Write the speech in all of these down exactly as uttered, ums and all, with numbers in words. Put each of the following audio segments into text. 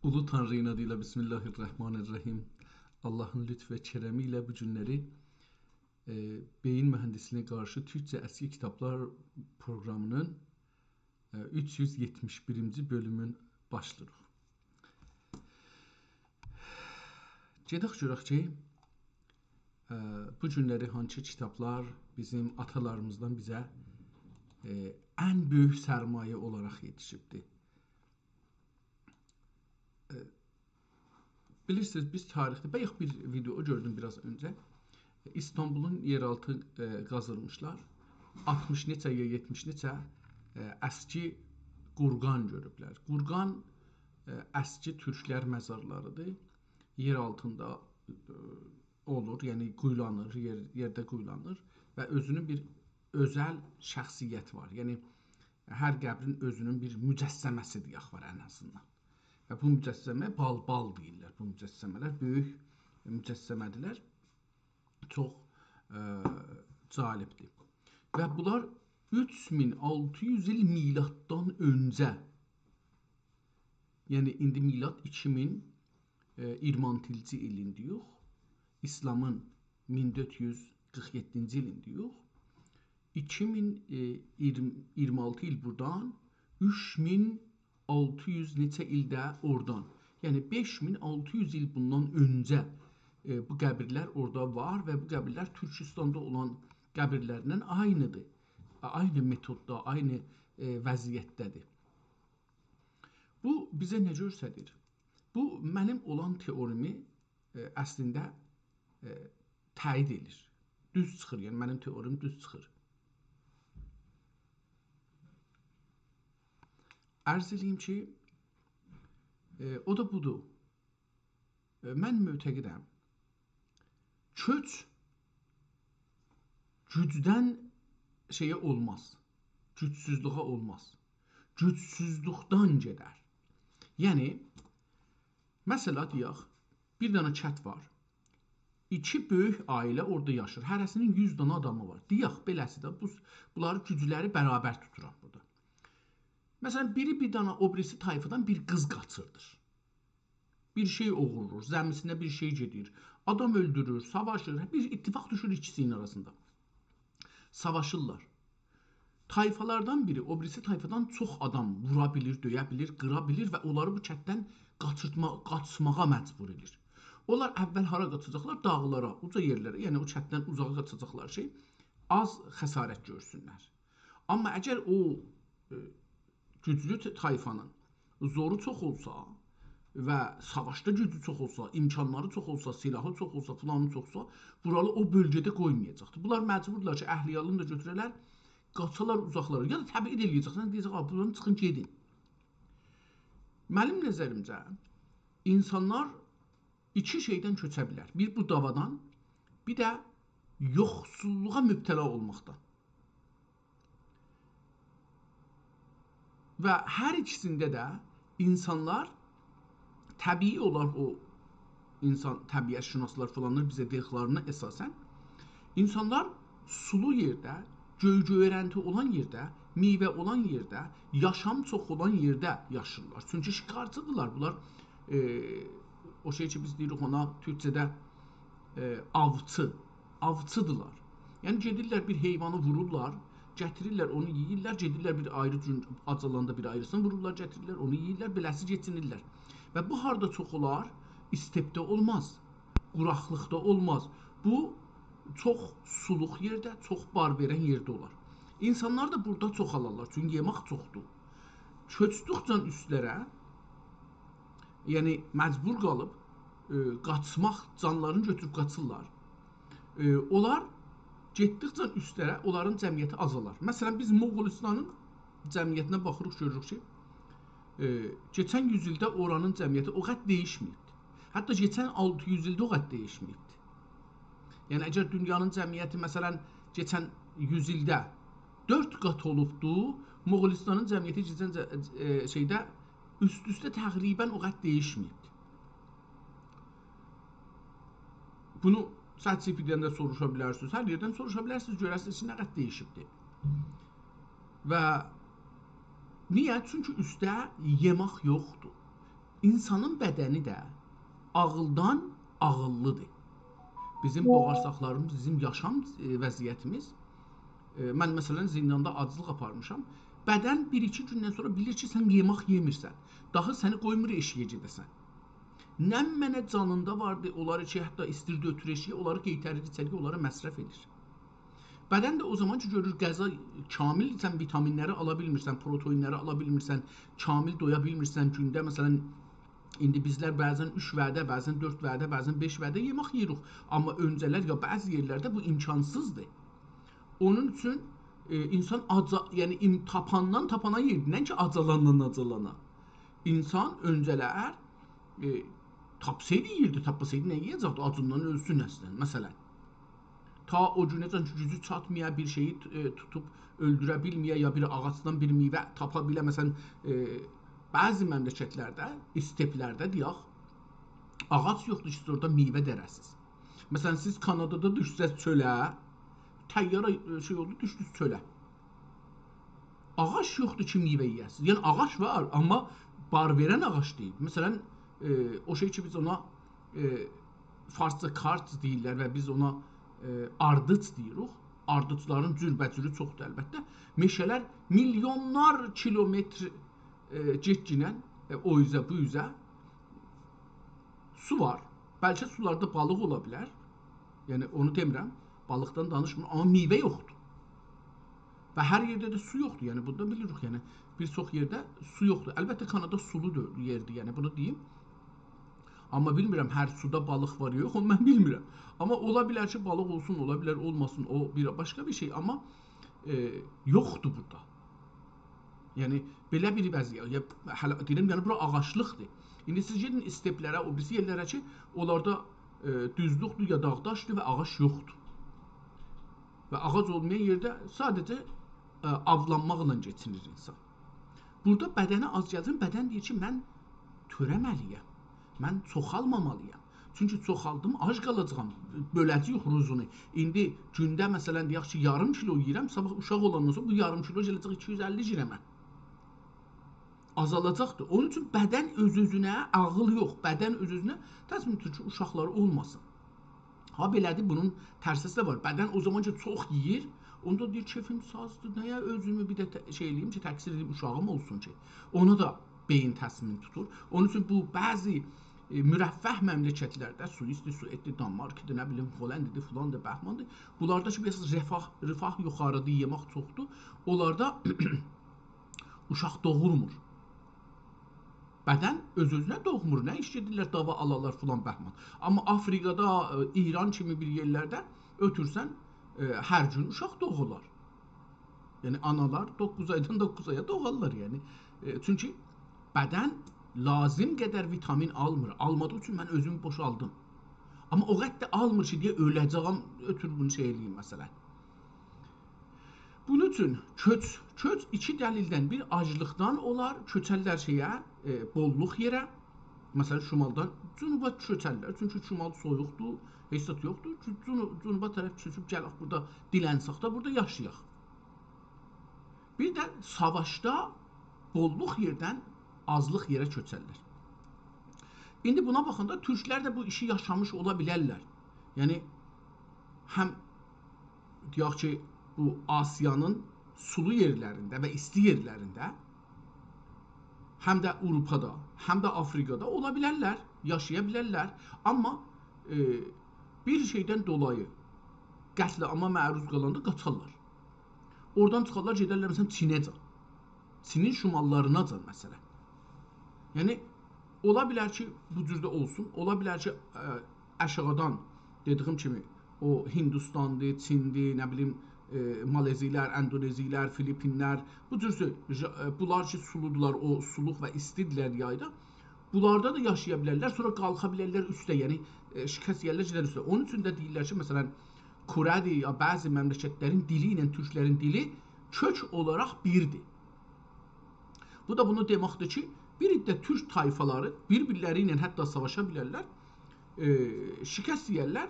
اولو تانری‌نین آدی ایله، بسم الله الرحمن الرحیم. آللاهین لطف و کرمی ایله بو گونلری، ائ، بئیین موهندیسلیگینه قارشی تورکجه اسکی کیتابلار پروقرامی‌نین، ائ، اوچ یوز یئتمیش بیرینجی بؤلومون باشلاییریق. گئدک گؤرک کی، ائ، بو گونلری هانسی کیتابلار بیزیم آتالاریمیزدان بیزه، ائ، ان بؤیوک سرمایه اولاراق یئتیشیبدی. ائ، بیلیرسینیز، بیز تاریخده، بایاق بیر ویدئو گؤردوم بیر آز اؤنجه. ایستانبولون یئرآلتی، ائ، قازیرمیشلار. آلتمیش نئچه یا یئتمیش نئچه، ائ، اسکی قورغان گؤروبلر. قورغان، ائ، اسکی تورکلر مزارلاری‌دیر. یئر آلتیندا، ائ، اولور، یعنی قویولانیر، یئر، یئرده قویولانیر و اؤزونون بیر اؤزل شخصیتی وار. یعنی هر قبرین اؤزونون بیر مجسمه‌سی دئیک وار ان آزیندان. و بو مجسمه بال، بال دئییرلر. بو مجسمه‌لر بؤیوک مجسمه‌دیرلر. چوخ، ائ، جالبدیر. و بونلار اوچ مین آلتی یوز ایل میلاددان اؤنجه، یعنی ایندی میلاد ایکی مین، ائ، ایگیرمی آلتینجی ایلین دئیوخ، ایسلامین مین دؤرد یوز قیرخ یئددینجی ایلین دئیوخ، ایکی مین، ائ، ایگیرمی، ایگیرمی آلتی ایل بورادان، اوچ مین آلتی یوز نئچه ایل ده اورادان. یعنی بئش مین آلتی یوز ایل بوندان اؤنجه، ائ، بو قبیرلر اورادا وار و بو قبیرلر تورکیستاندا اولان قبیرلرله عینی‌دیر. عینی متوددا، عینی، ائ، وضعیتده‌دیر. بو بیزه نه گؤستریر؟ بو منیم اولان تئوریمی، ائ، اصلینده، ائ، تأیید ائدیر. دوز چیخیر، یعنی منیم تئوریم دوز چیخیر. عرض ائله‌ییم کی، ائ، او دا بودور. ائ، من معتقدم، کؤچ گوجدن شئیه اولماز. گوجسوزلویه اولماز. گوجسوزلوکدن گئدر. یعنی، مثلا دئیک، بیر دنه کت وار. ایکی بؤیوک عائله اورادا یاشیر. هره‌سینین یوز دنه آدامی وار. دئیک، بئله‌سی ده، بو، بونلاری گوجلری برابر توتورام بورادا. مثلا، بیری بیر دنه، او بیریسی طایفادان بیر قیز قاچیردیر. بیر شئی اوغورلور، زمی‌سینه بیر شئی گئدیر. آدام اؤلدورور، ساواشیر، بیر اتفاق دوشور ایکیسینین آراسیندا. ساواشیرلار. طایفالاردان بیری او بیریسی طایفادان چوخ آدام وورا بیلیر، دؤیه بیلیر، قیرا بیلیر و اونلاری بو کتدن قاچیرتما-، قاچماغا مجبور ائدیر. اونلار اول هارا قاچاجاقلار؟ داغلارا، اوجا یئرلره، یعنی او کتدن اوزاغا قاچاجاقلار کی، آز خسارت گؤرسونلر. آمما اگر او، ائ، گوجلو ط-، طایفانین زورو چوخ اولسا و ساواشدا گوجو چوخ اولسا، امکانلاری چوخ اولسا، سلاحی چوخ اولسا، فلانی چوخسا، بورالی او بؤلگه‌ده قویمایاجاقدیر. بونلار مجبوردولار کی، اهل و عیالینی دا گؤتوره‌لر، قاچالار اوزاقلارا. یا دا تبعید ائله‌یه‌جکسن، دئیه‌جک: «آ، بورادان چیخین، گئدین.» منیم نظریمجه، اینسانلار ایکی شئیدن کؤچه بیلر. بیر بو داوادان، بیر ده یوخسوللوغا مبتلا اولماقدان. و هر ایکیسینده ده اینسانلار، طبیعی اولاراق او اینسان، طبیعت‌شناسلار فلانلار بیزه دئدیکلرینه اساسا، اینسانلار سولو یئرده، گؤی-گؤیرنتی اولان یئرده، میوه اولان یئرده، یاشام چوخ اولان یئرده یاشیرلار. چونکی شکارچی‌دیرلار بونلار. ائ، او شئی کی، بیز دئییریک اونا تورکجه‌ده، ائ، آوچی، آوچی‌دیرلار. یعنی گئدیرلر بیر حیوانی وورورلار، گتیریرلر اونو یئییرلر، گئدیرلر بیر آیری گون آج اولاندا بیر آیریسینی وورورلار، گتیریرلر اونو یئییرلر، بئله‌سی کئچینیرلر. و بو هاردا چوخ اولار؟ استپده اولماز، قوراقلیقدا اولماز. بو چوخ سولوق یئرده، چوخ بار وئرن یئرده اولار. اینسانلار دا بورادا چوخالارلار، چونکی یئمک چوخدور. کؤچدوکجه اوستلره، یعنی مجبور قالیب، ائ، قاچماق، جانلارینی گؤتوروب قاچیرلار. ائ، اونلار گئتدیکجه اوستلره اونلارین جمعیتی آزالار. مثلا، بیز موغولیستانین جمعیتینه باخیریق، گؤروروک کی، ائ، کئچن یوز ایلده اورانین جمعیتی او قدر دییشمه‌ییبدیر. حتی کئچن آلتی یوز ایلده او قدر دییشمه‌ییبدیر. یعنی، اگر دونیانین جمعیتی، مثلا، کئچن یوز ایلده دؤرد قات اولوبدو، موغولیستانین جمعیتی کئچن جه-، ائ، شئیده اوست-اوسته تقریبا او قدر دییشمه‌ییبدیر. بونو ChatGPT-دن ده سوروشا بیلرسینیز، هر یئردن سوروشا بیلرسینیز، گؤره‌سینیز کی، نه قدر دییشیبدیر. و نییه؟ چونکی اوستده یئمک یوخدور. اینسانین بدنی ده عاغیلدان عاغیللی‌دیر. بیزیم باغیرساقلاریمیز، بیزیم یاشام، ائ، وضعیتیمیز، ائ، من مثلا زینداندا آجلیق آپارمیشام. بدن بیر-ایکی گوندن سونرا بیلیر کی، سن یئمک یئمیرسن. داخی سنی قویمور ائشیگه گئده‌سن. نمنه جانیندا واردی، اونلاری کی، حتی ایستیردی اؤتوره ائشیگه، اونلاری قئیتریر ایچریگه، اونلاری مصرف ائدیر. بدن ده او زامان کی، گؤرور غذا کامل، سن ویتامین‌لری آلا بیلمیرسن، پروتئین‌لری آلا بیلمیرسن، کامل دویا بیلمیرسن، گونده مثلا، ایندی بیزلر بعضا اوچ وعده، بعضا دؤرد وعده، بعضا بئش وعده یئمک یئییریک. آمما اؤنجه‌لر یا بعضی یئرلرده بو امکانسیزدیر. اونون اوچون، ائ، اینسان آجا-، یعنی ایم-، تاپاندان تاپانا یئییردی، نه‌اینکی آجالاندان آجالانا. اینسان اؤنجه‌لر، ائ، تاپسایدی یئییردی، تاپماسایدی نه یئیه‌جکدی؟ آجیندان اؤلسون اصلا، مثلا. تا او گونه‌جن کی، گوجو چاتمایا، بیر شئیی ت-، ائ، توتوب اؤلدوره بیلمه‌یه، یا بیر آغاجدان بیر میوه تاپا بیله. مثلا، ائ، بعضی مملکت‌لرده، استپ‌لرده دئیک، آغاج یوخدور کی، سیز اورادا میوه دره‌سیز. مثلا، سیز کانادادا دوشسز چؤله، طیاره، ائ، شئی اولدو، دوشدونوز چؤله. آغاج یوخدور کی، میوه یئیه‌سیز. یعنی، آغاج وار، آمما بار وئرن آغاج دئییل. مثلا، ائ، او شئی کی، بیز اونا، ائ، فارسجا کارت دئییرلر و بیز اونا، ائ، آردیچ دئییریک. آردیچلارین جوربه‌جورو چوخدور، البته. مئشه‌لر میلیونلار کیلومتر، ائ، گئتگینن، ائ، او اوزه، بو اوزه سو وار. بلکه سولاردا بالیق اولا بیلر. یعنی، اونو دئمیرم. بالیقدان دانیشمیرام. آمما میوه یوخدور. و هر یئرده ده سو یوخدور. یعنی، بونو دا بیلیریک. یعنی، بیر چوخ یئرده سو یوخدور. البته، کانادا سولو دؤ-، یئردیر. یعنی، بونو دئییم. آمما بیلمیرم، هر سودا بالیق وار یا یوخ، اونو من بیلمیرم. آمما اولا بیلر کی، بالیق اولسون، اولا بیلر اولماسین. او بیر باشقا بیر شئی. آمما، ائ، یوخدور بورادا. یعنی، بئله بیر وضعیت، یا، هله، دئییرم، یعنی، بورا آغاجلیقدیر. ایندی سیز گئدین استپ‌لره، او بیریسی یئرلره کی، اونلاردا، ائ، دوزلوکدور یا داغ-داشدیر و آغاج یوخدور. و آغاج اولمایان یئرده ساده‌جه، ائ، آولانماقلا کئچینیر اینسان. بورادا بدنه آج گلسین، بدن دئییر کی، من تؤره‌مه‌لی‌یم. من چوخالمامالی‌یام. چونکی چوخالدیم، آج قالاجاغام. بؤله‌جه‌ییک روزونو. ایندی گونده، مثلا، دئیک کی، یاریم کیلو یئییرم، صاباح اوشاق اولاندان سونرا بو یاریم کیلو گله‌جک ایکی یوز اللی گرمه. آزالاجاقدیر. اونون اوچون بدن اؤز-اؤزونه، عاغیل یوخ، بدن اؤز-اؤزونه تصمیم توتور کی، اوشاقلاری اولماسین. ها، بئله‌دیر، بونون ترسه‌سی ده وار. بدن او زامان کی، چوخ یئییر، اوندا دئییر، کئفیم سازدیر، نییه اؤزومو بیر ده ت-، شئی ائله‌ییم کی، تقصیر ائدیم، اوشاغیم اولسون کی؟ اونا دا بئیین تصمیم توتور. اونون اوچون بو بعضی، ائ، مرفه مملکت‌لرده، سوئیس‌دیر، سوئددیر، دانمارک‌دیر، نه بیلیم، هلندی‌دیر، فلاندیر، بهماندیر. بونلاردا کی، بیر آز رفاه، رفاه یوخاری‌دیر، یئمک چوخدور. اونلاردا اوشاق دوغولمور. بدن اؤز-اؤزونه دوغمور. نه ایش گئدیرلر، داوا آلارلار فلان بهمان. آمما آفریقادا، ائ، ایران کیمی بیر یئرلرده اؤتورسن، ائ، هر گون اوشاق دوغولار. یعنی آنالار دوققوز آیدان دوققوز آیا دوغارلار، یعنی. ائ، چونکی بدن لازیم قدر ویتامین آلمیر. آلمادیغی اوچون من اؤزومو بوشالدیم. آمما او قدر ده آلمیر کی، دئیه اؤله‌جه‌یم، اؤتور بونو شئی ائله‌ییم، مثلا. بونون اوچون کؤچ، کؤچ ایکی دلیلدن، بیر آجلیقدان اولار، کؤچرلر شئیه، ائ، بوللوق یئره، مثلا، شمالدان جنوبا کؤچرلر. چونکی شمال سویوقدور، هئچ زاد یوخدور. جنو-، جنوبا طرف کؤچوب گلک بورادا دیلنسک ده، بورادا یاشایاق. بیر ده ساواشدا بوللوق یئردن آجلیق یئره کؤچرلر. ایندی بونا باخاندا تورکلر ده بو ایشی یاشامیش اولا بیلرلر. یعنی، هم دئیک کی، بو آسیانین سولو یئرلرینده و ایستی یئرلرینده، هم ده آوروپادا، هم ده آفریقادا اولا بیلرلر، یاشایا بیلرلر. آمما، ائ، بیر شئیدن دولایی، قتل عاما معروض قالاندا قاچارلار. اورادان چیخارلار، گئدرلر، مثلا، چینه‌جن. چینین شماللاریناجان، مثلا. یعنی، اولا بیلر کی، بو جور ده اولسون. اولا بیلر کی، ائ، آشاغیدان، دئدیگیم کیمی، او هیندوستاندیر، چیندیر، نه بیلیم، ائ، مالزی‌لر، اندونزی‌لر، فیلیپین‌لر، بو جور سؤ-، ژا-، ائ، بونلار کی، سولودولار، او سولوق و ایستی‌دیرلر یایدا. بونلاردا دا یاشایا بیلرلر، سونرا قالخا بیلرلر اوسته، یعنی، ائ، شکست یئرلر، گئدر اوسته. اونون اوچون ده دئییرلر کی، مثلا، کره‌دیر، یا بعضی مملکت‌لرین دیلی ایله تورکلرین دیلی کؤک اولاراق بیردیر. بو دا بونو دئمکدیر کی، بیر عده تورک طایفالاری بیر-بیرلری ایله حتی ساواشا بیلرلر، ائ، شکست یئیرلر،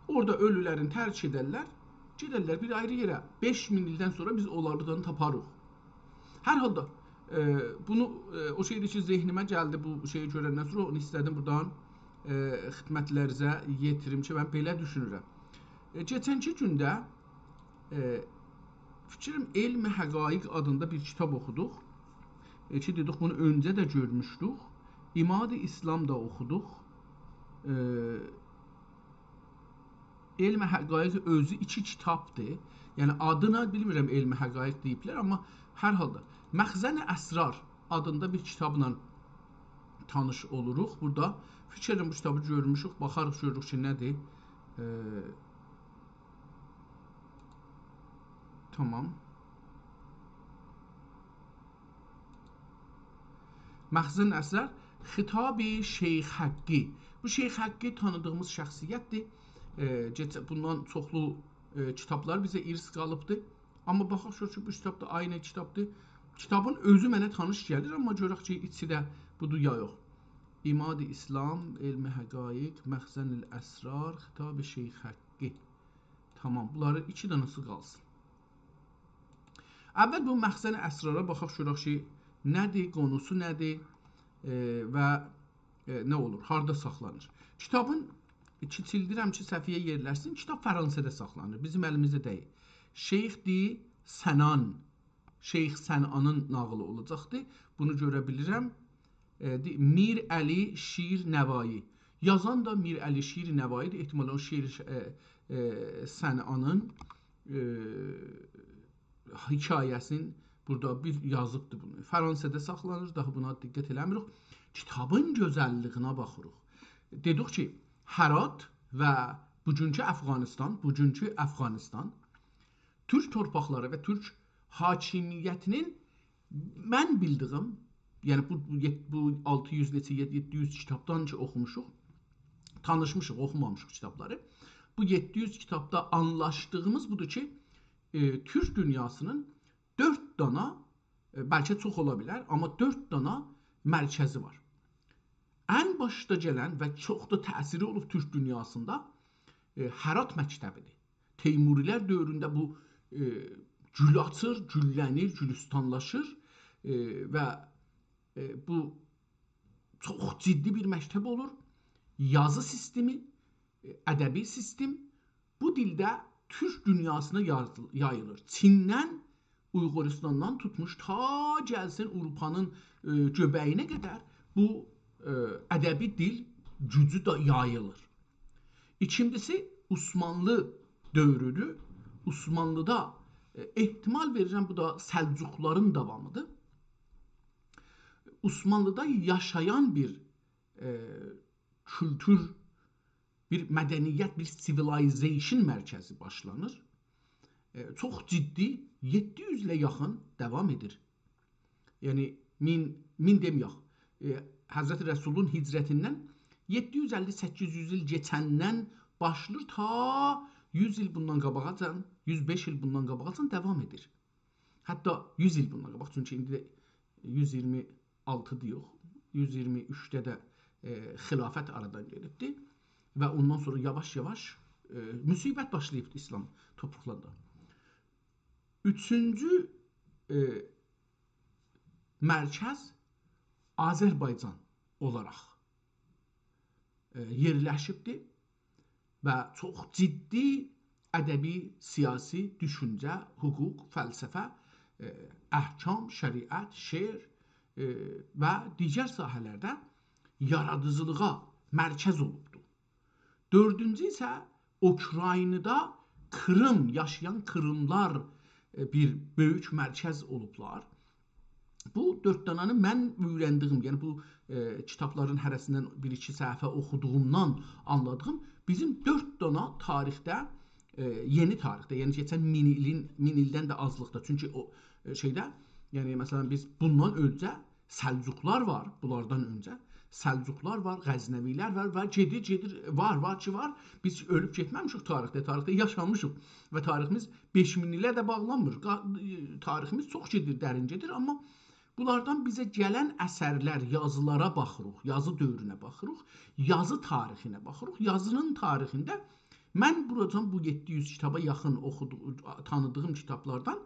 اورادا اؤلولرینی ترک ائدرلر، گئدرلر بیر آیری یئره. بئش مین ایلدن سونرا بیز اونلاردان تاپاریق. هر حالدا، ائ، بونو، ائ، او شئیدیر کی، ذهنیمه گلدی بو شئیی گؤرندن سونرا، اونو ایسته‌دیم بورادان، ائ، خدمتلرینیزه یئتیریم کی، من بئله دوشونورم. ائ، کئچنکی گونده، ائ، فیکریم علم حقایق آدیندا بیر کیتاب اوخودوق. ائ، کی، دئدیک، بونو اؤنجه ده گؤرموشدوک. عماد اسلام دا اوخودوق. ائ، علم حقایق اؤزو ایکی کیتابدیر. یعنی آدینا بیلمیرم علم حقایق دئییبلر، آمما هر حالدا مخزن اسرار آدیندا بیر کیتابلا تانیش اولوروق. بورادا فیکر ائدیرم بو کیتابی گؤرموشوک، باخاریق گؤروروک کی، نه‌دیر. ائ، تامام. مخزن اسرار، خطاب شیخ حقی. بو شیخ حقی تانیدیغیمیز شخصیتدیر. ائ، کئچه-، بوندان چوخلو، ائ، کیتابلار بیزه ارث قالیبدیر. آمما باخاق گؤرک کی، بو کیتاب دا عینی کیتابدیر. کیتابین اؤزو منه تانیش گلیر، آمما گؤرک کی، ایچی ده بودور یا یوخ. عماد اسلام، علم حقایق، مخزن الاسرار، خطاب شیخ حقی. تامام، بونلارین ایکی دانه‌سی قالسین. اول بو مخزن اسرارا باخاق، گؤرک کی، نه‌دیر، قونوسو نه‌دیر، ائ، و، ائ، نه اولور، هاردا ساخلانیر. کیتابین، کیچیلدیرم کی، صفحه‌یه یئرلشسین، کیتاب فرانسه‌ده ساخلانیر، بیزیم الیمیزده دئییل. شیخ دی سنان، شیخ صنعانین ناغیلی اولاجاقدی. بونو گؤره بیلیرم. ائ، دی-، میر علی شیر نوایی. یازان دا میر علی شیر نوایی‌دیر. احتمالاً او شیر، ائ، ائ، صنعانین، ائ، حکایه‌سین بورادا بیر یازیبدی بونو. فرانسه‌ده ساخلانیر، داها بونا دقت ائله‌میریک. کیتابین گؤزللیگینه باخیریق. دئدیک کی، هرات و بوگونکو افغانستان، بوگونکو افغانستان تورک تورپاقلاری و تورک حاکمیتینین، من بیلدیگیم، یعنی بو، بو یئت-، بو آلتی یوز نئچه، یئت-، یئددی یوز کیتابدان کی اوخوموشوق، تانیشمیشیق، اوخومامیشیق کیتابلاری. بو یئددی یوز کیتابدا آنلاشدیغیمیز بودور کی، ائ، تورک دونیاسینین دؤرد دانا، ائ، بلکه چوخ اولا بیلر، آمما دؤرد دانا مرکزی وار. ان باشدا گلن و چوخ دا تأثیری اولوب تورک دونیاسیندا، ائ، هرات مکتبی‌دیر. تیموری‌لر دؤورونده بو، ائ، گول آچیر، گوللنیر، گولوستانلاشیر، ائ، و، ائ، بو چوخ جدی بیر مکتب اولور. یازی سیستمی، ائ، ادبی سیستم بو دیلده تورک دونیاسینا یازیل-، یاییلیر. چیندن، اویغوریستاندان توتموش تا گلسین آوروپانین، ائ، گؤبه‌یینه قدر بو، ائ، ادبی دیل گوجو ده یاییلیر. ایکینجیسی، عثمانلی دؤورودور. عثمانلیدا، ائ، احتمال وئریرم، بو دا سلجوقلارین داوامی‌دیر. عثمانلیدا یاشایان بیر، ائ، کولتور، بیر مدنیت، بیر civilization مرکزی باشلانیر. ائ، چوخ جدی، یئددی یوز ایله یاخین داوام ائدیر. یعنی، مین، مین دئمه‌یک. ائ، حضرت رسولون هجرتیندن یئددی یوز اللی، سککیز یوز ایل کئچندن باشلاییر، تا یوز ایل بوندان قاباغاجان، یوز بئش ایل بوندان قاباغاجان داوام ائدیر. حتی یوز ایل بوندان قاباق، چونکی ایندی ده یوز اییرمی آلتی دئییوخ، یوز اییرمی اوچده ده، ائ، خلافت آرادان گئدیبدی و اوندان سونرا یاواش-یاواش، ائ، مصیبت باشلاییبدی ایسلام تورپاقلاریندا. اوچونجو، ائ، مرکز آذربایجان اولاراق، ائ، یئرلشیبدی و چوخ جدی ادبی، سیاسی، دوشونجه، حقوق، فلسفه، ائ، احکام، شریعت، شعر، ائ، و دیگر ساحه‌لرده یارادیجیلیغا مرکز اولوبدو. دؤردونجو ایسه اوکراینادا قیریم، یاشایان قیریملار، ائ، بیر بؤیوک مرکز اولوبلار. بو دؤرد دانانی من اؤیرندیگیم، یعنی بو، ائ، کیتابلارین هره‌سیندن بیر-ایکی صفحه اوخودوغومدان آنلادیغیم، بیزیم دؤرد دانا تاریخده، ائ، یئنی تاریخده، یعنی کئچن مین ایلین، مین ایلدن ده آزلیقدا. چونکی او، ائ، شئیده، یعنی مثلا بیز بوندان اؤنجه سلجوقلار وار، بونلاردان اؤنجه سلجوقلار وار، غزنوی‌لر وار و گئدیر، گئدیر، وار، وار کی وار. بیز اؤلوب گئتمه‌میشیک تاریخده، تاریخده یاشامیشیق و تاریخیمیز بئش مین ایله ده باغلانمیر. قا-، ائ، تاریخیمیز چوخ گئدیر، درین گئدیر، آمما بونلاردان بیزه گلن اثرلر، یازیلارا باخیریق، یازی دؤورونه باخیریق، یازی تاریخینه باخیریق. یازی‌نین تاریخینده من بوراجان بو یئددی یوز کیتابا یاخین اوخودو-، تانیدیغیم کیتابلاردان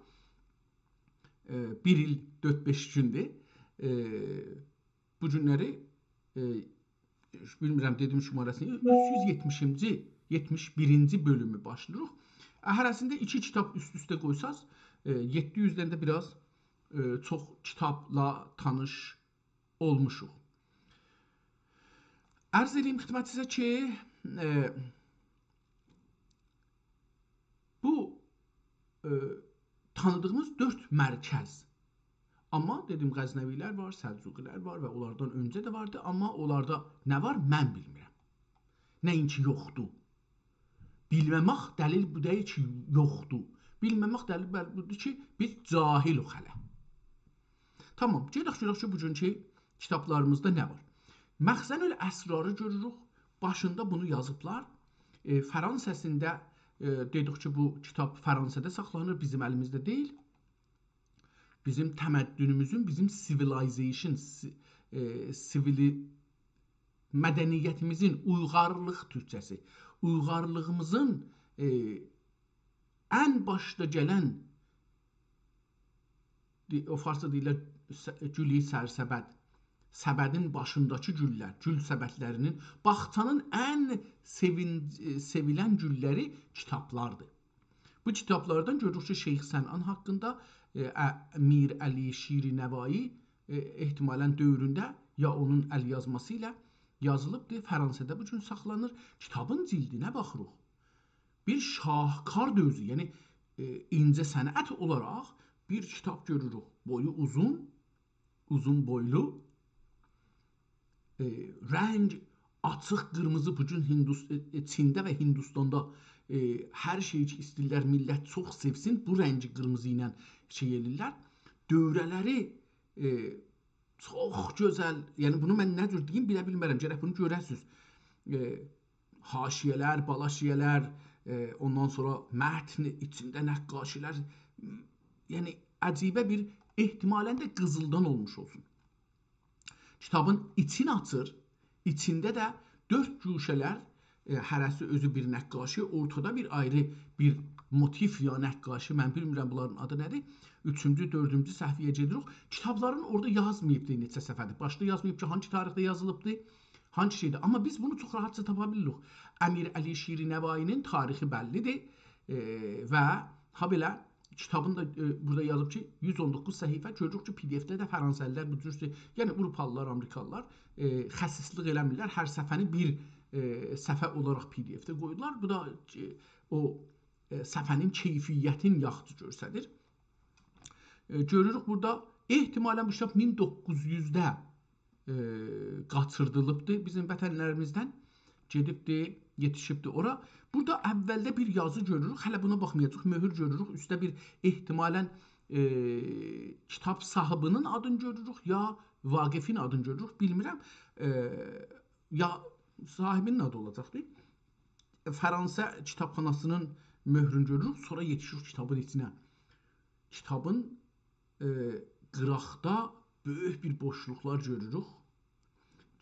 ائ، بیر ایل دؤرد-بئش گوندور. ائ، بو گونلری، ائ، بیلمیرم، دئدیم شماره‌سینی، اوچ یوز یئتمیشینجی، یئتمیش بیرینجی بؤلومو باشلاییریق. ا، هره‌سینده ایکی کیتاب اوست-اوسته قویساز، ائ، یئددی یوزدن ده بیر آز، ائ، چوخ کیتابلا تانیش اولموشوق. عرض ائله‌ییم خدمتینیزه کی، ائ، بو، ائ، تانیدیغیمیز دؤرد مرکز. آمما دئدیم، غزنوی‌لر وار، سلجوقی‌لر وار و اونلاردان اؤنجه ده واردی. آمما اونلاردا نه وار، من بیلمیرم. نه اینکی یوخدور. بیلمه‌مک دلیل بو دئییل کی، یوخدور. بیلمه‌مک دلیل بل-، بودور کی، بیز جاهیلیک هله. تامام، گئدک گؤرک کی، بوگونکو کیتابلاریمیزدا نه وار. مخزن الاسراری گؤروروک، باشیندا بونو یازیبلار. ائ، فرانسه‌سینده، ائ، دئدیک کی، بو کیتاب فرانسه‌ده ساخلانیر، بیزیم الیمیزده دئییل. بیزیم تمدنوموزون، بیزیم civilization، سی-، ائ، سیویلی-، مدنیتیمیزین، اویغارلیق تورکجه‌سی، اویغارلیغیمیزین، ائ، ان باشدا گلن، دئ-، او فارسدا دئییرلر، س-، گولی سرسبد، سبدین باشینداکی گوللر، گول سبدلرینین، باغچانین ان سئوین-، ائ، سئویلن گوللری کیتابلاردیر. بو کیتابلاردان گؤروروک کی، شیخ صنعان حاقیندا، ائ، ا-، امیر علی شیرنوایی، ائ، احتمالاً دؤورونده یا اونون ال‌یازماسی ایله یازیلیبدیر. فرانسه‌ده بو گون ساخلانیر. کیتابین جلدینه باخیریق. بیر شاهکاردیر اؤزو، یعنی، ائ، اینجه صنعت اولاراق بیر کیتاب گؤروروک. بویو اوزون، اوزون بویلو، ائ، رنگ آچیق قیرمیزی، بو گون هیندوس-، ائ، ائ، چینده و هیندوستاندا، ائ، هر شئی کی ایسته‌ییرلر میللت چوخ سئوسین، بو رنگی قیرمیزی ایله شئی ائله‌ییرلر. دؤوره‌لری، ائ، چوخ گؤزل، یعنی بونو من نه جور دئییم، بیله بیلمرم، گرک بونو گؤره‌سینیز. ائ، حاشیه‌لر، بالا شیه‌لر، ائ، اوندان سونرا متن، ایچینده نقاشی‌لر، یعنی عجیبه بیر، احتمالاً ده قیزیلدان اولموش اولسون. کیتابین ایچینی آچیر، ایچینده ده دؤرد گوشه‌لر، ائ، هره‌سی اؤزو بیر نقاشی، اورتادا بیر آیری بیر موتیف یا نقاشی، من بیلمیرم بونلارین آدی نه‌دیر. اوچونجو، دؤردونجو صفحه‌یه گئدیریک. کیتابلارین اورادا یازماییبدی نئچه صفحه‌دیر. باشدا یازماییب کی، هانگی تاریخده یازیلیبدی، هانگی شئیدیر. آمما بیز بونو چوخ راحتجا تاپا بیلیریک. امیر علی شیرنوایی‌نین تاریخی بللی‌دیر. ائ، و هابئله کیتابین دا، ائ، بورادا یازیب کی، یوز اون دوققوز صفحه، گؤروروک کی، پی‌دی‌اف‌ده ده فرانسه‌لی‌لر بو جور شئی، یعنی آوروپالی‌لار، آمریکالی‌لار، ائ، خسیسلیک ائله‌میرلر. هر صفحه‌نی بیر، ائ، صفحه اولاراق پی‌دی‌اف‌ده قویورلار. بو دا، ائ، او، ائ، صفحه‌نین کیفیتین یاخشی گؤستریر. ائ، گؤروروک بورادا احتمالاً بو کیتاب مین دوققوز یوزده ائ، قاچیردیلیبدی بیزیم وطنلریمیزدن. گئدیبدی، یئتیشیبدی اورا. بورادا اولده بیر یازی گؤروروک، هله بونا باخمایاجاغیق، مؤهور گؤروروک. اوسته بیر احتمالاً، ائ، کیتاب صاحیبی‌نین آدینی گؤروروک، یا واقفین آدینی گؤروروک، بیلمیرم. ائ، یا صاحیبی‌نین آدی اولاجاقدی. فرانسه کیتابخاناسی‌نین مؤهرونو گؤروروک، سونرا یئتیشیریک کیتابین ایچینه. کیتابین، ائ، قیراقدا بؤیوک بیر بوشلوقلار گؤروروک.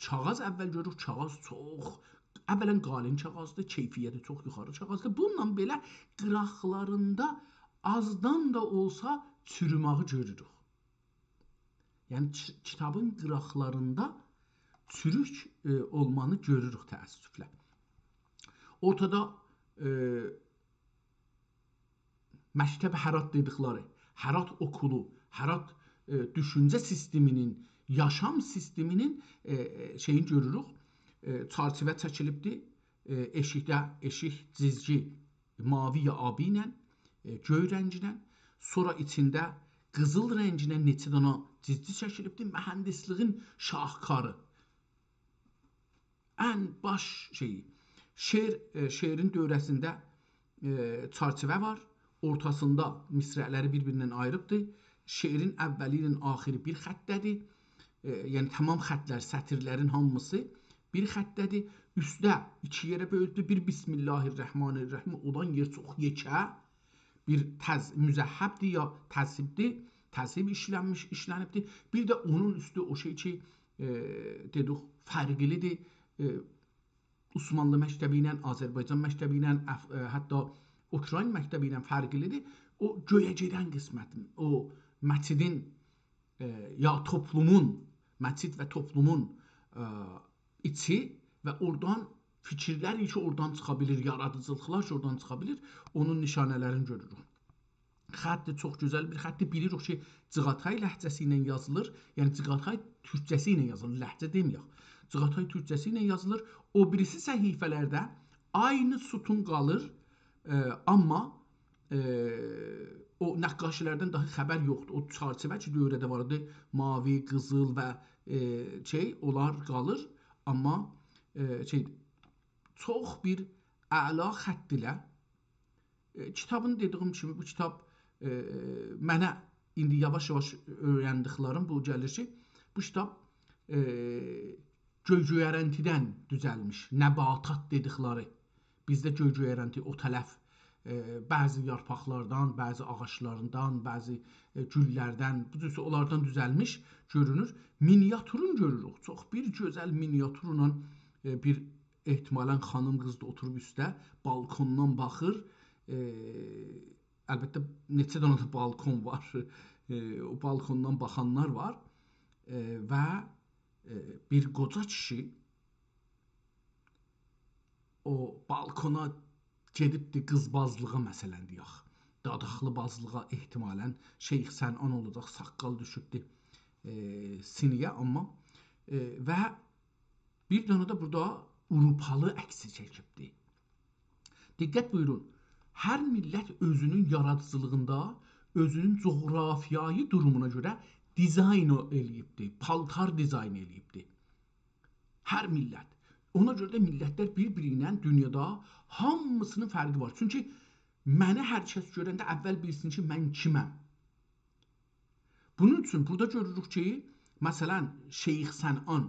کاغاذ اول گؤروروک، کاغاذ چوخ، اولاً قالین کاغاذدیر، کیفیتی چوخ یوخاری کاغاذدیر. بونونلا بئله قیراقلاریندا آزدان دا اولسا چوروماغی گؤروروک. یعنی کی-، کیتابین قیراقلاریندا چوروک، ائ، اولمانی گؤروروک تأسفله. اورتادا، ائ، مکتب هرات دئدیکلری، هرات اوکولو، هرات، ائ، دوشونجه سیستمی‌نین، یاشام سیستمی‌نین، ائ، ائ، شئیینی گؤروروک. ائ، چرچیوه چکیلیبدی. ائ، ائشیکده، ائشیک جیزگی ماوی یا آبی ایله، ائ، گؤی رنگینن، سونرا ایچینده قیزیل رنگینن نئچه دانا جیزگی چکیلیبدی. مهندسلیگین شاهکاری. ان باش شئیی. شعر، ائ، شعرین دؤوره‌سینده، ائ، چرچیوه وار. اورتاسیندا مصرع‌لری بیر-بیریندن آییریبدیر. شعرین اولی ایله آخیری بیر خطده‌دیر. ائ، یعنی تمام خطلر، سطیرلرین هامیسی بیر خطده‌دیر. اوسته ایکی یئره بؤلوبدور. بیر بسم الله الرحمن الرحیم اولان یئر چوخ یئکه، بیر تذ-، مذهبدیر یا تذهیبدیر، تذهیب ایشلنمیش، ایشلنیبدیر. بیر ده اونون اوستو او شئی کی، ائ، دئدیک، فرقلی‌دیر. ائ، عثمانلی مکتبی ایله، آذربایجان مکتبی ایله، اف-، ائ، حتی اوکراین مکتبی ایله فرقلی‌دیر. او گؤیه گئدن قسمتین، او، مسجدین، ائ، یا توپلومون، مسجد و توپلومون، ائ، ایچی و اورادان فیکیرلر کی، اورادان چیخا بیلیر، یارادیجیلیقلار کی، اورادان چیخا بیلیر، اونون نشانه‌لرینی گؤروروک. خطی چوخ گؤزل بیر خطدیر. بیلیریک کی، جیغاتای لهجه‌سی ایله یازیلیر. یعنی، جیغاتای تورکجه‌سی ایله یازیلیر. لهجه دئمه‌یک. جیغاتای تورکجه‌سی ایله یازیلیر. او بیریسی صفحه‌لرده عینی ستون قالیر. ائ، آمما، ائ، او نقاشی‌لردن داهی خبر یوخدور. او چرچیوه کی، دؤوره‌ده وار ایدی، ماوی، قیزیل و، ائ، شئی، اونلار قالیر. آمما، ائ، شئی، چوخ بیر اعلا خط ایله، ائ، کیتابین دئدیگیم کیمی بو کیتاب، ائ، منه ایندی یاواش-یاواش اؤیرندیکلریم بو گلیر کی، بو کیتاب، ائ، گؤی-گؤیرنتیدن دوزلمیش، نباتات دئدیکلری. بیزده گؤی-گؤیرنتی او طرف، ائ، بعضی یارپاقلاردان، بعضی آغاجلاردان، بعضی، ائ، گوللردن، بو جور اونلاردان دوزلمیش گؤرونور. مینیاتورون گؤروروک. چوخ بیر گؤزل مینیاتورلا، ائ، بیر احتمالاً خانیم قیز دا اوتوروب اوسته، بالکوندان باخیر. ائ، البته، نئچه دنه ده بالکون وار. ائ، او بالکوندان باخانلار وار. ائ، و، ائ، بیر قوجا کیشی او بالکونا گئدیبدی قیزبازلیغا، مثلاً، دئیک. داداخلی بازلیغا احتمالاً، شیخ صنعان اولاجاق، ساققال دوشوبدو، ائ، سینه‌یه، آمما، ائ، و بیر دنه ده بورادا آوروپالی عکسی چکیبدی. دقت بویورون، هر میللت اؤزونون یارادیجیلیغیندا اؤزونون جغرافیایی دورومونا گؤره دیزاین او-، ائله‌ییبدی، پالتار دیزاین ائله‌ییبدی. هر میللت. اونا گؤره ده میللتلر بیر-بیری ایله دونیادا هامیسینین فرقی وار. چونکی منی هر کس گؤرنده اول بیلسین کی، من کیمم. بونون اوچون بورادا گؤروروک کی، مثلاً، شیخ صنعان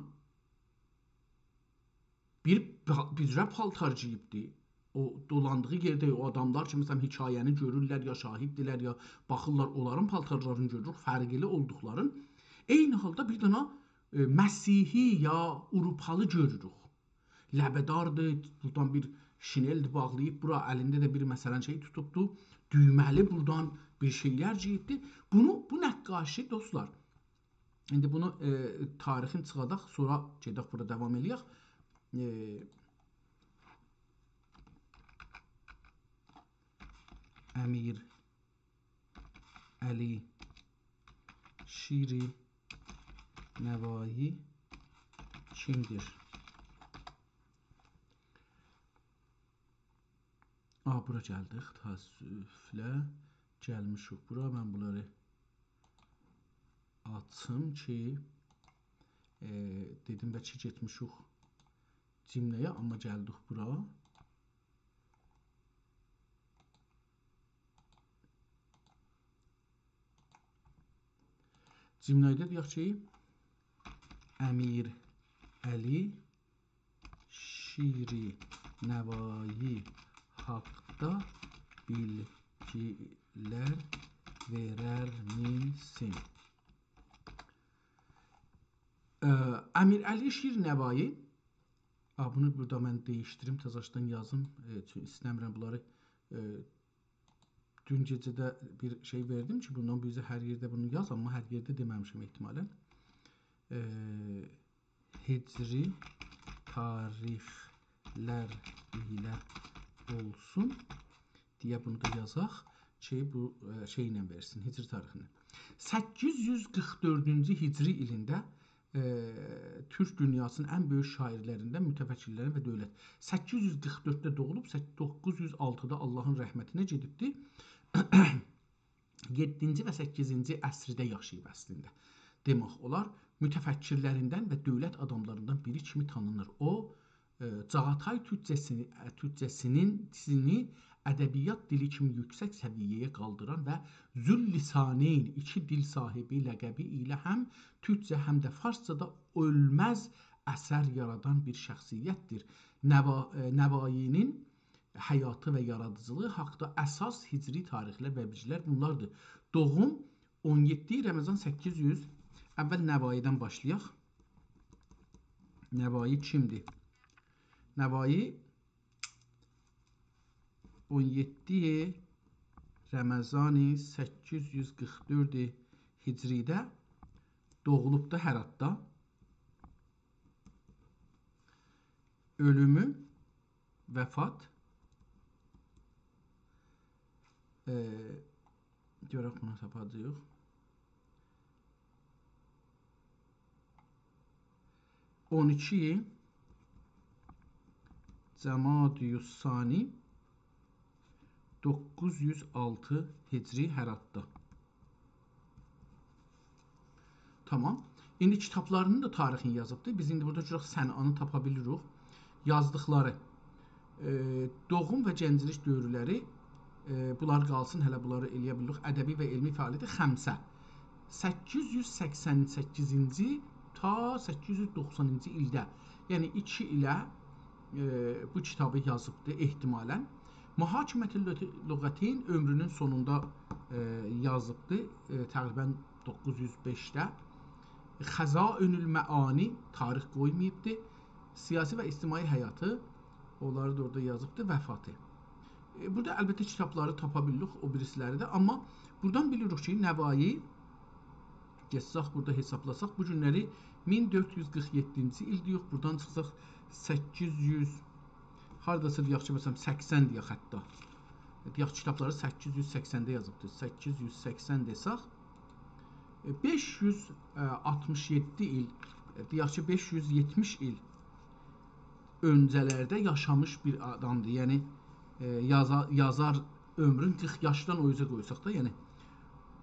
بیر پا-، بیر جوره پالتار گئییبدی. او دولاندیغی یئرده او آداملار کی، مثلاً، حکایه‌نی گؤرورلر، یا شاهددیرلر، یا باخیرلار، اونلارین پالتارلارینی گؤروروک، فرقلی اولدوقلارین. عینی حالدا بیر دنه، ائ، مسیحی یا آوروپالی گؤروروک. لبه‌داردیر، بورادان بیر شینل باغلاییب بورا، الینده ده بیر، مثلاً، شئی توتوبدو، دویمه‌لی، بورادان بیر شئیلر گئییبدی. بونو، بو نقاشی، دوستلار، ایندی بونو، ائ، تاریخین چیخاداق، سونرا گئدک بورادا داوام ائله‌یک. ائ، امیرعلی شیرنوایی کیمدیر؟ آ، بورا گلدیک، تأسفله گلمیشیک بورا. من بونلاری آچیم کی، ائ، دئدیم، بلکه گئتمیشیک جمله‌یه، آمما گلدیک بورا. جمله‌ده دئیک کی، امیرعلی شیرنوایی حاقدا بیلگیلر وئرر میسین؟ ائ، امیرعلی شیرنوایی، آ، بونو بورادا من دییشدیریم، تزه‌دن یازیم. ائ، چونکی ایسته‌میرم بونلاری، ائ، دون گئجه ده بیر شئی وئردیم کی، بوندان بو اوزه هر یئرده بونو یاز، آمما هر یئرده دئمه‌میشم احتمالاً. ائ، هجری تاریخلر ایله اولسون دئیه بونو دا یازاق کی، بو، ائ، شئی ایله وئرسین، هجری تاریخینه. سککیز یوز قیرخ دؤردونجو هجری ایلینده، ائ، تورک دونیاسینین ان بؤیوک شاعیرلریندن، متفکرلرین و دؤولت. سککیز یوز قیرخ دؤردده دوغولوب، سک-، دوققوز یوز آلتیدا آللاهین رحمتینه گئدیبدی. یئددینجی و سککیزینجی عصرده یاشاییب اصلینده. دئمک اولار، متفکرلریندن و دؤولت آداملاریندان بیری کیمی تانینیر. او، ائ، چاغاتای تورکجه‌سینی، ائ، تورکجه‌سینین، سینی ادبیات دیلی کیمی یوکسک سویه‌یه قالدیران و ذواللسانین، ایکی دیل صاحبی لقبی ایله هم تورکجه، هم ده فارسجادا اؤلمز اثر یارادان بیر شخصیتدیر. نوا-، ائ، نوایی‌نین حیاتی و یارادیجیلیغی حاقدا اساس هجری تاریخلر و بیلگیلر بونلاردیر. دوغوم اون یئددی رمضان سککیز یوز. اول نوایی‌دن باشلایاق. نوایی کیمدیر؟ نوایی اون یئددی رمضان سککیز یوز قیرخ دؤرد هجری‌ده، دوغولوب دا هراتا. اؤلومو، وفات، ائ، گؤرک بونو تاپاجاغیق. اون ایکی جمادی الثانی، دوققوز یوز آلتی هجری هراتا. تامام. ایندی کیتابلارینین دا تاریخینی یازیبدی. بیز ایندی بورادا گؤرک صنعانی تاپا بیلیریک. یازدیقلاری، ائ، دوغوم و گنجلیک دؤورلری، ائ، بونلار قالسین، هله بونلاری ائلیه بیلیریک. ادبی و علمی فعالیتی خمسه. سککیز یوز سکسن سککیزینجی تا سککیز یوز دوخسانینجی ایلده، یعنی ایکی ایله، ائ، بو کیتابی یازیبدی احتمالاً. محاکمة اللغتین عؤمرونون سونوندا، ائ، یازیبدی، ائ، تقریباً دوققوز یوز بئشده. خزائن المعانی تاریخ قویماییبدی. سیاسی و اجتماعی حیاتی، اونلاری دا اورادا یازیبدی، وفاتی. ائ، بورادا البته کیتابلاری تاپا بیلیریک، او بیریسی‌لری ده، آمما بورادان بیلیریک کی، نوایی، گئتسک بورادا حسابلاساق، بو گونلری مین دؤرد یوز قیرخ یئددینجی ایلدیر، یوخ، بورادان چیخساق سککیز یوز، هارداسا دئیک کی، مثلاً، سکسن دئیک حتی. دئیک، کیتابلاری سککیز یوز سکسنده یازیبدیر. سککیز یوز سکسن دئسک، ائ، بئش یوز آلتمیش یئددی ایل، ائ، دئیک کی، بئش یوز یئتمیش ایل اؤنجه‌لرده یاشامیش بیر آدامدیر. یعنی، ائ، یازا-، یازار عؤمرون قیرخ یاشدان او اوزه قویساق دا، یعنی،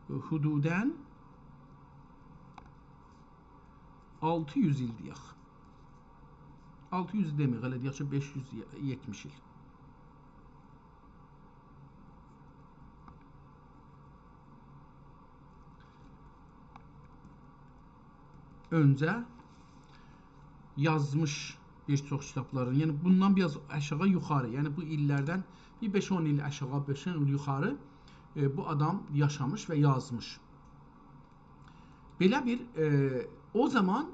ائ، حدوداً آلتی یوز ایل دئیک. آلتی یوز دئمه‌یک، هله دئیک کی، بئش یوز یئتمیش ایل. اؤنجه یازمیش بیر چوخ کیتابلارین، یعنی بوندان بیر آز آشاغی یوخاری، یعنی بو ایللردن بیر بئش-اون ایل آشاغی، بئش-اون ایل یوخاری، ائ، بو آدام یاشامیش و یازمیش. بئله بیر، ائ، او زامان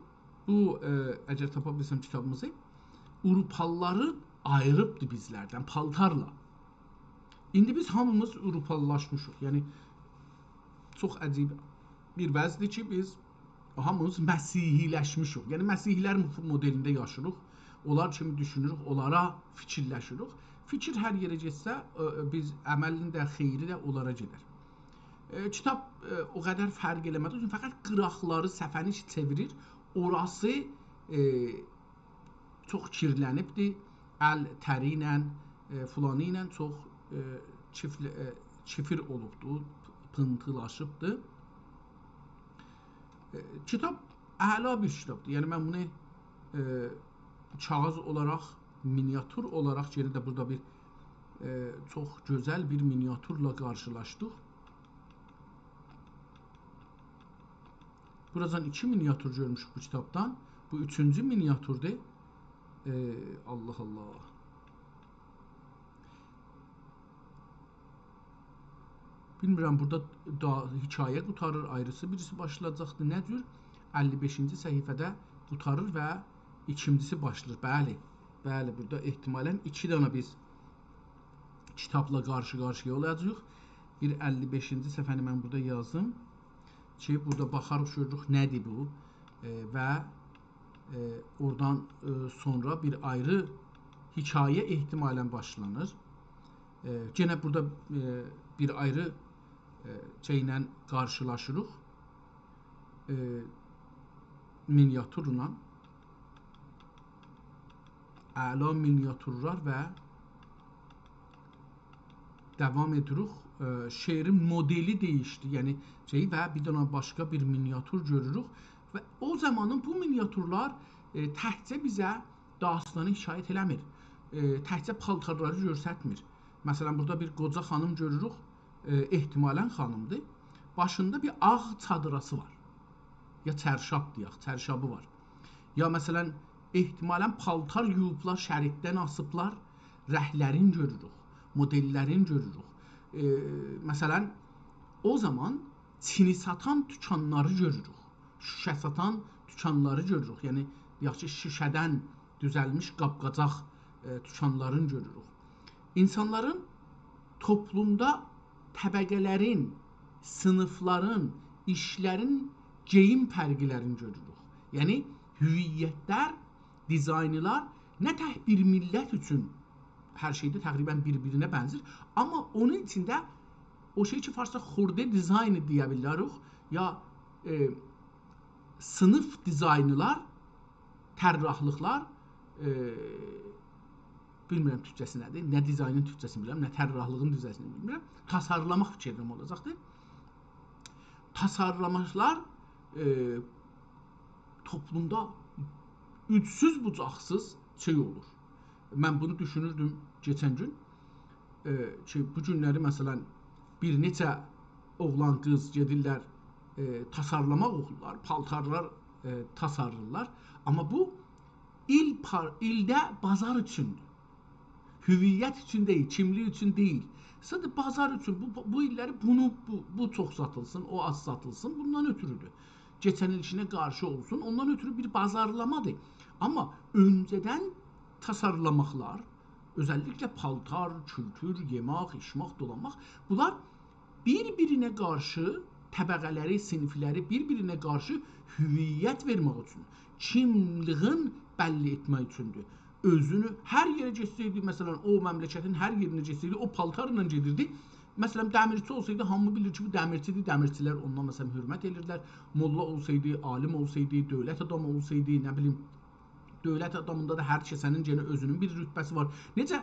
بو، ائ، اگر تاپا بیلسم کیتابیمیزی، آوروپالیلاری آییریبدی بیزلردن پالتارلا. ایندی بیز هامیمیز آوروپالیلاشمیشیق. یعنی، چوخ عجیب بیر وضعدیر کی، بیز هامیمیز مسیحیلشمیشیک. یعنی، مسیحیلر مو-، مدلینده یاشیریق. اونلار کیمی دوشونوروک، اونلارا فیکیرلشیریک. فیکیر هر یئره گئتسه، ائ، ائ، بیز عملین ده، خیری ده اونلارا گئدر. ائ، کیتاب، ائ، او قدر فرق ائله‌مه‌دی. چونکی فقط قیراقلاری، صفحه‌نی چئویریر. اوراسی، ائ، چوخ کیرلنیبدی. ال تری ایله، ائ، فلانی ایله چوخ، ائ، کیفل-، ائ، کیفیر اولوبدو، پینتیلاشیبدی. ائ، کیتاب اعلا بیر کیتابدیر. یعنی، من بونو، ائ، کاغیذ اولاراق، مینیاتور اولاراق، یئنه ده بورادا بیر، ائ، چوخ گؤزل بیر مینیاتورلا قارشیلاشدیق. بورادان ایکی مینیاتور گؤرموشوک بو کیتابدان. بو اوچونجو مینیاتوردور. ائ، الله الله. بیلمیرم، بورادا دا حکایه قوتاریر، آیریسی بیریسی باشلایاجاقدیر. نه جور؟ اللی بئشینجی صفحه‌ده قوتاریر و ایکینجیسی باشلاییر. بلی، بلی، بورادا احتمالاً ایکی دنه بیز کیتابلا قارشی-قارشییا اولاجاغیق. بیر اللی بئشینجی صفحه‌نی من بورادا یازیم کی، بورادا باخاریق، گؤروروک نه‌دیر بو. ائ، و، ائ، اورادان، ائ، سونرا بیر آیری حکایه احتمالاً باشلانیر. ائ، یئنه بورادا، ائ، بیر آیری، ائ، شئیله قارشیلاشیریق. ائ، مینیاتورلا. اعلا مینیاتورلار و داوام ائدیریک. ائ، شعرین مدلی دییشدی، یعنی شئی و بیر دنه باشقا بیر مینیاتور گؤروروک و او زامانین بو مینیاتورلار، ائ، تکجه بیزه داستانی حکایت ائله‌میر. ائ، تکجه پالتارلاری گؤسترمیر. مثلاً، بورادا بیر قوجا خانیم گؤروروک، ائ، احتمالاً خانیمدیر. باشیندا بیر آغ چادیراسی وار. یا چرشاب دئیک، چرشابی وار. یا مثلاً، احتمالاً پالتار یویوبلار، شریتدن آسیبلار، رنگلرین گؤروروک، مدللرین گؤروروک. ائ، مثلاً، او زامان چینی ساتان دوکانلاری گؤروروک. شوشه ساتان دوکانلاری گؤروروک. یعنی، دئیک کی، شوشه‌دن دوزلمیش قاب-قاجاق، ائ، دوکانلارین گؤروروک. اینسانلارین توپلومدا طبقه‌لرین، صینیفلارین، ایشلرین گئییم فرقلرینی گؤروروک. یعنی هویتلر، دیزاینلار نه تک بیر میللت اوچون، هر شئیده تقریباً بیر-بیرینه بنزیر، آمما اونون ایچینده او شئی کی، فارسدا خرده دیزاینی دئیه بیلریک، یا، ائ، صینیف دیزاینلار، طراحلیقلار، ائ، بیلمیرم تورکجه‌سی نه‌دیر، نه دیزاینین تورکجه‌سینی بیلیرم، نه طراحلیغین تورکجه‌سینی بیلمیرم. تاسارلاماق فیکریم اولاجاقدیر. تاسارلاماقلار، ائ، توپلومدا اوجسوز بوجاقسیز شئی اولور. من بونو دوشونوردوم کئچن گون، ائ، کی، بو گونلری، مثلاً، بیر نئچه اوغلان، قیز گئدیرلر، ائ، تاسارلاماق اوخویورلار، پالتارلار، ائ، تاسارلاییرلار. آمما بو ایل پار-، ایلده بازار اوچوندور. هویت اوچون دئییل، کیملیک اوچون دئییل. ساده‌جه بازار اوچون، بو، بو ایللری بونو، بو، بو چوخ ساتیلسین، او آز ساتیلسین، بوندان اؤتورودور. کئچن ایلکینه قارشی اولسون، اوندان اؤتورو بیر بازارلامادیر. آمما اؤنجه‌دن تاسارلاماقلار، اؤزللیکله پالتار، کولتور، یئمک، ایچمک، دولانماق، بونلار بیر-بیرینه قارشی، طبقه‌لری، صینیفلری بیر-بیرینه قارشی هویت وئرمک اوچون، کیملیگین بللی ائتمک اوچوندور. اؤزونو هر یئره گئتسه‌یدی، مثلاً، او مملکتین هر یئرینه گئتسه‌یدی، او پالتارلا گئدیردی. مثلاً، دمیرچی اولسایدی، هامی بیلیر کی، بو دمیرچیدیر، دمیرچیلر اوندان، مثلاً، حؤرمت ائدیرلر. موللا اولسایدی، عالیم اولسایدی، دؤولت آدامی اولسایدی، نه بیلیم، دؤولت آدامیندا دا هر کسه‌نین یئنه اؤزونون بیر رتبه‌سی وار. نئجه؟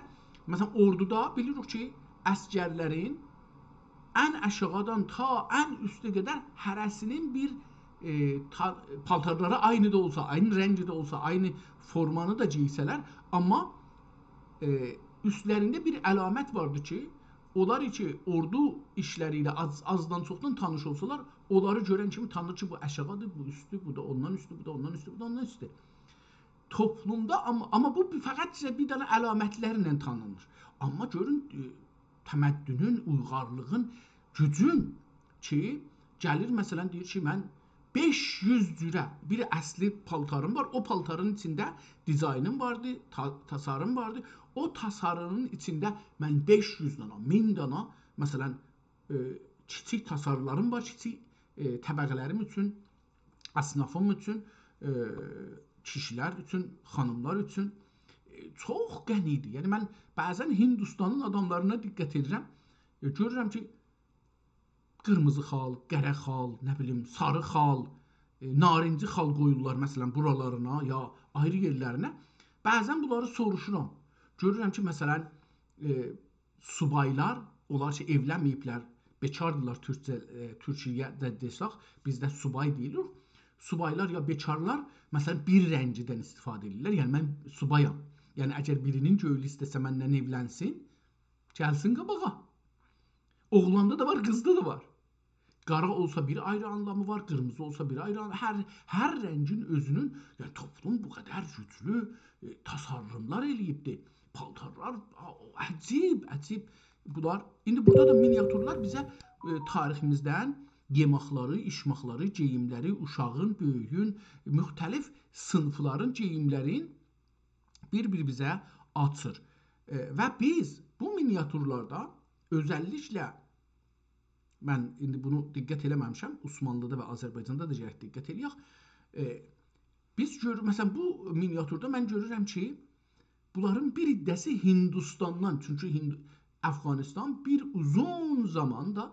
مثلاً، اوردودا بیلیریک کی، عسگرلرین ان آشاغیدان تا ان اوسته قدر هره‌سینین بیر، ائ، تا-، پالتارلاری عینی ده اولسا، عینی رنگی ده اولسا، عینی فورمانی دا گئیسه‌لر، آمما، ائ، اوستلرینده بیر علامت واردی کی، اونلار کی، اوردو ایشلری ایله آز، آزدان چوخدان تانیش اولسالار، اونلاری گؤرن کیمی تانیر کی، بو آشاغیدیر، بو اوستدور، بو دا اوندان اوستدور، بو دا اوندان اوستدور، بو دا اوندان اوستدور. توپلومدا، آمما، آمما بو بیر، فقط سیزه بیر دنه علامتلرله تانینیر. آمما گؤرون، ائ، تمدنون، اویغارلیغین، گوجون کی، گلیر، مثلاً، دئییر کی، من بئش یوز جوره بیر اصلی پالتاریم وار، او پالتارین ایچینده دیزاینیم واردی، تا-، تاساریم واردی. او تاسارینین ایچینده من بئش یوز دانا، مین دانا، مثلاً، ائ، کیچیک تاسارلاریم وار، کیچیک، ائ، طبقه‌لریم اوچون، اصنافیم اوچون، ائ، کیشیلر اوچون، خانیملار اوچون، ائ، چوخ غنی‌دیر. یعنی، من بعضاً هندوستانین آداملارینا دقت ائدیرم، ائ، گؤرورم کی، قیرمیزی خال، قره خال، نه بیلیم، ساری خال، ائ، نارنجی خال قویورلار، مثلاً، بورالارینا یا آیری یئرلرینه. بعضاً بونلاری سوروشورام. گؤرورم کی، مثلاً، ائ، سوبایلار، اونلار کی، ائولنمه‌ییبلر، بیکاردیلار تورکجه، ائ، تورکیه‌ده دئسک، بیزده سوبای دئییلیر. سوبایلار یا بیکارلار، مثلاً، بیر رنگیدن استفاده ائدیرلر. یعنی، من سوبایام. یعنی، اگر بیرینین گؤیلو ایسته‌سه مندن ائولنسین، گلسین قاباغا. اوغلاندا دا وار، قیزدا دا وار. قارا اولسا بیر آیری آنلامی وار، قیرمیزی اولسا بیر آیری آنلامی. هر، هر رنگین اؤزونون، یعنی توپلوم بو قدر گوجلو، ائ، تاسارلاملار ائله‌ییبدی. پالتارلار، آ، او عجیب، عجیب. بونلار، ایندی بورادا دا مینیاتورلار بیزه، ائ، تاریخیمیزدن یئمکلری، ایچمکلری، گئییملری، اوشاغین، بؤیویون، مختلف صینیفلارین گئییملرین بیر-بیر بیزه آچیر. ائ، و بیز بو مینیاتورلاردا اؤزللیکله، من ایندی بونو دقت ائله‌مه‌میشم، عثمانلی‌دا و آذربایجاندا دا گرک دقت ائله‌یک. ائ، بیز گؤر-، مثلاً، بو مینیاتوردا من گؤرورم کی، بونلارین بیر حیصه‌سی هندوستاندان، چونکی هند-، افغانستان بیر اوزون زامان دا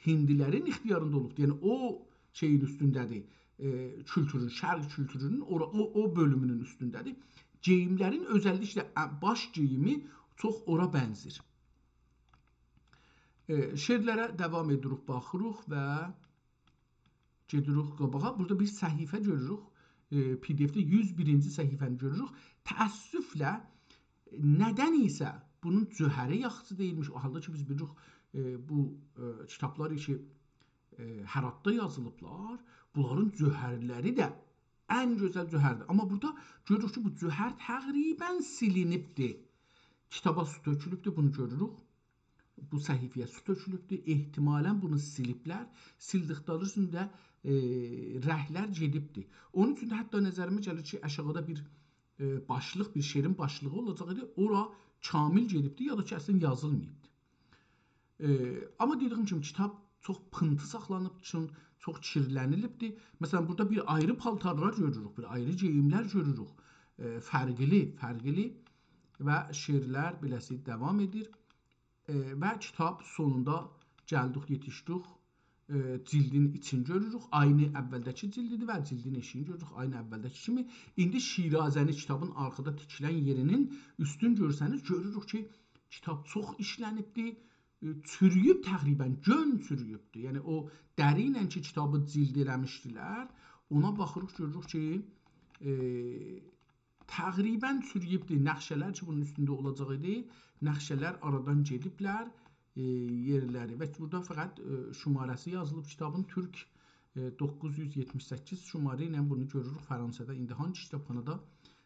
هندیلرین اختیاریندا اولوبدور. یعنی، او شئیین اوستونده‌دیر، ائ، کولتورون، شرق کولتورونون اورا-، او، او بؤلومونون اوستونده‌دیر. گئییملرین اؤزللیکله، ا، باش گئییمی چوخ اورا بنزیر. ائ، شعرلره داوام ائدیریک، باخیریق و گئدیریک قاباغا. بورادا بیر صفحه گؤروروک. ائ، پی دی اف‌ده یوز بیرینجی صفحه‌نی گؤروروک. تأسفله، ندن ایسه بونون جوهری یاخشی دئییلمیش. او حالدا کی، بیز بیلیریک، ائ، بو، ائ، کیتابلار کی، ائ، هراتدا یازیلیبلار، بونلارین جوهرلری ده ان گؤزل جوهردیر. آمما بورادا گؤروروک کی، بو جوهر تقریباً سیلینیبدیر. کیتابا سو تؤکولوبدور، بونو گؤروروک. بو صفحه‌یه سو تؤکولوبدور. احتمالاً بونو سیلیبلر. سیلدیکلری اوچون ده، ائ، رنگلر گئدیبدیر. اونون اوچون ده حتی نظریمه گلیر کی، آشاغیدا بیر، ائ، باشلیق، بیر شعرین باشلیغی اولاجاق ایدی. اورا کامل گئدیبدی، یا دا کی، اصلاً یازیلماییبدی. ائ، آمما دئدیگیم کیمی، کیتاب چوخ پینتی ساخلانیب، چون چوخ کیرلنیلیبدیر. مثلا، بورادا بیر آیری پالتارلار گؤروروک، بیر آیری گئییملر گؤروروک. ائ، فرقلی، فرقلی و شعرلر بئله‌سی داوام ائدیر. ائ، و کیتاب سونوندا گلدیک، یئتیشدیک. ائ، جیلدین ایچین گؤروروک. آیین اولده‌کی جیلدیدیر و جیلدین ائشیگینی گؤروروک. آیین اولده‌کی کیمی. ایندی شیرازه‌نی، کیتابین آرخادا تیکیلن یئرینین اوستون گؤرسنیز، گؤروروک کی، کیتاب چوخ ایشلنیبدیر. ائ، چورویوب تقریبا، گؤن چورویوبدور. یعنی او دری ایله کی، کیتابی جیلد ائله‌میشدیلر، اونا باخیریق، گؤروروک کی، ائ، تقریبا چورویوبدور. نقشه‌لر کی، بونون اوستونده اولاجاق ایدی، نقشه‌لر آرادان گئدیبلر، ائ، یئرلری. و بورادا فقط، ائ، شماره‌سی یازیلیب کیتابین، تورک، ائ، دوققوز یوز یئتمیش سککیز شماره ایله بونو گؤروروک فرانسادا. ایندی هانسی کیتابخانادا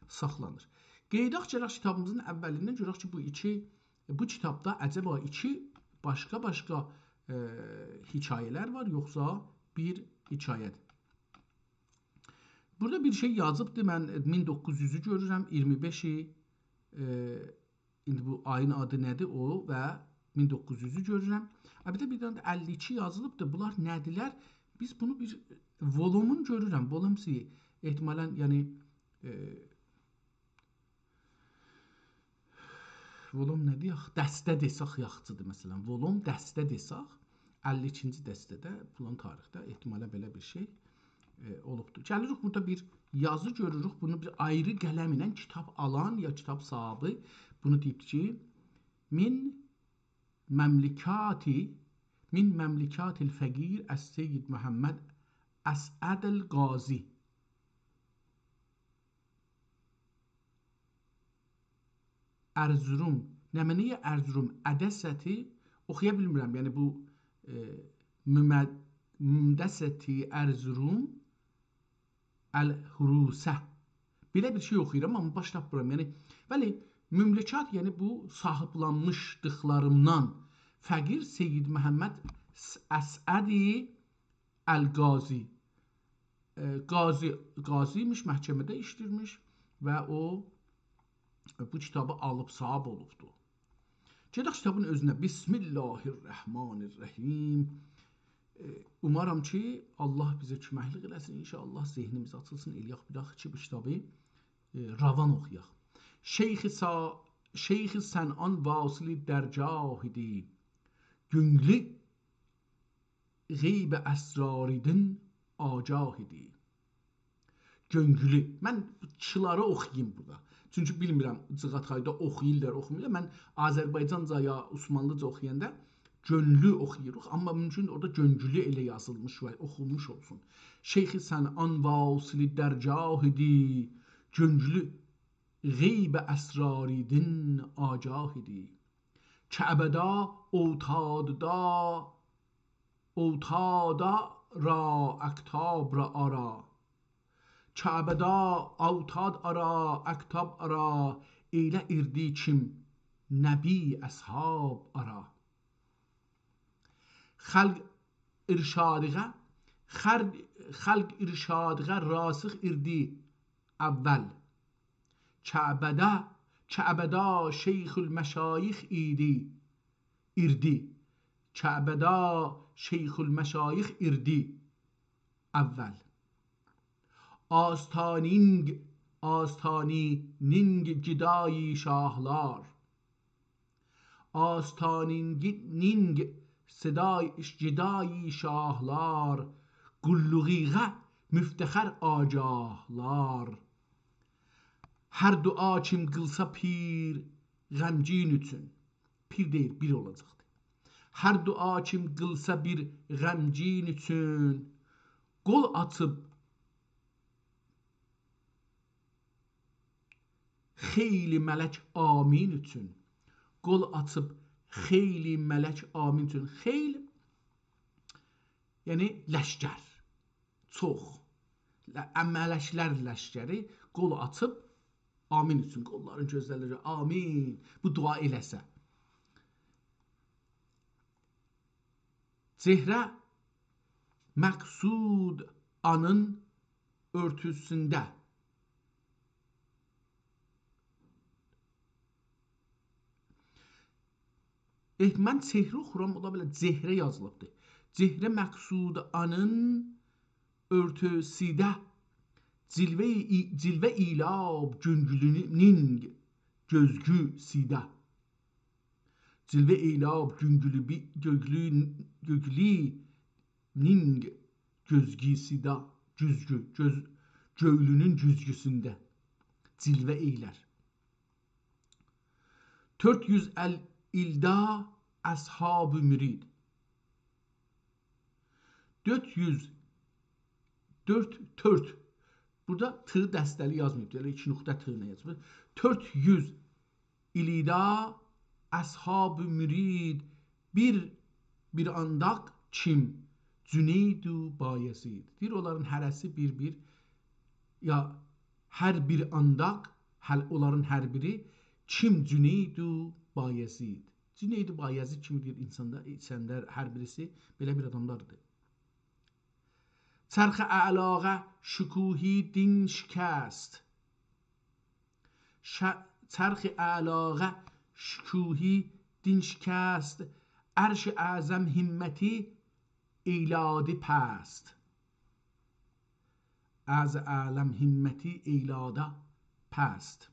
ساخلانیر؟ قئییداق گلک کیتابیمیزین اولیندن، گؤرک کی، بو ایکی، بو کیتابدا عجبا ایکی باشقا-باشقا، ائ، حکایه‌لر وار، یوخسا بیر حکایه‌دیر؟ بورادا بیر شئی یازیبدی، من مین دوققوز یوزو گؤرورم، اییرمی بئشی، ائ، ایندی بو آیین آدی نه‌دیر؟ او و مین دوققوز یوزو گؤرورم. ها، بیر ده بیر دنه ده اللی ایکی یازیلیبدیر. بونلار نه‌دیرلر؟ بیز بونو بیر ولومون گؤرورم. ولوم سی، احتمالا، یعنی، ائ، ولوم نه دئیک؟ دسته دئسک یاخشیدیر، مثلا. ولوم، دسته دئسک، اللی ایکینجی دسته‌ده، فلان تاریخده احتمالا بئله بیر شئی، ائ، اولوبدور. گلیریک، بورادا بیر یازی گؤروروک. بونو بیر آیری قلم ایله کیتاب آلان یا کیتاب صاحیبی بونو دئییب کی، من مملکات، من مملکات الفقیر السید محمد اسعد القاضی. ارزروم، نمنه‌ی ارزروم، عدستی، اوخویا بیلمیرم، یعنی بو، ائ، ممد-، ممدستی ارزروم الحروسه. بئله بیر شئی اوخویورام، آمما باش تاپمیرام. یعنی، بلی، مملکات، یعنی بو صاحیبلانمیشدیقلاریمدان فقیر سید محمد س-، اسعدی القاضی. ائ، قاضی، قاضی‌یمیش، محکمه‌ده ایشله‌ییرمیش و او بو کیتابی آلیب صاحیب اولوبدو. گئدک کیتابین اؤزونه. بسم الله الرحمن الرحیم. ائ، اومارام کی، الله بیزه کؤمکلیک ائله‌سین. ان‌شاءالله ذهنیمیز آچیلسین، ائله‌یک بیلک کی، بو کیتابی، ائ، روان اوخویاق. شیخ سا-، شیخ صنعان واصلی درگاه ایدی. گؤنلو غیب اسراریدن آگاه ایدی. گؤنلو. من چیلاری اوخویوم بورادا. چونکی بیلمیرم، جیغاتایدا اوخویورلار، اوخومورلار. من آذربایجانجا یا عثمانلیجا اوخویاندا گؤنلو اوخویوروق، آمما مومکون اورادا گؤنگولو ائله یازیلمیش و اوخونموش اولسون. شیخ صنعان واصلی درگاه ایدی، گؤنلو غیب اسراریدن آگاه ایدی. کعبه‌دا اوتاددا، اوتادا را اقطاب را آرا. کعبه‌دا اوتاد آرا، اقطاب آرا، ائیله ایردی کیم نبی اصحاب آرا. خلق ارشادیغه، خر-، خلق ارشادیغه راسخ ایردی اول. کعبه‌ده، کعبه‌ده شیخ المشایخ ایدی، ایردی. کعبه‌ده شیخ المشایخ ایردی اول. آستانینگ، آستانینگ گدایی شاهلار. آستانینگ، نینگ صدای، گدایی شاهلار، قوللوغیغا مفتخر آگاهلار. هر دعا کیم قیلسا پیر غمگین اوچون، پیر دئییل، بیر اولاجاقدیر. هر دعا کیم قیلسا بیر غمگین اوچون، قول آچیب خیلی ملک آمین اوچون. قول آچیب خیلی ملک آمین اوچون. خیل، یعنی لشکر. چوخ. ل-، ملکلر لشکری قول آچیب آمین اوچون. قوللارین گؤزلری، آمین. بو دعا ائله‌سه. چهره مقصود آنین اؤرتوسونده. ائه، من چهره اوخورام، اولا بیلر چهره یازیلیبدیر. جهره مقصود آنین اؤرتوسیده، جلوه ای-، جلوه ایلاب گؤنگولونون گؤزگوسیده. جلوه ایلاب گؤنگولو بی-، گؤگلو-، گؤگلونون گؤزگوسیده، گؤزگو، گؤز-، گؤگلونون گؤزگوسونده جلوه ائیلر. دؤرد یوز ال-، ایلده اصحاب مرید. دؤرد یوز، دؤرد، دؤرد. بورادا ت دسته‌لی یازماییب، ائله ایکی نقطه ت ایله یازیب. دؤرد یوز ایلیده اصحاب مرید بیر، بیر آنداق کیم جنید و بایزید. دئییر، اونلارین هره‌سی بیر-بیر، یا هر بیر آنداق، هل-، اونلارین هر بیری کیم جنید و بایزید. جنید و بایزید کیمی دئییر، اینساندا، ایچنده هر بیریسی بئله بیر آداملاردیر. چرخ اعلاغه شکوهی دین شکست. ش-، چرخ اعلاغه شکوهی دین شکست، عرش اعظم همتی ایلادی پست. عرش اعظم همتی ایلادا پست.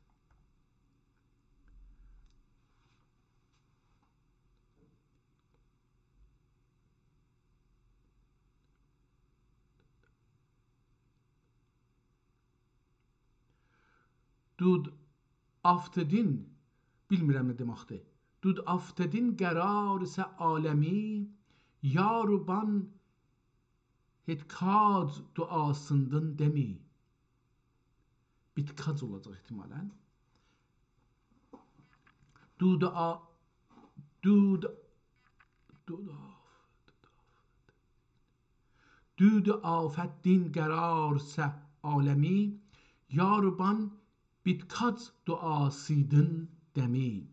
دود آفتدین، بیلمیرم نه دئمکدیر. دود آفتدین قرار ایسه عالمی، یار و بان هتکاج دعاسیندین دمی. بیتکاج اولاجاق احتمالاً. دود آ-، دود، دود آ-، دود آفتدین قرار ایسه عالمی، یار و بان بیتکاج دعاسیدین دمی.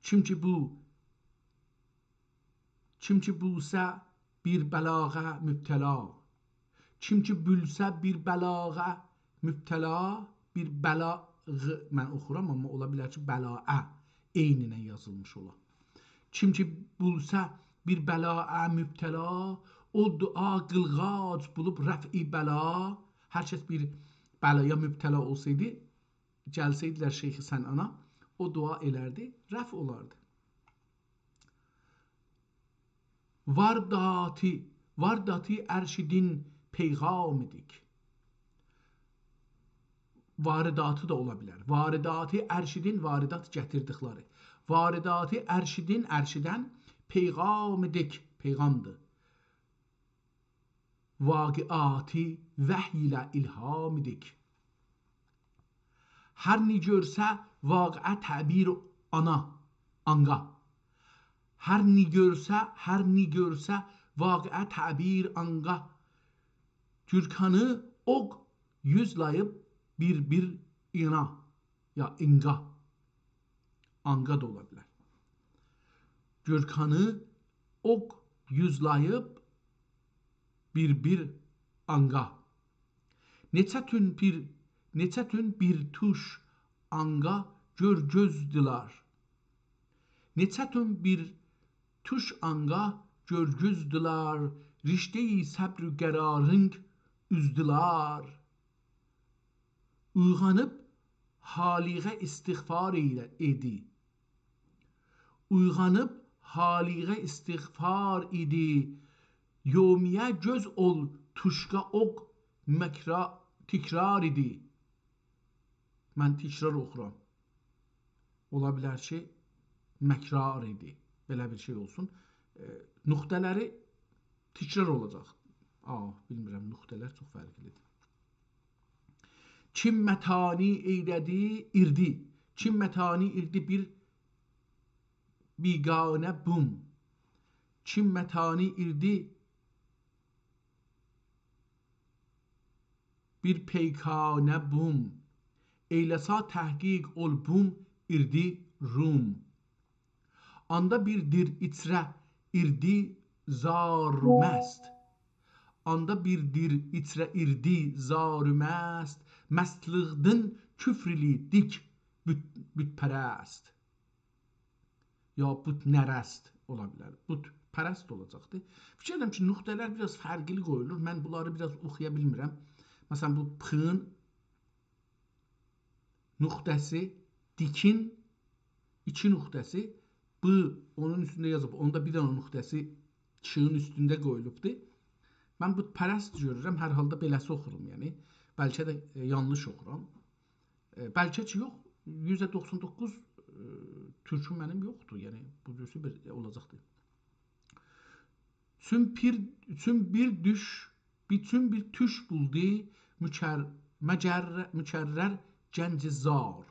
کیم کی بو، کیم کی بوسه بیر بلاغه مبتلا، کیم کی بولسه بیر بلاغه مبتلا، بیر بلاغ، من اوخورام، آمما اولا بیلر کی، بلاعه عینینن یازیلمیش اولا. کیم کی بولسه بیر بلاعه مبتلا، او دعا قیلغاج بولوب رفع بلا. هر کس بیر بلایا مبتلا اولسایدی، گلسه‌یدیلر شیخ صنعانا، او دعا ائلردی، رفع اولاردی. وارداتی، وارداتی ارشدین پیغامیدیک. وارداتی دا اولا بیلر. وارداتی ارشدین، واردات گتیردیکلری. وارداتی ارشدین، ارشدن، پیغامیدیک، پیغامدیر. واقعاتی وحی ایله الهامیدیک. هر نی گؤرسه واقعه تعبیر آنا، آنقا. هر نی گؤرسه، هر نی گؤرسه واقعه تعبیر آنقا. گورکانی اوق یوزلاییب بیر-بیر اینا، یا اینقا. آنقا دا اولا بیلر. گورکانی اوق یوزلاییب بیر-بیر آنقا. نئچه تون بیر، نئچه تون بیر توش آنقا گؤر گؤزدولار. نئچه تون بیر توش آنقا گؤر گؤزدولار، رشته‌ی صبر و قرارینگ اوزدولار. اویغانیب حالیغه استغفار ائیله-، ائدی. اویغانیب حالیغه استغفار ائدی. یومیه گؤز اول توشقا اوق مکرا-، تکرار ائدی. من تکرار اوخورام. اولا بیلر کی، مکرار ائدی. بئله بیر شئی اولسون. ائ، نقطه‌لری تکرار اولاجاق. آ، بیلمیرم، نقطه‌لر چوخ فرقلیدیر. کیم متانی ائیله‌دی ایردی، کیم متانی ایردی بیر بیگانه بوم. کیم متانی ایردی بیر پیکانه بوم. ائیله‌سا تحقیق اول بوم ایردی روم. آندا بیر دیر ایچره ایردی زار مست. آندا بیر دیر ایچره ایردی زار مست. مستلیقدین کفر ایلیدیک بت-، بت‌پرست. یا بت‌نرست اولا بیلر. بت پرست اولاجاقدی. فیکیر ائدیرم کی، نقطه‌لر بیر آز فرقلی قویولور. من بونلاری بیر آز اوخویا بیلمیرم. مثلا، بو پین نقطه‌سی، دیکین ایکی نقطه‌سی، ب اونون اوستونده یازیب، اوندا بیر دنه نقطه‌سی کی‌یین اوستونده قویولوبدور. من بو پرست گؤرورم، هر حالدا بئله‌سی اوخورام، یعنی. بلکه ده، ائ، یانلیش اوخورام. ائ، بلکه کی، یوخ، یوزده دوخسان دوققوز، ائ، تورکوم منیم یوخدور، یعنی، بو جورسو بیر اولاجاقدیر. چون بیر، چون بیر دوش، بیر، چون بیر توش بولدو مکر-، مجر-، مکرر گنج زار.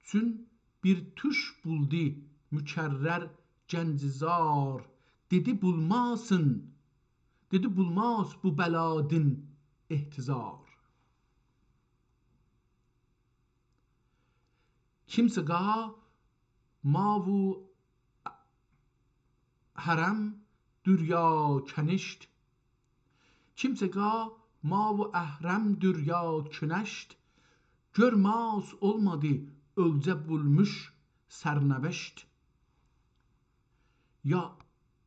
چون بیر توش بولدو مکرر گنج زار، دئدی بولماسین، دئدی بولماز بو بلادین احتضار. کیمسه قا ما و حرم دوریا کنشت. کیمسه قا ما و اهرم دوریا کنشت، گؤرماس اولمادی اؤلجه بولموش سرنوشت. یا،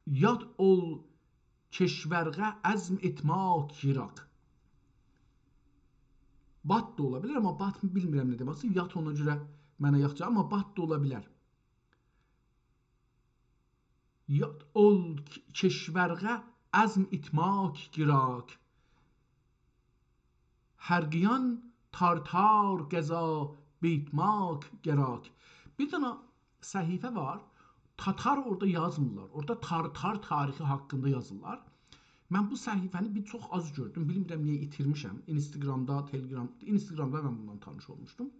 یاد اول کشورغه عزم ائتماک گیراک. بات دا اولا بیلر، آمما بات بیلمیرم نه دئمکدیر. یاد اونا گؤره منه یاخشی، آمما بات دا اولا بیلر. یاد اول کشورغه عزم ائتماک گیراک. هر قیان تارتار قضا بیتماک گراک. بیر دنه صفحه وار. تاتار اورادا یازمیرلار. اورادا تارتار تاریخی حاقیندا یازیرلار. من بو صفحه‌نی بیر چوخ آز گؤردوم. بیلمیرم نییه ایتیرمیشم. اینستاگرامدا، تلگرام، اینستاگرامدا من بوندان تانیش اولموشدوم.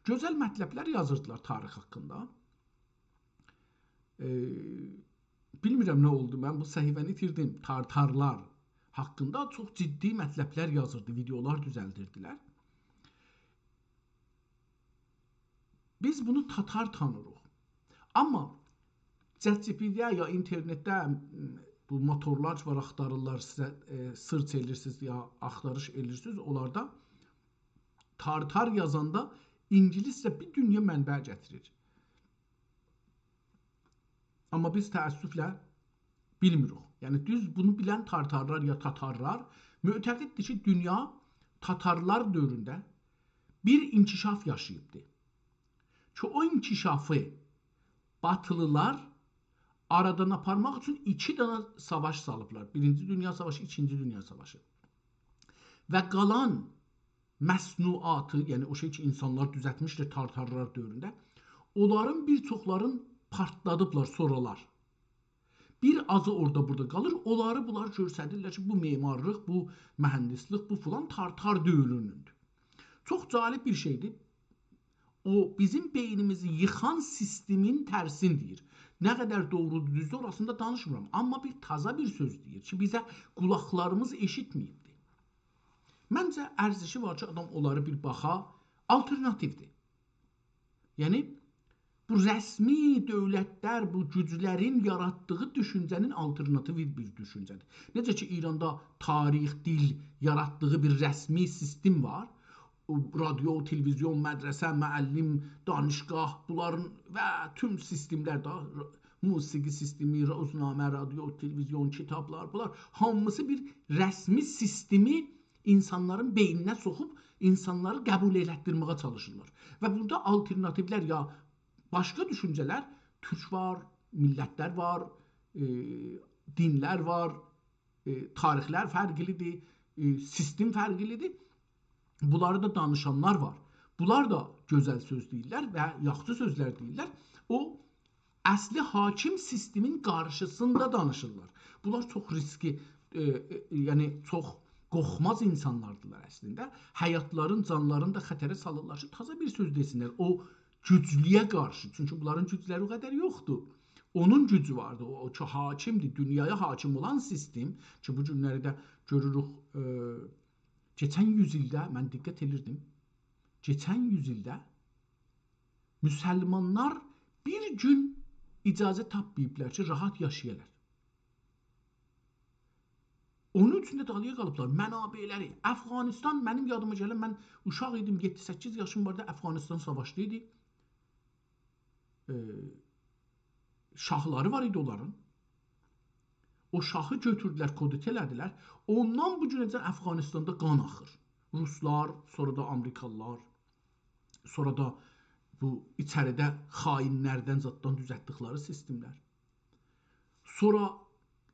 گؤزل مطلبلر یازیردیلار تاریخ حاقیندا. ائ، بیلمیرم نه اولدو، من بو صفحه‌نی ایتیردیم. تارتارلار حاقیندا چوخ جدی مطلبلر یازیردی، ویدئولار دوزلدیردیلر. بیز بونو تاتار تانیریق. آمما ChatGPT-یه یا اینترنتده، م، بو موتورلار کی وار، آختاریرلار، سیزه، ائ، search ائلیرسینیز یا آختاریش ائلیرسینیز، اونلاردا تارتار یازاندا اینگیلیسجه بیر دونیا منبع گتیریر. آمما بیز تأسفله بیلمیریک. یعنی دوز بونو بیلن تارتارلار یا تاتارلار معتقددیر کی، دونیا تاتارلار دؤورونده بیر انکشاف یاشاییبدی. کی او انکشافی باتیلیلار آرادان آپارماق اوچون ایکی دنه ساواش سالیبلار. بیرینجی دونیا ساواشی، ایکینجی دونیا ساواشی. و قالان مصنوعاتی، یعنی او شئی کی، اینسانلار دوزلتمیشدیر تارتارلار دؤورونده، اونلارین بیر چوخلارین پارتلادیبلار سونرالار. بیر آزی اورادا بورادا قالیر، اونلاری بونلار گؤستریرلر کی، بو معمارلیق، بو مهندسلیک، بو فلان تارتار دؤورونوندور. چوخ جالب بیر شئیدیر. او، بیزیم بئینیمیزی ییخان سیستمین ترسینی دئییر. نه قدر دوغرودور، دوزدور، اوراسیندا دانیشمیرام. آمما بیر تازا بیر سؤز دئییر کی، بیزه قولاقلاریمیز ائشیتمه‌ییبدی. منجه، ارزشی وار کی، آدام اونلاری بیر باخا، آلترناتیودیر. یعنی، بو رسمی دؤولتلر، بو گوجلرین یاراتدیغی دوشونجه‌نین آلترناتیوی بیر دوشونجه‌دیر. نئجه کی، ایراندا تاریخ، دیل یاراتدیغی بیر رسمی سیستم وار. او، رادیو، تلویزیون، مدرسه، معلم، دانشگاه، بونلارین و توم سیستملر ده، ر-، موسیقی سیستمی، روزنامه، رادیو، تلویزیون، کیتابلار، بونلار هامیسی بیر رسمی سیستمی اینسانلارین بئینینه سوخوب، اینسانلاری قبول ائلتدیرمه‌یه چالیشیرلار. و بورادا آلترناتیولر یا باشقا دوشونجه‌لر، تورک وار، میللتلر وار، ائ، دینلر وار، ائ، تاریخلر فرقلیدیر، ائ، سیستم فرقلیدیر. بونلاری دا دانیشانلار وار. بونلار دا گؤزل سؤز دئییرلر و یاخشی سؤزلر دئییرلر. او اصلی حاکم سیستمین قارشیسیندا دانیشیرلار. بونلار چوخ ریسکی، ائ، ائ، یعنی چوخ قورخماز اینسانلاردیلار اصلینده. حیاتلارین، جانلارینی دا خطره سالیرلار کی، تازا بیر سؤز دئسینلر او گوجلویه قارشی. چونکی بونلارین گوجلری او قدر یوخدور. اونون گوجو واردی، او، او کی، حاکمدیر، دونیایا حاکم اولان سیستم کی، بو گونلری ده گؤروروک، ائ، کئچن یوز ایلده، من دقت ائدیردیم، کئچن یوز ایلده مسلمانلار بیر گون اجازه تاپماییبلار کی، راحت یاشایالار. اونون اوچون ده دالییا قالیبلار. منابعلری، افغانستان، منیم یادیما گلیر، من اوشاق ایدیم، یئددی سککیز یاشیم واردی، افغانستان ساواشدا ایدی. ائ، شاهلاری وار ایدی اونلارین. او شاهی گؤتوردولر، کودتا ائله‌دیلر. اوندان بو گونه‌جن افغانستاندا قان آخیر. روسلار، سونرا دا آمریکالیلار، سونرا دا بو ایچریده خائنلردن، زاددان دوزلتدیکلری سیستملر. سونرا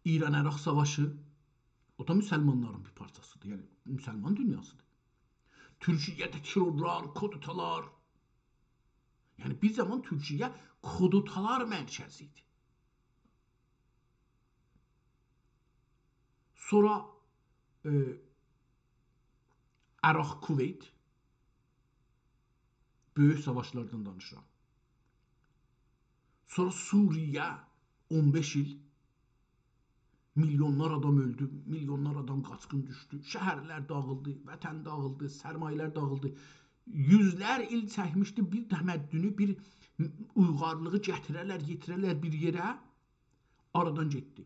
ایران-عراق ساواشی، او دا مسلمانلارین بیر پارچاسیدیر. یعنی مسلمان دونیاسیدیر. تورکیه‌ده ترورلار، کودتالار. یعنی بیر زامان تورکیه کودتالار مرکزی ایدی. سونرا، ائ، عراق، کویت، بؤیوک ساواشلاردان دانیشیرام. سونرا سوریه، اون بئش ایل، میلیونلار آدام اؤلدو، میلیونلار آدام قاچقین دوشدو، شهرلر داغیلدی، وطن داغیلدی، سرمایه‌لر داغیلدی. یوزلر ایل چکمیشدی بیر تمدنو، بیر اویغارلیغی گتیره‌لر، یئتیره‌لر بیر یئره، آرادان گئتدی.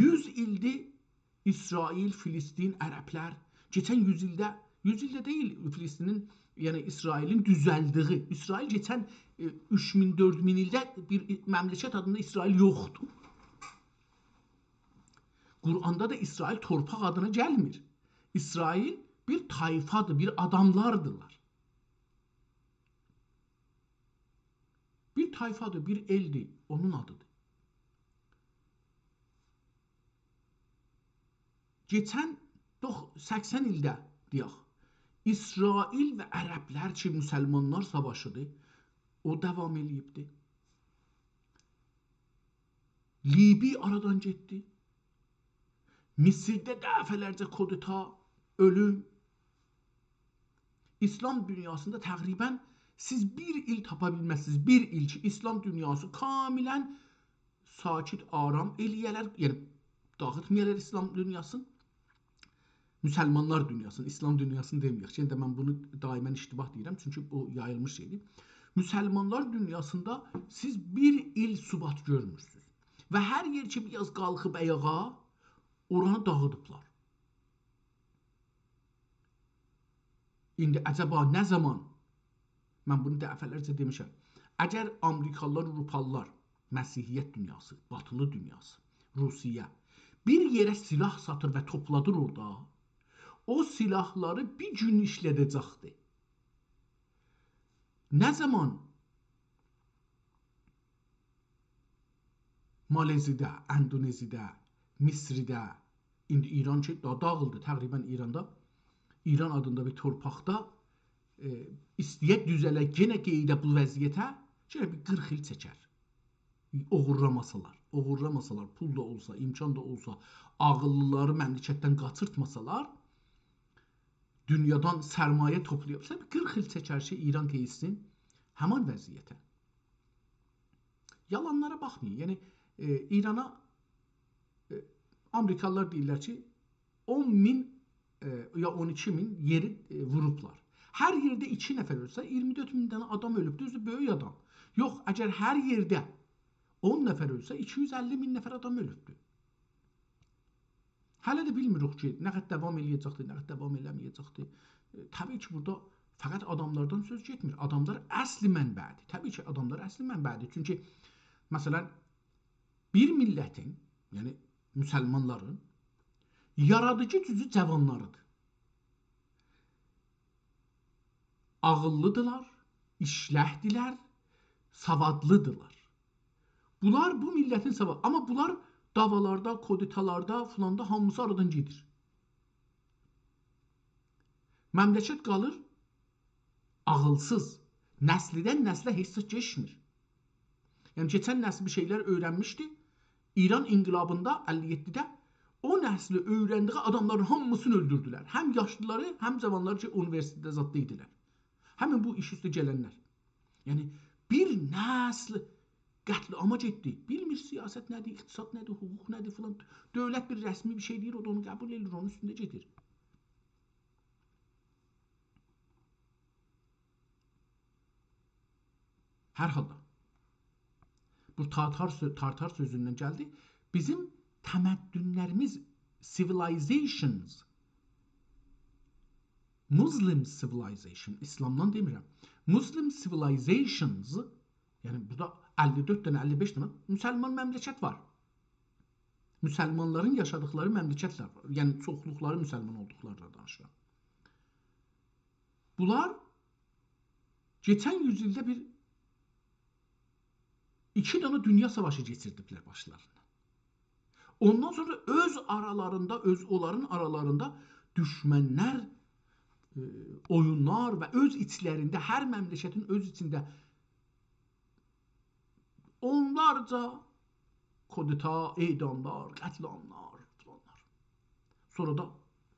یوز ایلدیر اسرائیل، فلسطین، عربلر، کئچن یوز ایلده، یوز ایلده دئییل، فلسطینین، یعنی اسرائیلین دوزلدیگی، اسرائیل کئچن، ائ، اوچ مین، دؤرد مین ایلده بیر مملکت آدیندا اسرائیل یوخدور. قرآندا دا اسرائیل تورپاق آدینا گلمیر. اسرائیل بیر طایفادیر، بیر آداملاردیلار. بیر طایفادیر، بیر ائلدیر، اونون آدیدیر. کئچن دوخ-، سکسن ایلده، دئیک، اسرائیل و عربلر کی، مسلمانلار ساواشیدیر، او داوام ائله‌ییبدی. لیبی آرادان گئتدی. مصرده دفعه‌لرجه کودتا، اؤلوم. اسلام دونیاسیندا تقریباً سیز بیر ایل تاپا بیلمزسینیز. بیر ایل کی، اسلام دونیاسی کاملاً ساکت، آرام ائله‌یه‌لر، یعنی داغیتمایالار اسلام دونیاسینی. مسلمانلار دونیاسینی، اسلام دونیاسینی دئمه‌یک. یئنه ده من بونو دائماً اشتباه دئییرم، چونکی او یاییلمیش شئیدیر. مسلمانلار دونیاسیندا سیز بیر ایل ثبات گؤرمورسونوز. و هر یئر کی، بیر آز قالخیب آیاغا، اورانی داغیدیبلار. ایندی عجبا نه زامان، من بونو دفعه‌لرجه دئمیشم، اگر آمریکالیلار، آوروپالیلار، مسیحیت دونیاسی، باتیلی دونیاسی، روسیه بیر یئره سلاح ساتیر و توپلادیر اورادا، او سلاحلاری بیر گون ایشله‌ده‌جکدیر. نه زامان مالزی‌ده، اندونزی‌ده، مصرده، ایندی ایران کی، دا-، داغیلدی. تقریباً ایراندا، ایران آدیندا بیر تورپاقدا، ائ، ایسته‌یه دوزه‌له، یئنه قئییده بو وضعیته، یئنه بیر قیرخ ایل چکر. اوغورلاماسالار، اوغورلاماسالار، پول دا اولسا، امکان دا اولسا، عاغیللیلاری مملکتدن قاچیرتماسالار، دونیادان سرمایه توپلاییبسا، بیر قیرخ ایل چکر کی، ایران قئییتسین همان وضعیته. یالانلارا باخمایین. یعنی، ائ، ایرانا، ائ، آمریکالیلار دئییرلر کی، اون مین، ائ، یا اون ایکی مین یئری، ائ، ووروبلار. هر یئرده ایکی نفر اؤلسه، اییرمی دؤرد مین دنه آدام اؤلوب. دوزدور، بؤیوک آدام. یوخ، اگر هر یئرده اون نفر اؤلسه، ایکی یوز اللی مین نفر آدام اؤلوبدور. هله ده بیلمیریک کی، نه قدر داوام ائله‌یه‌جکدیر، نه قدر داوام ائله‌مه‌یه‌جکدیر. ائ، طبیعی کی، بورادا فقط آداملاردان سؤز گئتمیر. آداملار اصل منبعدیر. طبیعی کی، آداملار اصل منبعدیر. چونکی، مثلاً، بیر میللتین، یعنی مسلمانلارین یارادیجی گوجو جاوانلاریدیر. عاغیللیدیرلار، ایشلکدیلر، سوادلیدیرلار. بونلار بو میللتین سواد-، آمما بونلار داوالاردا، کودتالاردا، فلاندا هامیسی آرادان گئدیر. مملکت قالیر عاغیلسیز. نسلدن نسله هئچ زاد کئچمیر. یعنی، کئچن نسل بیر شئیلر اؤیرنمیشدی. ایران انقلابیندا، اللی یئددیده، او نسلی اؤیرندیگی آداملارین هامیسینی اؤلدوردولر. هم یاشلیلاری، هم جاوانلاری کی، اونیوئرسیتئتده زاددا ایدیلر. همین بو ایش اوسته گلنلر. یعنی، بیر نسل قتل‌عاما گئتدی. بیلمیر سیاست نه‌دیر، اقتصاد نه‌دیر، حقوق نه‌دیر فلان. دؤولت بیر رسمی بیر شئی دئییر، او دا اونو قبول ائدیر، اونون اوستونده گئدیر. هر حالدا، بو تاتار سؤ-، تارتار سؤزوندن گلدی. بیزیم تمدنلریمیز، civilizations، Muslim civilization، اسلامدان دئمیرم، Muslim civilizations، یعنی بورادا اللی دؤرد دنه، اللی بئش دنه مسلمان مملکت وار. مسلمانلارین یاشادیقلاری مملکتلر وار. یعنی چوخلوقلاری مسلمان اولدوقلارینی دانیشیرام. بونلار کئچن یوز ایلده بیر ایکی دنه دونیا ساواشی کئچیردیبلر باشلاریندان. اوندان سونرا اؤز آرالاریندا، اؤز اونلارین آرالاریندا دوشمنلر، ائ، اویونلار و اؤز ایچلرینده، هر مملکتین اؤز ایچینده اونلارجا کودتا، اعداملار، قتل‌عاملار، فلانلار. سونرا دا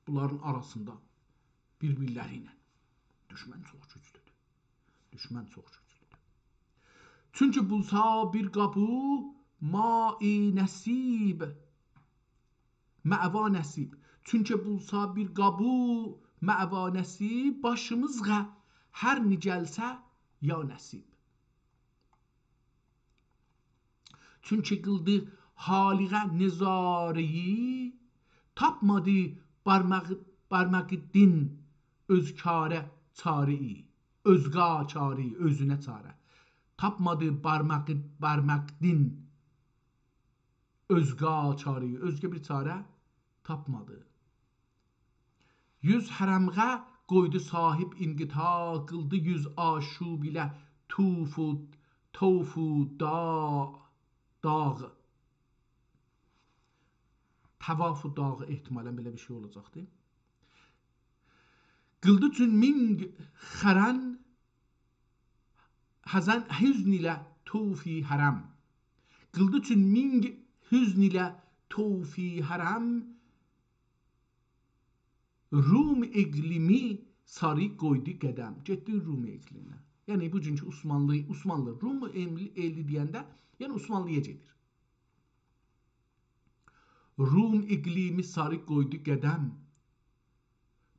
بونلارین آراسیندا بیر-بیرلری ایله. دوشمن چوخ گوجلودور. دوشمن چوخ گوجلودور. چونکی بولسا بیر قابو ماء نصیب، مأوا نصیب. چونکی بولسا بیر قابو مأوا نصیب، باشیمیزغا هر نی گلسه یا نصیب. چونکی قیلدی حالقه نظاره‌یی، تاپمادی بارماق، بارماق دین اؤز کاره چاره‌یی، اؤزگا چاره‌یی، اؤزونه چاره. تاپمادی بارماق، بارماق دین اؤزگا چاره‌یی، اؤزگه بیر چاره تاپمادی. یوز حرمغه قویدو صاحب انقطاع، قیلدی یوز آشوب ایله طوف و، طوف و دا، داغ. طواف و داغ احتمالاً بئله بیر شئی اولاجاقدی. قیلدی چون مینگ خرن حزن، حزن ایله طوف حرم. قیلدی چون مینگ حزن ایله طوف حرم، روم اقلیمی ساری قویدو قدم. گئتدی روم اقلیمینه. یعنی بوگونکو عثمانلی، عثمانلی، روم ائل-، ائلی دئینده، یعنی عثمانلی‌یا گئدیر. روم اقلیمی ساری قویدو قدم.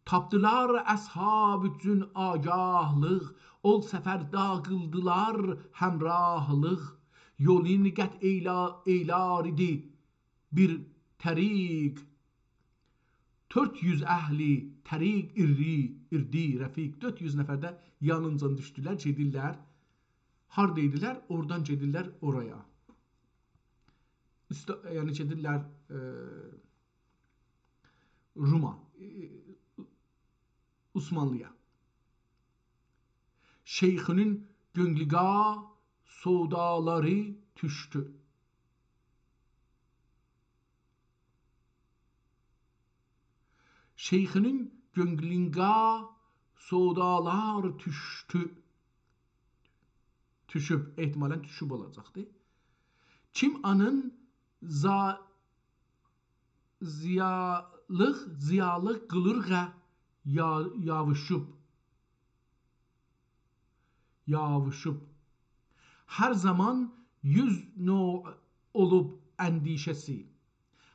تاپدیلار اصحاب اوچون آگاهلیق، اول سفر داغیلدیلار همراهلیق. یولون قطع ائیلا-، ائیلار ایدی بیر طریق. دؤرد یوز اهلی طریق ایردی، ایردی رفیق. دؤرد یوز نفر ده یانینجان دوشدولر، گئدیرلر. هاردا ایدیلر، اورادان گئدیرلر اورایا. اوسته-، یعنی گئدیرلر، ائ، روما، ائ، عثمانلی‌یا. شیخینین گؤنگلوگا سودالاری دوشدو. شیخینین گؤنگلونگا سودالار دوشدو. دوشوب، احتمالاً دوشوب اولاجاقدی. کیم آنین زا-، ضیالیق، ضیالی قیلیغا یا-، یاووشوب. یاووشوب. هر زامان یوز نوع اولوب اندیشه‌سی.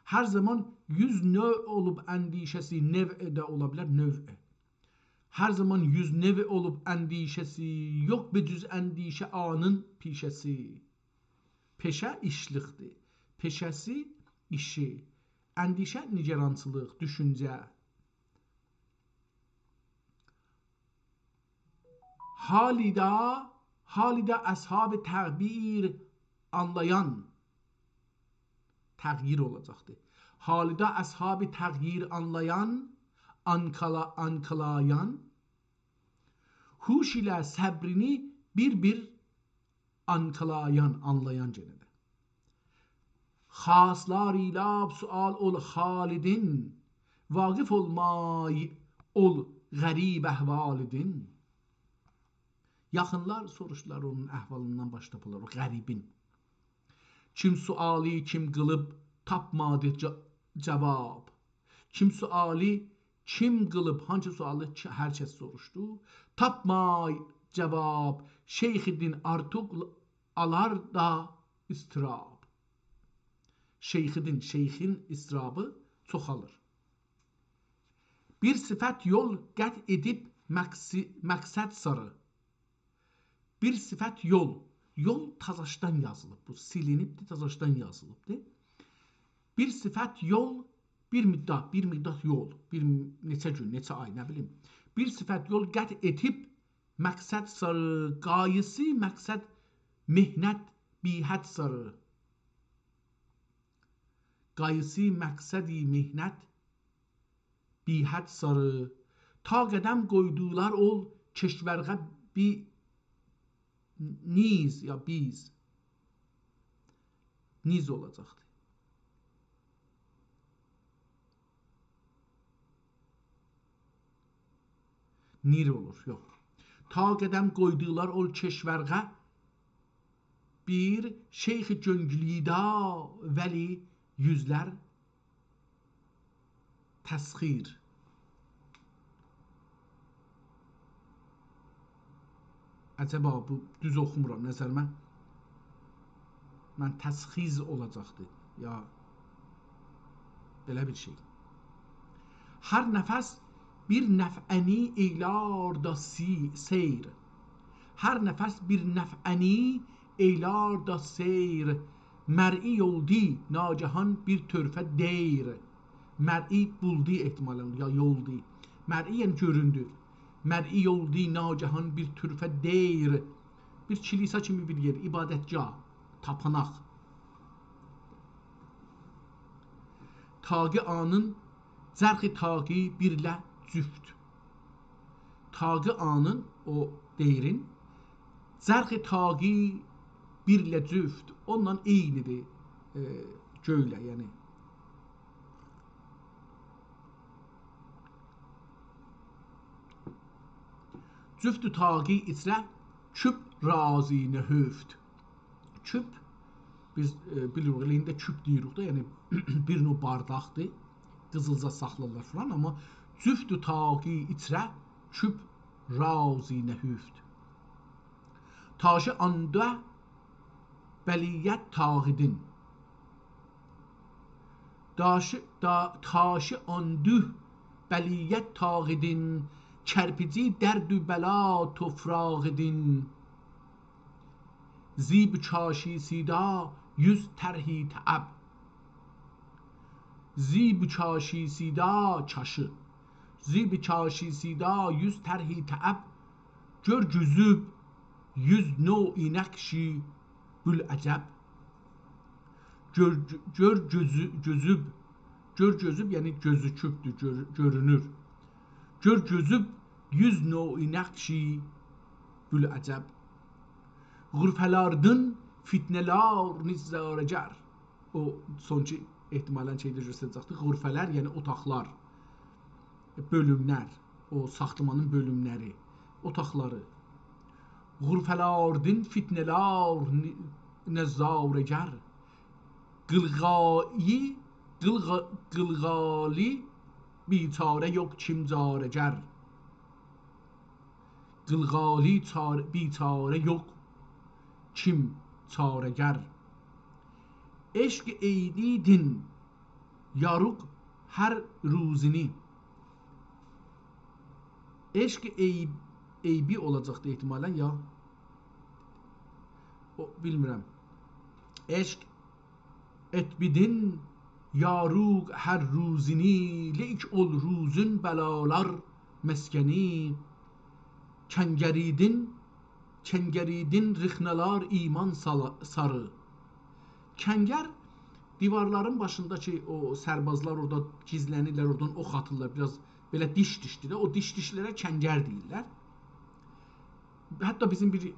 هر زامان یوز نوع اولوب اندیشه‌سی، نوع ده اولا بیلر، نوع. هر زامان یوز نوع اولوب اندیشه‌سی، یوخ به جز اندیشه آنین پیشه‌سی. پئشه ایشلیکدیر. پئشه‌سی ایشی. اندیشه نگرانچیلیق، دوشونجه. حالیدا، حالیدا اصحاب تغییر آنلایان، تغییر اولاجاقدی. حالیدا اصحاب تغییر آنلایان، آنکالا-، آنکالایان، هوش ایله صبرینی بیر-بیر آنکالایان، آنلایان گئنه ده. خاصلار ایله سؤال اول حالیدین، واقف اولمای اول غریب احوالیدین. یاخینلار سوروشدولار اونون احوالیندان باش تاپالار، او غریبین. کیم سؤالی کیم قیلیب تاپمادی جا-، جاواب. کیم سؤالی کیم قیلیب، هانسی سؤالی کی-، هر کس سوروشدو، تاپمای جاواب، شیخ دین آرتیق آلار دا اضطراب. شیخ دین، شیخین اضطرابی چوخالیر. بیر صفت یول قطع ائدیب مقص-، مقصد ساری. بیر صفت یول. یول تازاشدان یازیلیب. بو سیلینیبدیر، تازاشدان یازیلیبدیر. بیر صفت یول، بیر مدت، بیر مدت یول، بیر نئچه گون، نئچه آی، نه بیلیم. بیر صفت یول قطع ائدیب مقصد ساری، غایه‌سی مقصد محنت، بی‌حد ساری. قاییسی مقصدی محنت بی‌حد ساری. تا قدم قویدولار اول کشورغه بی-، نیز یا بیز. نیز اولاجاقدی. نیر اولور، یوخ. تا قدم قویدولار اول کشورغه، بیر شیخ جؤنگلیدا ولی یوزلر تسخیر. عجبا، بو دوز اوخومورام، نظریمه. من تسخیز اولاجاقدی، یا بئله بیر شئی. هر نفس بیر نفعنی ائیلار دا سی-، سیر. هر نفس بیر نفعنی ائیلار دا سیر. مرئی یولدی ناگهان بیر طرفه دئییر. مرئی بولدو احتمالاً، یا یولدو. مرئی، یعنی گؤروندو. مرئی یولدو ناگهان بیر طرفه دئییر. بیر کلیسا کیمی بیر یئر، عبادتگاه، تاپیناق. تاقی آنین، جرخ تاقی بیرله جفت. تاقی آنین، او دئییرین، جرخ تاقی بیرله جفت. اونونلا عینیدیر، ائ، گؤیله، یعنی. جفت تاقی ایچره کوب رازی نهفت. کوب، بیز، ائ، بیلیریک، ائله ایندی کوب دئییریک ده، یعنی بیر نوع بارداقدیر، قیزیلجا ساخلارلار فلان، آمما جفت تاقی ایچره کوب رازی نهفت. تاشی آن دو بلیت تاقیدین. داشی، دا، تاشی آن دو بلیت تاقیدین، کرپیجی درد و بلا توفراقیدین. زی بو چاشی سیدا یوز طرحی تعب. زی بو چاشی سیدا چاشی. زی بو چاشی سیدا یوز طرحی تعب. گؤر گؤزوب یوز نوع نقشی بوالعجب. گؤر، گؤر گؤزو-، گؤزوب. گؤر گؤزوب، یعنی گؤزوکوبدور، گؤر-، گؤرونور. گؤر گؤزوب یوز نوع نقشی بوالعجب. غرفه‌لردن فتنه‌لر نظاره‌گر. او سونکی احتمالاً شئیده گؤستره‌جکدیر. غرفه‌لر، یعنی اوتاقلار، بؤلوملر، او ساخلامانین بؤلوملری، اوتاقلاری. غرفه‌لردن فتنه‌لر ن-، نظاره‌گر. قیلغایی، قیلغا-، قیلغالی بیچاره یوخ کیم چاره‌گر. قیلغالی چار-، بیچاره یوخ کیم چاره‌گر. عشق عیبیدین یاروق هر روزینی. عشق عیب-، عیبی اولاجاقدی احتمالاً، یا. او، بیلمیرم. عشق عیبیدین یاروق هر روزینی، لیک اول روزون بلالار مسکنی. کنگریدین، کنگریدین رخنه‌لر ایمان سالا-، ساری. کنگر، دیوارلارین باشیندا کی، او سربازلار اورادا گیزلنیرلر، اورادان اوخ آتیرلار، بیر آز بئله دیش دیشدیر ده، او دیش دیشلره کنگر دئییرلر. حتی بیزیم بیر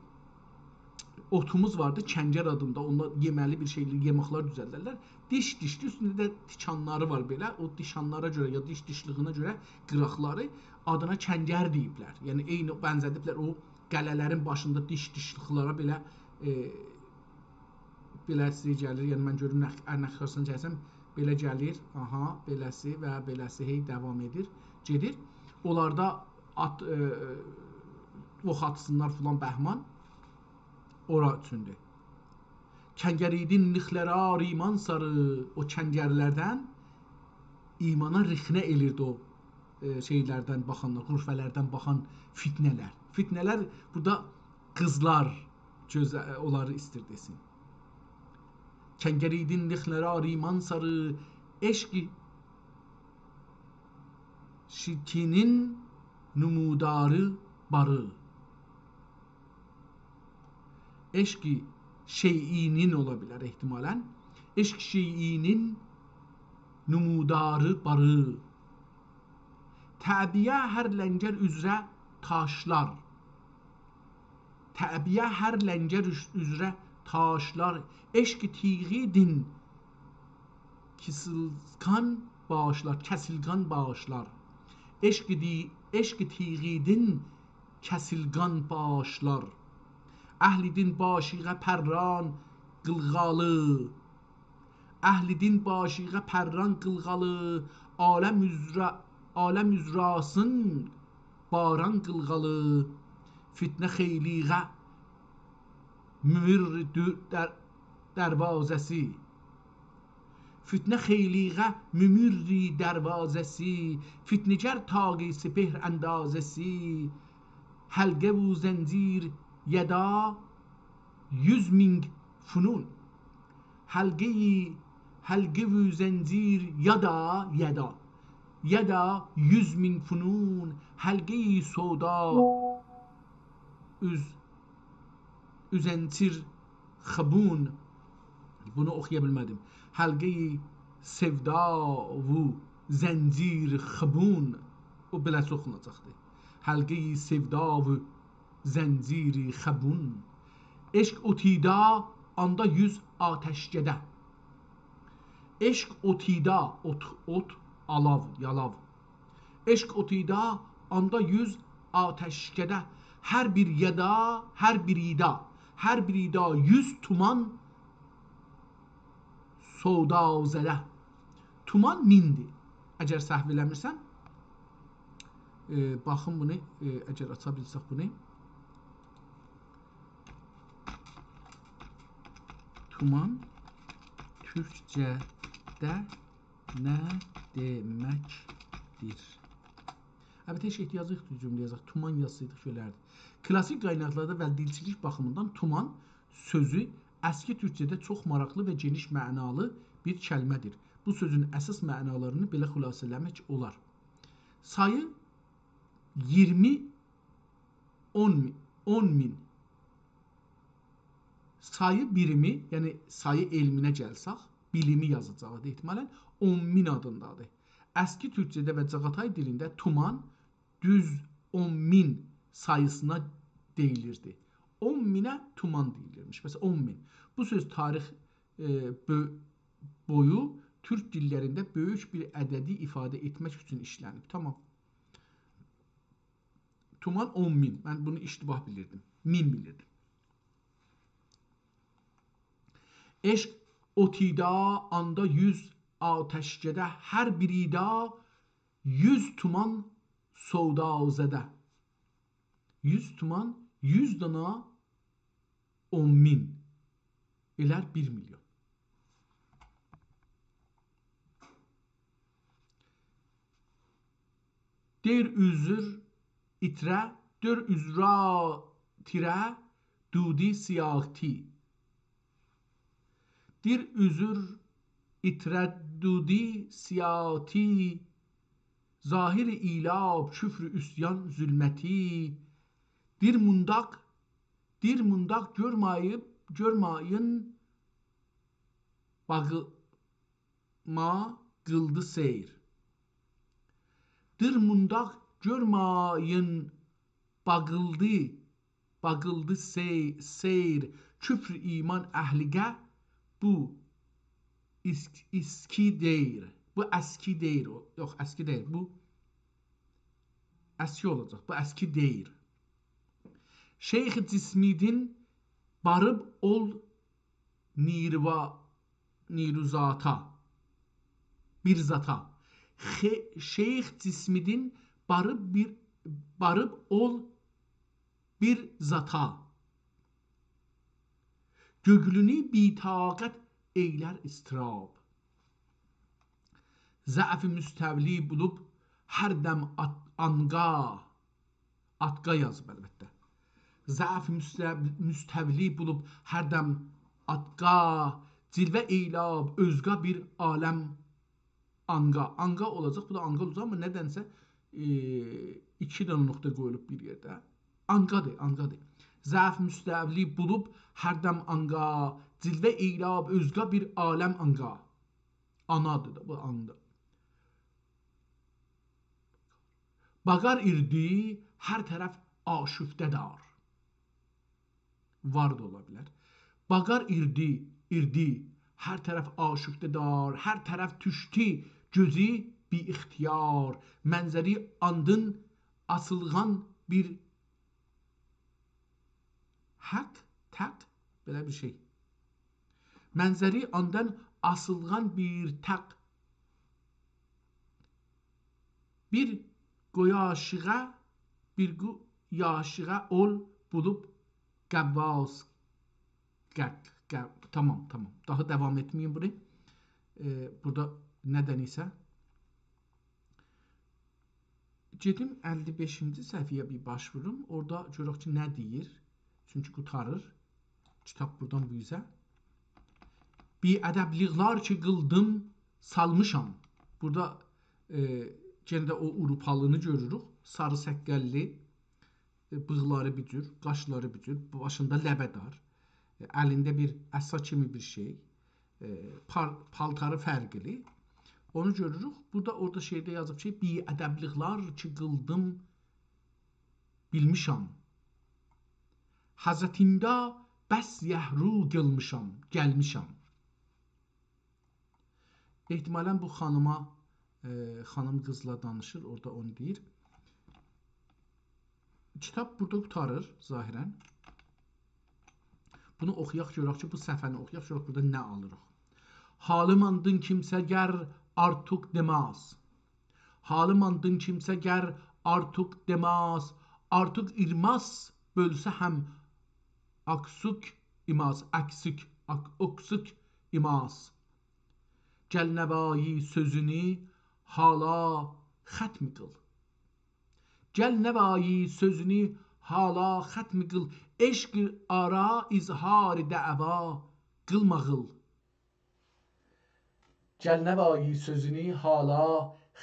اوتوموز واردی، کنگر آدیندا، اوندا یئمه‌لی بیر شئیلر، یئماقلار دوزلدرلر. دیش دیشدی، اوستونده ده تیکانلاری وار بئله، او تیکانلارا گؤره یا دیش دیشلیگینه گؤره قیراقلاری، آدینا کنگر دئییبلر. یعنی عینی بنزه‌دیبلر او قلعه‌لرین باشیندا دیش دیشلیکلره بئله، ائ، بئله‌سی گلیر، یعنی من گؤروم نق-، نقاشینی چکسم، بئله گلیر، آها، بئله‌سی و بئله‌سی هئی داوام ائدیر، گئدیر. اونلاردا آت، ائ، اوخ آتسینلار فلان، بهمان اورا اوچوندور. کنگریدین نخله‌لر ایمان ساری، او کنگرلردن ایمانا رخنه ائلیردی او، ائ، شئیلردن باخانلار، غرفه‌لردن باخان فتنه‌لر. فتنه‌لر بورادا قیزلار گؤزه-، اونلاری ایستیر دئسین. کنگریدین نخله‌لر ایمان ساری، عشق شیرکینین نموداری باری. عشق شیعی‌نین اولا بیلر احتمالاً. عشق شیعی‌نین نموداری باری. تعبیه هر لنگر اوزره تاشلار. تعبیه هر لنگر اوز-، اوزره تاشلار. عشق تیغی دین کسیلگان باغیشلار، کسیلگان باغیشلار. عشق دی-، عشق تیغی دین کسیلگان باغیشلار. اهل دین باشیغه پران قیلغالی. اهل دین باشیغه پران قیلغالی، عالم اوزره، عالم اوزراسین باران قیلغالی. فتنه خیلیغه مومور دو-، در-، دروازه‌سی. فتنه خیلیغه مومور دروازه‌سی، فتنه‌گر طاق سپهر اندازه‌سی، حلقه و زنجیر یدا یوز مین فنون. حلقه‌ی، حلقه و زنجیر یدا، یدا، یدا یوز مین فنون، حلقه‌ی سودا اوز-، اوزنجیر خبون. بونو اوخویا بیلمه‌دیم. حلقه‌ی سودا و زنجیر خبون. او بئله اوخوناجاقدی. حلقه‌ی سودا و زنجیر خبون. عشق اوتیدا آندا یوز آتشکده. عشق اوتیدا، اوت، اوت، آلاو، یالاو. عشق اوتیدا آندا یوز آتشکده. هر بیر یدا، هر بیر ایدا، هر بیر ایدا یوز تومان سودازده. تومان میندیر. اگر سهو ائله‌میرسم، ائ، باخین بونو، ائ، اگر آچا بیلسک بونو. تومان تورکجه‌ده نه دئمکدیر؟ البته، هئچ احتیاج یوخدور جمله یازاق. تومان یازسایدیق گؤرردیک. کلاسیک قایناقلاردا و دیلچیلیک باخیمیندان تومان سؤزو اسکی تورکجه‌ده چوخ ماراقلی و گئنیش معنالی بیر کلمه‌دیر. بو سؤزون اساس معنالارینی بئله خلاصه ائله‌مک اولار. سایی اییرمی، اون مین، اون مین. سایی بیریمی، یعنی سایی علمینه گلسک، بیلیمی یازاجاغیدی احتمالاً، اون مین آدیندادیر. اسکی تورکجه‌ده و چاغاتای دیلینده تومان دوز اون مین ساییسینا دئییلیردی. اون مینه تومان دئییلیرمیش. مثلاً، اون مین. بو سؤز تاریخ، ائ، بؤ-، بویو تورک دیللرینده بؤیوک بیر عددی ایفاده ائتمک اوچون ایشله‌نیب. تامام. تومان اون مین. من بونو اشتباه بیلیردیم. مین بیلیردیم. عشق اوتیدا آندا یوز آتشکده، هر بیر ایدا یوز تومان سودازده. یوز تومان، یوز دانا اون مین. ائلر بیر میلیون. دئر اوزور ایتره، دئر اوزرا تیره، دودی سیاهتی. دئر اوزور ایتره، دودی سیاهتی، ظاهر ایلاب، کفر، عصیان، ظلمتی. دیر مونداق، دیر مونداق گؤرمه‌ییب، گؤرمه‌یین باغی-، ما قیلدی سیر. دیر مونداق گؤرمه‌یین باغیلدی، باغیلدی سئ-، سیر، کفر ایمان اهلیگه بو ایس-، ایسکی دئییر. بو اسکی دئییر. او، یوخ، اسکی دئییل. بو اسکی اولاجاق. بو اسکی دئییر. شیخ جسمیدین باریب اول نیروا-، نیروزاتا. بیر زاتا. خئ-، شیخ جسمیدین باریب بیر، باریب اول بیر زاتا. گؤگلونو بی‌طاقت ائیلر اضطراب. ضعف مستولی بولوب هر دم آت-، آنقا. آتقا یازیب البته. ضعف مستو-، مستولی بولوب هر دم آتقا، جلوه ائیلاب اؤزگه بیر عالم آنقا. آنقا اولاجاق، بو دا آنقا اولاجاق، آمما ندنسه، ائ، ایکی دنه نقطه قویولوب بیر یئرده. آنقادیر، آنقادیر. ضعف مستولی بولوب هر دم آنقا، جلوه ایلاب اؤزگه بیر عالم آنقا. آنادیر دا بو آندا. باقار ایردی، هر طرف آشفته‌دار. وار دا اولا بیلر. باقار ایردی، ایردی، هر طرف آشفته‌دار، هر طرف دوشدو گؤزو بی اختیار. منظری آندین آسیلغان بیر حق، تق، بئله بیر شئی. منظری آندان آسیلغان بیر تق، بیر قویاشیغا، بیر قو-، یاشیغا اول بولوب قواس، قق، قق، تامام، تامام. داها داوام ائتمه‌ییم بونو. ائ، بورادا ندن ایسه گئدیم اللی بئشینجی صفحه‌یه بیر باش ووروم. اورادا گؤرک کی، نه دئییر. چونکی قوتاریر. کیتاب بورادان بو اوزه. بی‌ادبلیکلر کی قیلدیم، سالمیشام. بورادا، ائ، یئنه ده او آوروپالینی گؤروروک. ساری ساققاللی، ائ، بیغلاری بیر جور، قاشلاری بیر جور، باشیندا لبه‌دار، ائ، الینده بیر عصا کیمی بیر شئی، ائ، پار-، پالتاری فرقلی. اونو گؤروروک. بورادا، اورادا شعرده یازیب کی، بی‌ادبلیکلر کی قیلدیم، بیلمیشم. حضرتینده بس یهرو قیلمیشام، گلمیشم. احتمالاً بو خانیما، ائ، خانیم قیزلا دانیشیر، اورادا اونو دئییر. کیتاب بورادا قوتاریر ظاهراً. بونو اوخویاق، گؤرک کی، بو صفحه‌نی اوخویاق، گؤرک بورادا نه آلیریق. حالیم آندین کیمسه گر آرتوق دئماز. حالیم آندین کیمسه گر آرتوق دئماز، آرتوق ایرماز بؤلسه هم آکسوک ایماز، اکسیک، آک-، اوکسوک ایماز. گل نوایی سؤزونو حالا ختم قیل. گل نوایی سؤزونو حالا ختم قیل. عشق آرا اظهار دعوا قیلما غل. گل نوایی سؤزونو حالا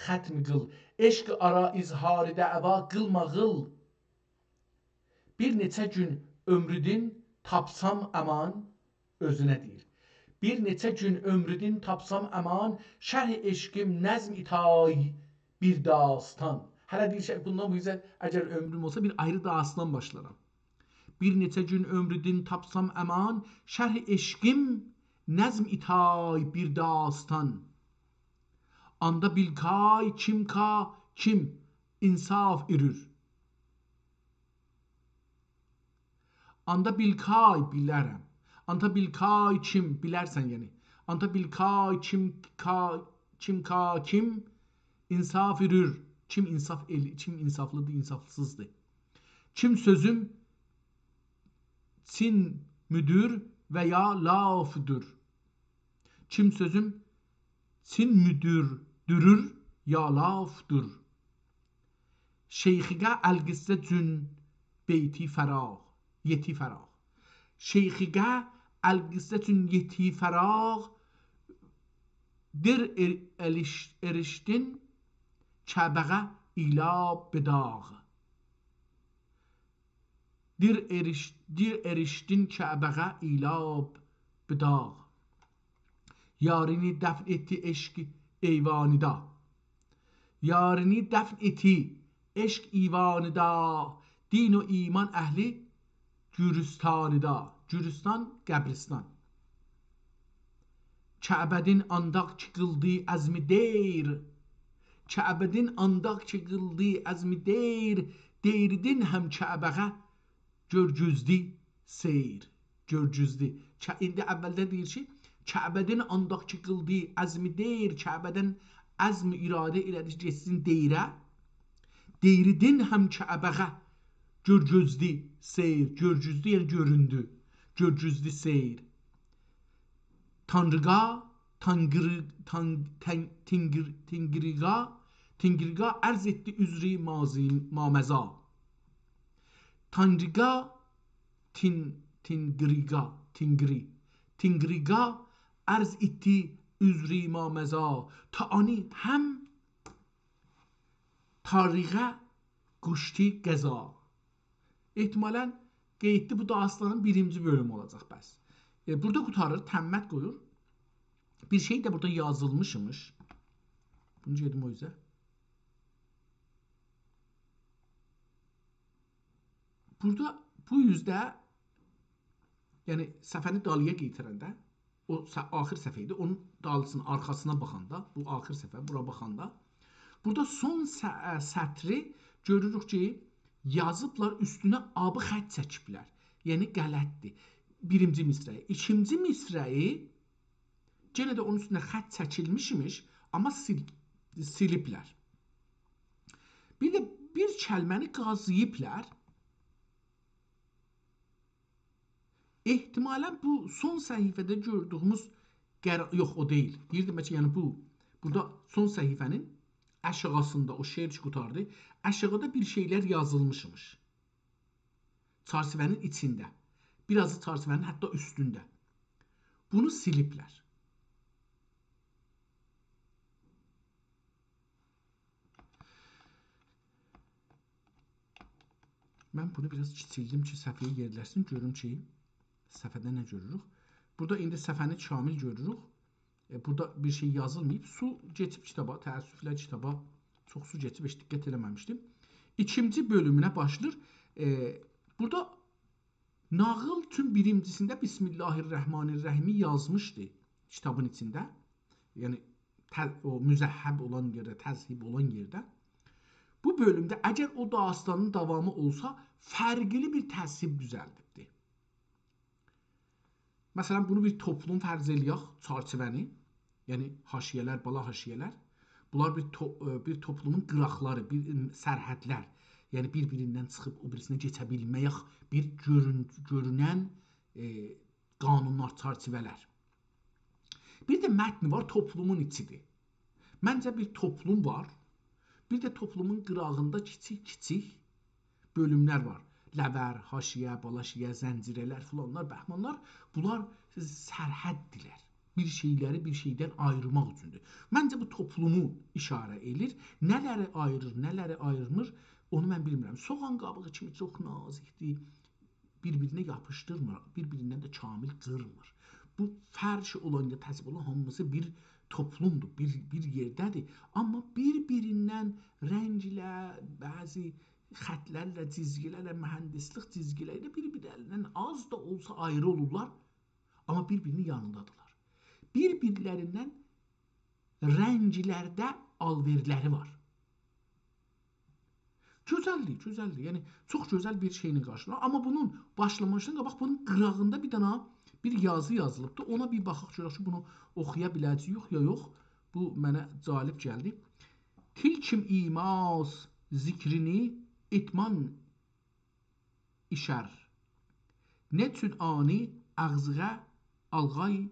ختم قیل. عشق آرا اظهار دعوا قیلما غل. بیر نئچه گون عؤمرودون تاپسام امان، اؤزونه دئییر. بیر نئچه گون عؤمرودون تاپسام امان، شرح عشقیم نظم ایتای بیر داستان. هله دئییر کی، بوندان بو اوزه اگر عؤمروم اولسا، بیر آیری داستان باشلارام. بیر نئچه گون عؤمرودون تاپسام امان، شرح عشقیم نظم ایتای بیر داستان. آندا بیلکای کیم کا کیم انصاف ائریر. آندا بیلکای بیلرم. آندا بیلکای کیم، بیلرسن یعنی. آندا بیلکای کیم کا کیم کا کیم انصاف ائریر. کیم انصاف ائل-، کیم انصافلیدیر، انصافسیزدیر. کیم سؤزوم چین مودور و یا لافدور. کیم سؤزوم چین مودور، دورور، یا لافدور. شیخیقه القصه جون بیتی فراق، یئتی فراق. شیخیقه القصه جون یئتی فراق، دیر ار-، الیش-، ارشدین کعبه‌غه ایلا بداغ. دیر اریش-، دیر اریشدین کعبه‌غه ایلا بداغ. یارینی دفن ائتدی عشق ایوانیدا. یارینی دفن ائتدی عشق ایوانیدا. دین و ایمان اهلی گورستانیدا. گورستان، قبرستان. کعبه‌دین آنداق کی قیلدی عزمی دئییر. کعبه‌دین آنداق کی قیلدی عزمی دئییر. دئییردین هم کعبه‌غه گؤرگوزدی سیر. گؤرگوزدی. کع-، ایندی اولده دئییر کی، کعبه‌دین آنداق کی قیلدی عزمی دئییر. کعبه‌دن عزم اراده ائله‌دی کی، گئتسین دئییره. دئییردین هم کعبه‌غه گؤرگوزدی سیر. گؤرگوزدی، یعنی گؤروندو. گؤرگوزدی سیر. تانریقا، تانقیری-، تان-، تن-، تینقیر-، تینقیریقا، تینقیریقا عرض ائتدی عذری ماضی-، مامضی. تانریقا، تین-، تینقیریقا، تینقیری-، تینقیریقا عرض ائتدی عذری مامضی. تانی هم تاریخه قوشدو قضا. احتمالاً قئییتدی، بو داستانین بیرینجی بؤلومو اولاجاق بس. ائ، بورادا قوتاریر، تمّت قویور. بیر شئی ده بورادا یازیلمیشمیش. بونو گئدیم او اوزه. بورادا بو اوزده، یعنی صفحه‌نی دالییا گئتیرنده، او ص-، آخیر صفحه ایدی، اونون دالیسینا، آرخاسینا باخاندا، بو آخیر صفحه، بورا باخاندا، بورادا سون س-، ا، سطری گؤروروک کی، یازیبلار، اوستونه آبی خط چکیبلر. یعنی غلطدیر. بیرینجی مصرعی. ایکینجی مصرعی، یئنه ده اونون اوستونه خط چکیلمیشمیش، آمما سیل-، سیلیبلر. بیر ده بیر کلمه‌نی قازیییبلار. احتمالاً بو سون صفحه‌ده گؤردویوموز قرا-، یوخ، او دئییل. دئییردیم کی، یعنی بو، بورادا سون صفحه‌نین آشاغیسیندا، او شعر کی قوتاردی، آشاغیدا بیر شئیلر یازیلمیشمیش. چرچیوه‌نین ایچینده. بیر آز دا چرچیوه‌نین حتی اوستونده. بونو سیلیبلر. من بونو بیر آز کیچیلدیم کی، صفحه‌یه یئرلشسین، گؤروم کی، صفحه‌ده نه گؤروروک. بورادا ایندی صفحه‌نی کامل گؤروروک. ائ، بورادا بیر شئی یازیلماییب. سو کئچیب کیتابا، تأسفله کیتابا چوخ سو کئچیب، هئچ دقت ائله‌مه‌میشدیم. ایکینجی بؤلومونه باشلاییر. ائ، بورادا ناغیل اوچون بیرینجیسینده بسم الله الرحمن الرحیمی یازمیشدی کیتابین ایچینده. یعنی، ته-، او مذهب اولان یئرده، تذهیب اولان یئرده. بو بؤلومده اگر او داستانین داوامی اولسا، فرقلی بیر تذهیب دوزلدیبدی. مثلاً، بونو بیر توپلوم فرض ائله‌یک، چرچیوه‌نی، یعنی حاشیه‌لر، بالا حاشیه‌لر. بونلار بیر تو-، ائ، بیر توپلومون قیراقلاری، بیر، ائم، سرحدلر. یعنی بیر-بیریندن چیخیب او بیریسینه کئچه بیلمه‌یک بیر گؤرون-، گؤرونن، ائ، قانونلار، چرچیوه‌لر. بیر ده متنی وار، توپلومون ایچیدیر. منجه بیر توپلوم وار، بیر ده توپلومون قیراغیندا کیچیک-کیچیک بؤلوملر وار. لور، حاشیه، بالا حاشیه، زنجیره‌لر، فلانلار، بهمانلار. بونلار سرحددیرلر. بیر شئیلری بیر شئیدن آییرماق اوچوندور. منجه بو توپلومو ایشاره ائله‌ییر. نه‌لری آییریر، نه‌لری آییرمیر، اونو من بیلمیرم. سوغان قابیغی کیمی چوخ نازیکدیر. بیر-بیرینه یاپیشدیرمیر، بیر-بیریندن ده کامل قیرمیر. بو فرش اولان یا تذهیب اولان هامیسی بیر توپلومدور، بیر، بیر یئرده‌دیر. آمما بیر-بیریندن رنگله، بعضی خطلرله، جیزگیلرله، مهندسلیک جیزگیلری ایله بیر-بیرلریندن آز دا اولسا آیری اولورلار، آمما بیر-بیرینین یانیندادیرلار. بیر-بیرلریندن رنگلرده آل‌وئرلری وار. گؤزلدیر، گؤزلدیر. یعنی، چوخ گؤزل بیر شئیله قارشیلانیر. آمما بونون باشلامازدان قاباق بونون قیراغیندا بیر دنه بیر یازی یازیلیبدیر. اونا بیر باخاق، گؤرک کی، بونو اوخویا بیله‌جه‌ییک یا یوخ. بو منه جالب گلدی. «Til kim imas zikrini etman işer. Ne çün ani ağzığa alğay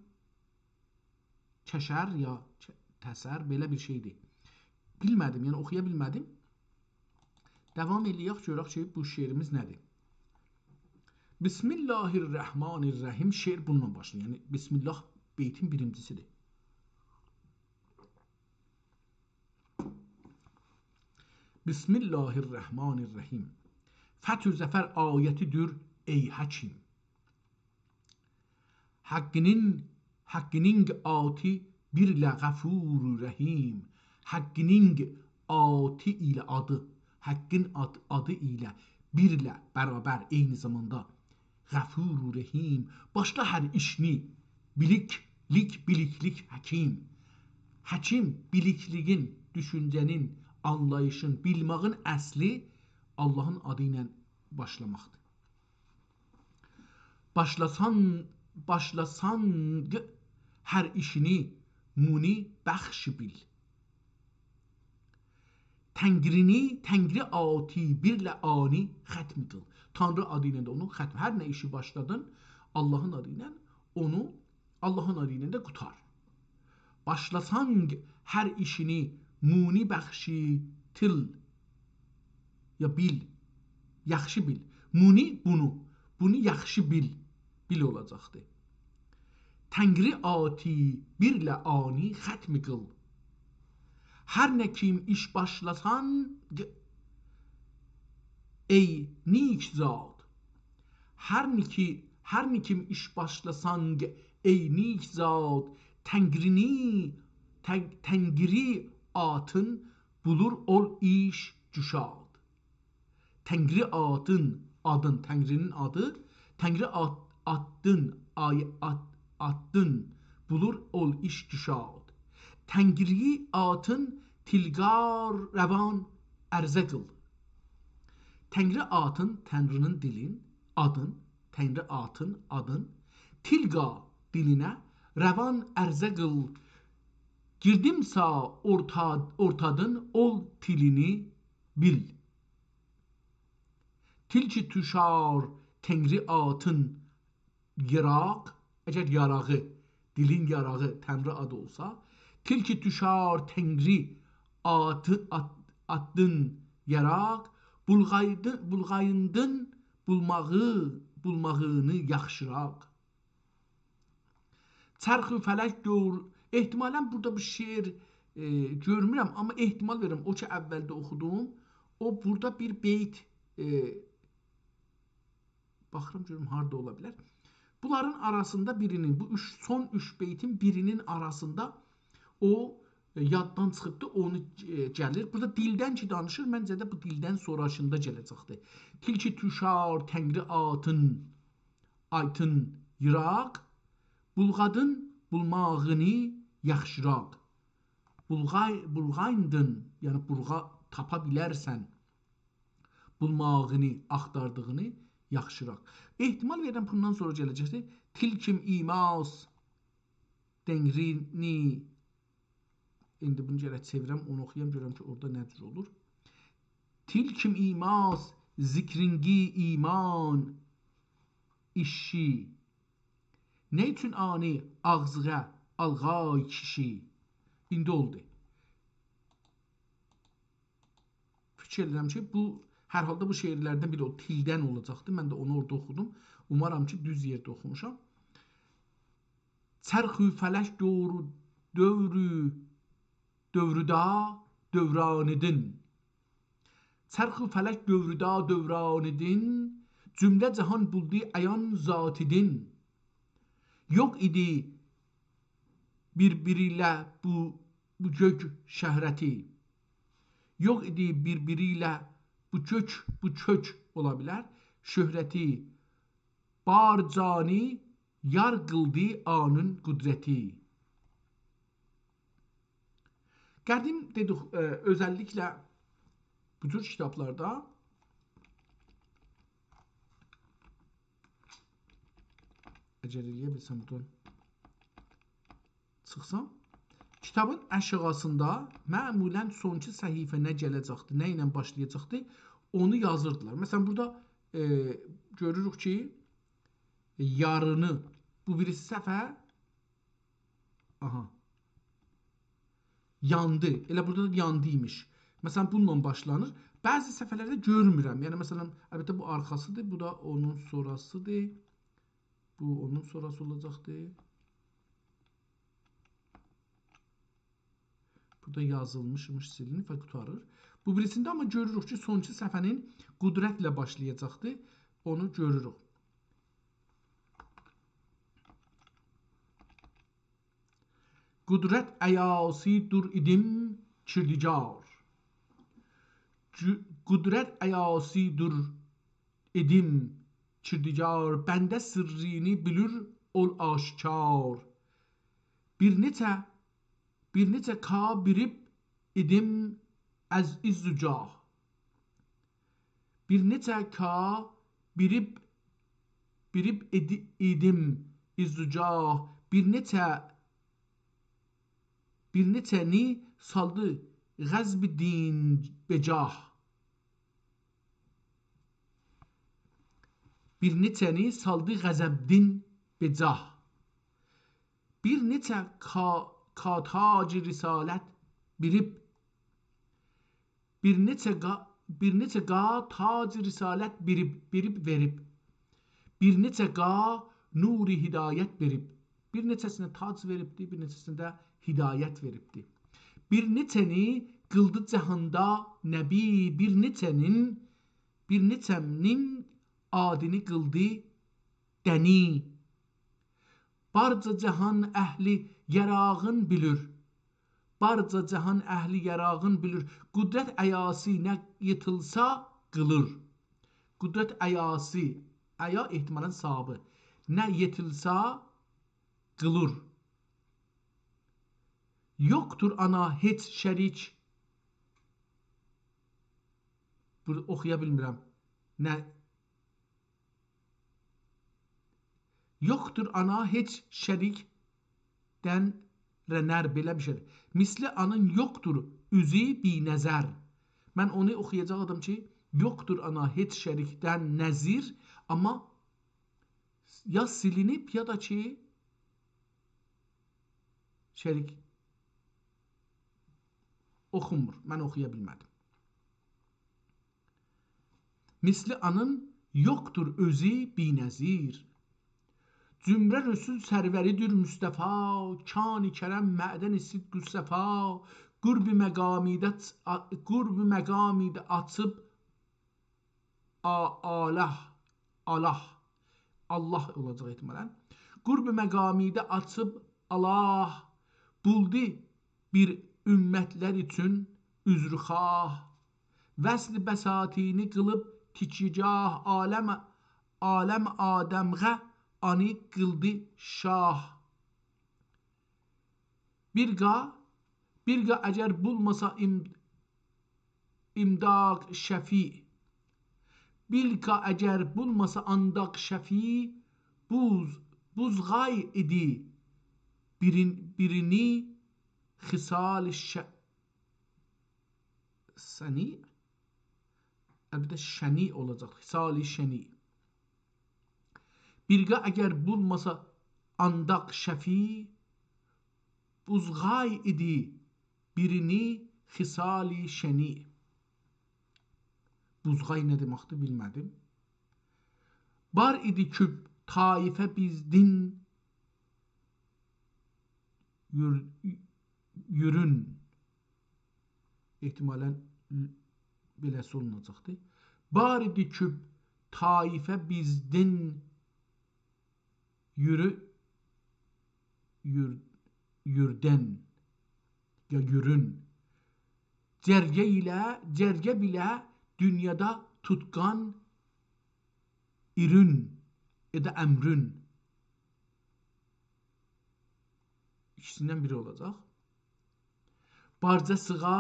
keşer» یا چه-، «تسر»، بئله بیر شئیدیر. بیلمه‌دیم، یعنی اوخویا بیلمه‌دیم. داوام ائله‌یک، گؤرک کی، بو شعریمیز نه‌دیر؟ «بسم الله الرحمن الرحیم»، شعر بونونلا باشلاییر. یعنی، بسم الله بیتین بیرینجیسیدیر. «بسم الله الرحمن الرحیم. Feth-u zefer ayetidir, ey Hekim. Haqqinin, Haqqinin ati birlə Ğafuru Rəhim. Haqqinin ati ilə adı, Haqqın ad-, adı ilə birlə bərabər eyni zamanda Ğafuru Rəhim. Başla hər işini, biliklik, biliklik, həkim. Həkim, bilikliyin, düşüncənin, anlayışın, bilmağın əsli Allahın adı ilə başlamaqdır. Başlasan, başlasan hər işini muni bəxşi bil. Tənqrini, Tənqri ati birlə ani xətm qıl. Tanrı adı ilə də onu xətm. Hər nə işi başladın, Allahın adı ilə onu, Allahın adı ilə də qutar. Başlasan hər işini muni bəxşi til. Ya bil. Yaxşı bil. Muni bunu. Bunu yaxşı bil. Bil olacaqdır. Tənqri ati birlə ani xətm qıl. Hər nə kim iş başlasan, ey nik zad, هر نئچه، هر نئچه ایش باشلاسانق، ای نیک زاد، تنگرینی، تن-، تنگری آتین بولور اول ایش گشاد. تنگری آتین، آدین، تنگرینین آدی، تنگری آت-، آتدین، آی-، آت-، آتدین، بولور اول ایش گشاد. تنگری آتین تیلگار روان عرضه قیل. تنگری آتین، تنگرینین دیلین، آدین، تنگری آتین، آدین، تیلگا دیلینه روان عرضه قیل. گیردیمسه اورتا-، اورتادین اول تیلینی بیل. تیل کی توشار تنگری آتین یاراق، اگر یاراغی، دیلین یاراغی تنگری آدی اولسا، تیل کی توشار تنگری آتی-، آت-، آتدین یاراق، بولغایدی-، بولغاییندین بولماغی، بولماغینی یاخشیراق. چرخ و فلک دور-، احتمالاً بورادا بو شعر، ائ، گؤرمورم، آمما احتمال وئریرم، او کی اولده اوخودوم، او بورادا بیر بیت، ائ، باخیرام گؤروم هاردا اولا بیلر. بونلارین آراسیندا بیرینین، بو اوچ، سون اوچ بیتین بیرینین آراسیندا او، ائ، یاددان چیخیبدی، اونو، ائ، گلیر. بورادا دیلدن کی دانیشیر، منجه ده بو دیلدن سونراشیندا گله‌جکدیر. تیل کی توشار تنگری آتین، آتین یاراق، بولغادین بولماغینی یاخشیراق. بولغای-، بولغاییندین، یعنی بولغا-، تاپا بیلرسن بولماغینی، آختاردیغینی یاخشیراق. احتمال وئریرم، بوندان سونرا گله‌جکدیر. تیل کیم ایماس تنگرینی، ایندی بونو گرک چئویرم، اونو اوخویام، گؤرم کی اورادا نه جور اولور. تیل کیم ایماس ذکرینگی ایمان ایشی، نه اوچون آنی آغزیغا آلغای کیشی؟ ایندی اولدو. فیکیر ائدیرم کی بو، هر حالدا بو شعرلردن بیری او تیلدن اولاجاقدی. من ده اونو اورادا اوخودوم. اومارام کی دوز یئرده اوخوموشام. چرخ و فلک دور و، دور و، دور و دا دورانیدین. چرخ و فلک دور و دا دورانیدین، جمله جهان بولدو عیان ذاتیدین. یوخ ایدی بیر-بیری ایله بو، بو گؤک شهرتی. یوخ ایدی بیر-بیری ایله بو گؤک، بو کؤک اولا بیلر، شهرتی. بار جانی یار قیلدی آنین قدرتی. قدیم دئدیک، ائ، اؤزللیکله بو جور کیتابلاردا، اگر ائلیه بیلسم بورادان چیخسام، کیتابین آشاغیسیندا معمولاً سونکی صفحه نه گله‌جکدی، نه ایله باشلایاجاقدی، اونو یازیردیلار. مثلاً بورادا، ائ، گؤروروک کی یارینی، بو بیریسی صفحه، آها، یاندی. ائله بورادا دا یاندی‌یمیش. مثلاً بونونلا باشلانیر. بعضی صفحه‌لرده گؤرمورم. یعنی مثلاً، البته بو آرخاسیدیر، بو دا اونون سونراسیدیر. بو اونون سونراسی اولاجاقدیر. بورادا یازیلمیشمیش، سیلینیب و قوتاریر. بو بیریسینده آمما گؤروروک کی سونکی صفحه‌نین قدرتله باشلایاجاقدیر. اونو گؤروروک. قدرت ایاسی دور ایدیم کردگار. گو-، قدرت ایاسی دور ایدیم کردگار، بنده سرّینی بیلیر اول آشکار. بیر نئچه، بیر نئچه کا بیریب ایدیم از عز و جاه. بیر نئچه کا بیریب، بیریب ایدی-، ایدیم عز و جاه. بیر نئچه، بیر نئچه‌نی سالدی غضب دین به جاه. بیر نئچه‌نی سالدی غضب دین به جاه. بیر نئچه کا-، کا تاج رسالت بیریب، بیر نئچه قا-، بیر نئچه قا تاج رسالت بیریب، بیریب وئریب. بیر نئچه قا نور هدایت وئریب. بیر نئچه‌سینه تاج وئریبدی، بیر نئچه‌سینه ده هدایت وئریبدی. بیر نئچه‌نی قیلدی جهاندا نبی، بیر نئچه‌نین، بیر نئچه‌نین آدینی قیلدی دنی. بارجا جهان اهلی یاراغین بیلیر. بارجا جهان اهلی یاراغین بیلیر. قدرت ایاسی نه ییتیلسا قیلیر. قدرت ایاسی، ایا احتمالاً صابی. نه ییتیلسا قیلیر. یوخدور آنا هئچ شریک. بورادا اوخویا بیلمیرم. نه یوخدور آنا هئچ شریکدن رنر، بئله بیر شئی. مثلی آنین یوخدور اوزو بی‌نظیر. من اونو اوخویاجاقدیم کی، یوخدور آنا هئچ شریکدن نظیر، آمما یا سیلینیب، یا دا کی، شریک اوخونمور. من اوخویا بیلمه‌دیم. مثلی آنین یوخدور اؤزو بی‌نظیر. زمره رسول سروریدیر مصطفی، کان کرم معدن صدق و صفا. قرب مقامیده، قرب مقامیده آچیب آ-، آله، آله، الله اولاجاق احتمالاً. قرب مقامیده آچیب الله، بولدو بیر امتلر اوچون عذرخواه. وصل بساطینی قیلیب تکیه‌گاه، عالم، عالم آدمغه آنی قیلدی شاه. بیر قا، بیر قا اگر بولماسا ام-، امداق شفیع. بیر قا اگر بولماسا آنداق شفیع، بوز، بوزغای ایدی بیرین-، بیرینی خصال ش-، سنی، البته شنی اولاجاق، خصال شنی. بیر قا اگر بولماسا آنداق شفیع، بوزغای ایدی بیرینی خصال شنی. بوزغای نه دئمکدیر، بیلمه‌دیم. بار ایدی کؤپ طایفه بیزدین یور-، یورون. احتمالاً بئله‌سی اولوناجاقدیر. بار ایدی کؤپ طایفه بیزدین یورو-، یور-، یوردن یا یورون. جرگه ایله، جرگه بیله دونیادا توتقان ایرون، یا دا امرون. ایکیسیندن بیری اولاجاق. بارجا سیغا،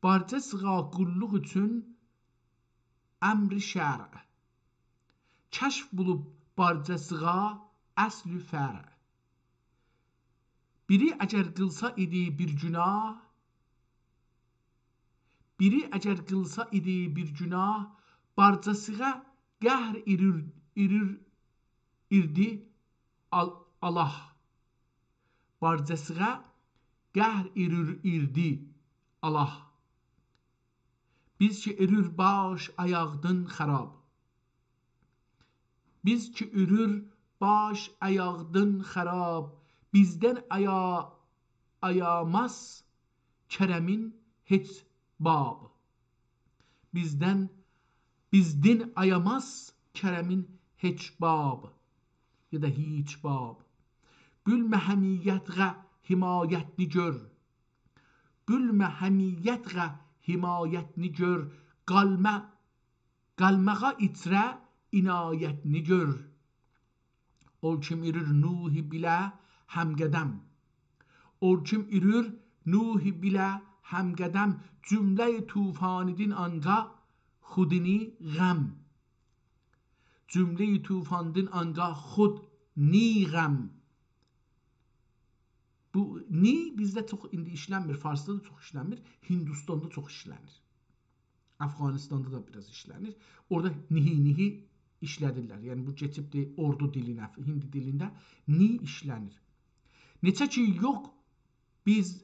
بارجا سیغا قوللوق اوچون امر شرع. کشف بولوب بارجا سیغا اصل و فرع. بیری اگر قیلسا ایدی بیر گوناه، بیری اگر قیلسا ایدی بیر گوناه، بارجا سیغا قهر ایریر، ایریر، ایردی آل-، الله. بارجا سیغا قهر ایریر، ایردی الله. بیز کی ایریر باش آیاقدین خراب. بیز کی ایریر باش آیاقدین خراب، بیزدن آیا-، آیاماز کرمین هئچ باب. بیزدن، بیزدین آیاماز کرمین هئچ باب، یا دا هئچ باب. گولمه حمیتغه حمایتنی گؤر. گولمه حمیتغه حمایتنی گؤر، قالما، قالماغا ایچره عنایتنی گؤر. اول کیم ایریر نوح بیله همقدم. اول کیم ایریر نوح بیله همقدم، جمله‌ی طوفانیدین آنقا خودینی غم. جمله‌ی طوفانیدین آنقا خود نی غم. بو نی بیزده چوخ ایندی ایشلنمیر، فارسدا دا چوخ ایشلنمیر، هندوستاندا چوخ ایشلنیر. افغانستاندا دا بیر آز ایشلنیر. اورادا نیهی، نیهی ایشلدیرلر. یعنی بو کئچیبدیر اوردو دیلینه، هیندی دیلینده نی ایشلنیر. نئچه کی یوخ بیز،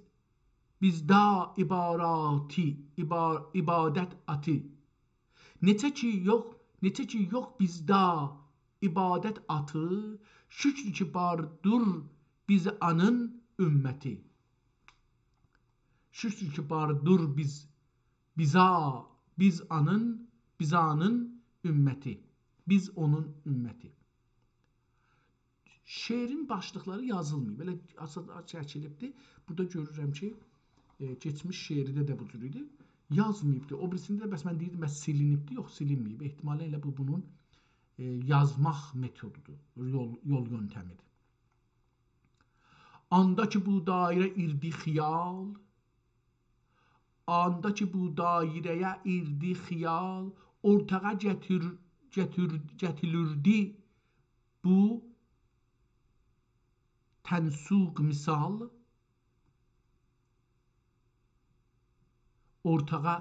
بیزدا عباراتی، عبا-، عبادت آتی. نئچه کی یوخ، نئچه کی یوخ بیزدا عبادت آتی، شوکور کی باردور بیز آنین امتی. شوکور کی باردور بیز، بیزا، بیز آنین، بیز آنین امتی. بیز اونون امتی. شعرین باشلیقلاری یازیلماییب. ائله آچ-، آچ-، چکیلیبدی. بورادا گؤرورم کی، ائ، کئچمیش شعرده ده بو جور ایدی. یازماییبدی. او بیریسینده ده بس من دئییردیم، بس سیلینیبدی. یوخ، سیلینمه‌ییب. احتمالاً ائله بو بونون، ائ، یازماق متودودور، یول، یول یؤنتمیدیر. آندا کی بو دایره ایردی خیال، آندا کی بو دایره‌یه ایردی خیال، اورتاغا گتیر-، گتیر-، گتیریردی بو تنسوق مثال، اورتاغا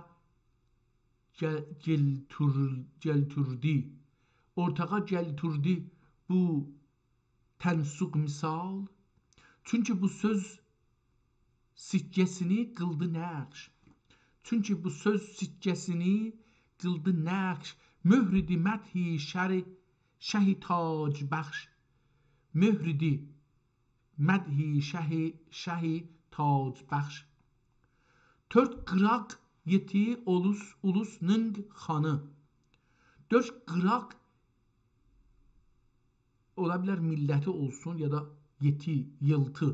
گل-، گلتور-، گلتوردو. اورتاغا گلتوردو بو تنسوق مثال. چونکی بو سؤز سکه‌سینی قیلدی نقش. چونکی بو سؤز سکه‌سینی قیلدی نقش. مهریدی مدحی شری-، شهی تاج‌بخش. مهریدی مدحی شهی، شهی تاج‌بخش. دؤرد قیراق یئتدی اولوس، اولوسنون خانی. دؤرد قیراق اولا بیلر میللتی اولسون یا دا یئتدی، ییلدی.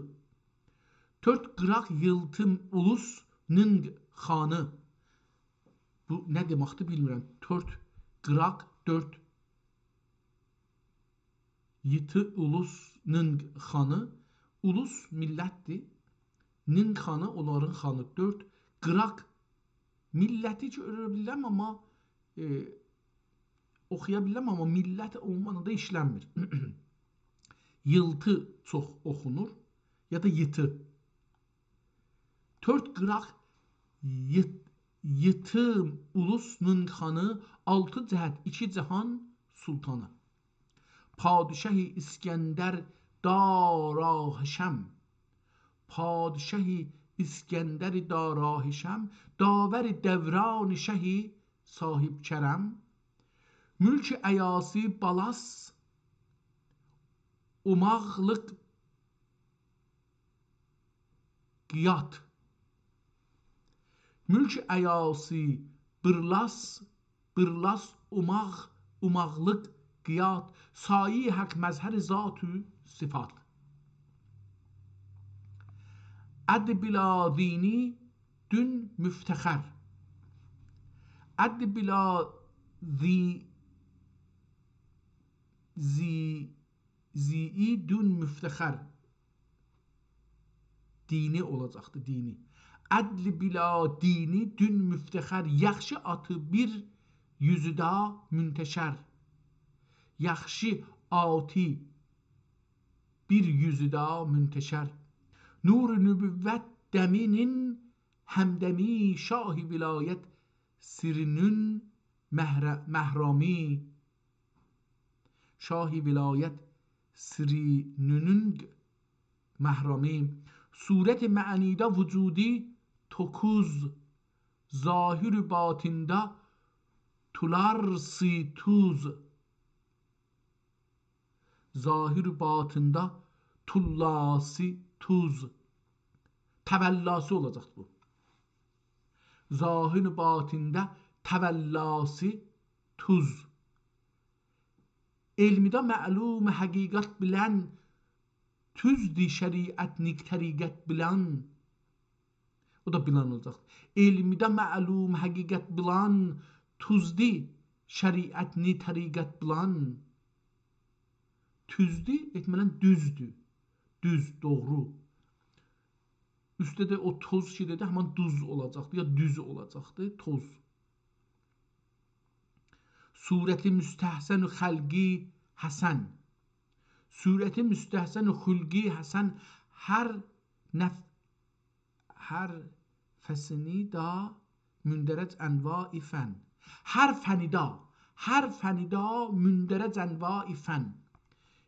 دؤرد قیراق ییلدی اولوسنون خانی. بو نه دئمکدیر، بیلمیرم. دؤرد قیراق، دؤرد یئتدی اولوسنون خانی. اولوس میللتدیر. نون خانی اونلارین خانی. دؤرد قیراق میللتی کی، اؤیرنه بیلیرم، آمما، ائ، اوخویا بیلیرم، آمما میللت او معنادا ایشلنمیر. ییلدی چوخ اوخونور، یا دا ییتی. دؤرد قیراق یئت-، یئتدی اولوسنون خانی، آلتی جهت، ایکی جهان سلطانی. پادشاهی اسکندر داراهشم. پادشاهی اسکندر داراهشم، داور دوران شهی صاحب کرم. ملک ایاسی بالاس، اوماقلیق قیاد. ملک ایاسی، بیرلاس، بیرلاس، اوماق، اوماقلیق قیاد، سایه‌ی حق مظهر ذات و صفات. عدل بلا دینی دون مفتخر. عدل بلا ذی-، ذی-، ذیی دون مفتخر. دینی اولاجاقدی، دینی. عدل بلا دینی دون مفتخر، یاخشی آتی بیر یوزو دا منتشر. یاخشی آتی بیر یوزو دا منتشر. نور نبوت دمینین همدمی، شاه ولایت سرینون مهر-، محرمی. شاه ولایت سرینونون محرمی. صورت معنیدا وجودی توکوز، ظاهر باطندا تولاسی توز. ظاهر باطندا تولاسی توز. تولاسی اولاجاق بو. ظاهر باطندا تولاسی توز. علمده معلوم حقیقت بیلن، توزدی شریعتنی طریقت بیلن. او دا بیلن اولاجاق. علمده معلوم حقیقت بیلن، توزدی شریعتنی طریقت بیلن. توزدی، احتمالاً دوزدور. دوز، دوغرو. اوسته ده او توز کی دئدی، همین دوز اولاجاقدی، یا دوز اولاجاقدی، توز. صورتی مستحسن و خلقی حسن. صورتی مستحسن و خلقی حسن، هر نف-، هر فنیدا مندرج انواع فن. هر فنیدا، هر فنیدا مندرج انواع فن.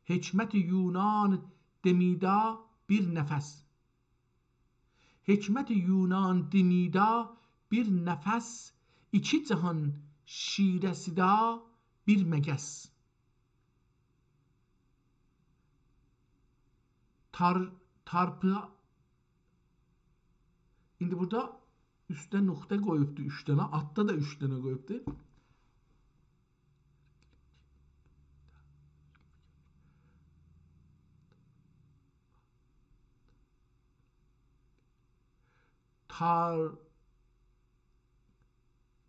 حکمت یونان دمیدا بیر نفس. حکمت یونان دمیدا بیر نفس، ایکی جهان شیره‌سیدا بیر مگس. تار-، تارپی-، ایندی بورادا اوستده نقطه قویوبدو اوچ دنه، آلتدا دا اوچ دنه قویوبدو. تار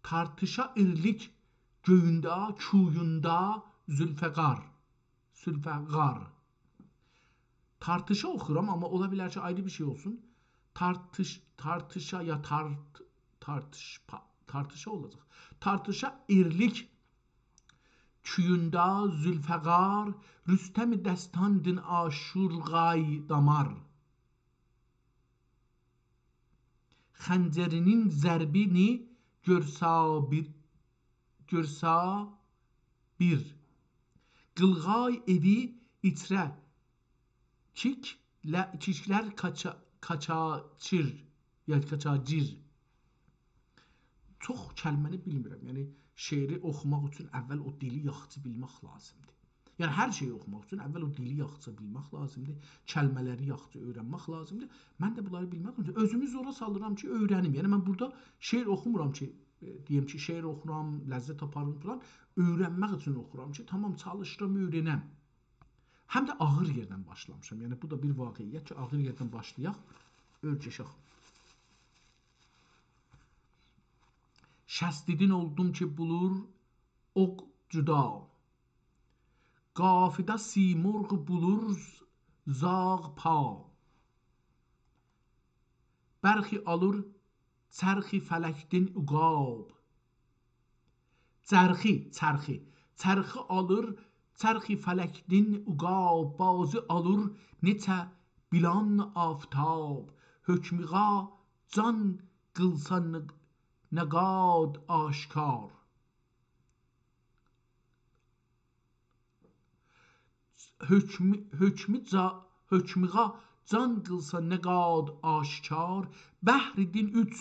تارتیشا ایرلیک گؤیونده، کویوندا ذوالفقار. ذوالفقار. تارتیشا اوخورام، آمما اولا بیلر کی، آیری بیر شئی اولسون. تارتیش، تارتیشا یا تارت، تارتیش، پا-، تارتیشا اولاجاق. تارتیشا ایرلیک کویوندا ذوالفقار، رستم دستاندین آشورغای دامار. خنجرینین ضربینی گؤرسا بیر، گؤرسا بیر. قیلغای ائوی ایچره کیکله-، کیکلر قاچا-، قاچاچیر، یا قاچاجیر. چوخ کلمه‌نی بیلمیرم. یعنی، شعری اوخوماق اوچون اول او دیلی یاخشی بیلمک لازیمدیر. یعنی، هر شئیی اوخوماق اوچون اول او دیلی یاخشی بیلمک لازیمدیر، کلمه‌لری یاخشی اؤیرنمک لازیمدیر. من ده بونلاری بیلمک اوچون اؤزومو زورا سالورام کی، اؤیرنیم. یعنی، من بورادا شعر اوخومورام کی، ائ، دئیم کی، شعر اوخورام، لذت آپاریم فلان. اؤیرنمک اوچون اوخورام کی، تامام، چالیشیرام، اؤیرنم. هم ده آغیر یئردن باشلامیشام. یعنی، بو دا بیر واقعیت کی، آغیر یئردن باشلایاق، اؤرگشک. شست ایدین اولدوم کی، بولور اوق جدا. قافیدا سیمرغ بولور ز-، زاغ پا. برخی آلیر چرخی فلکدین عقاب. چرخی، چرخی. چرخی آلیر، چرخی فلکدین عقاب، بازی آلیر نئچه بیلان آفتاب. حکمغا جان قیلسا ن-، نقاد آشکار. حکم-، حکم جا-، حکمغا جان قیلسا نقاد آشکار، بحر دین اوچ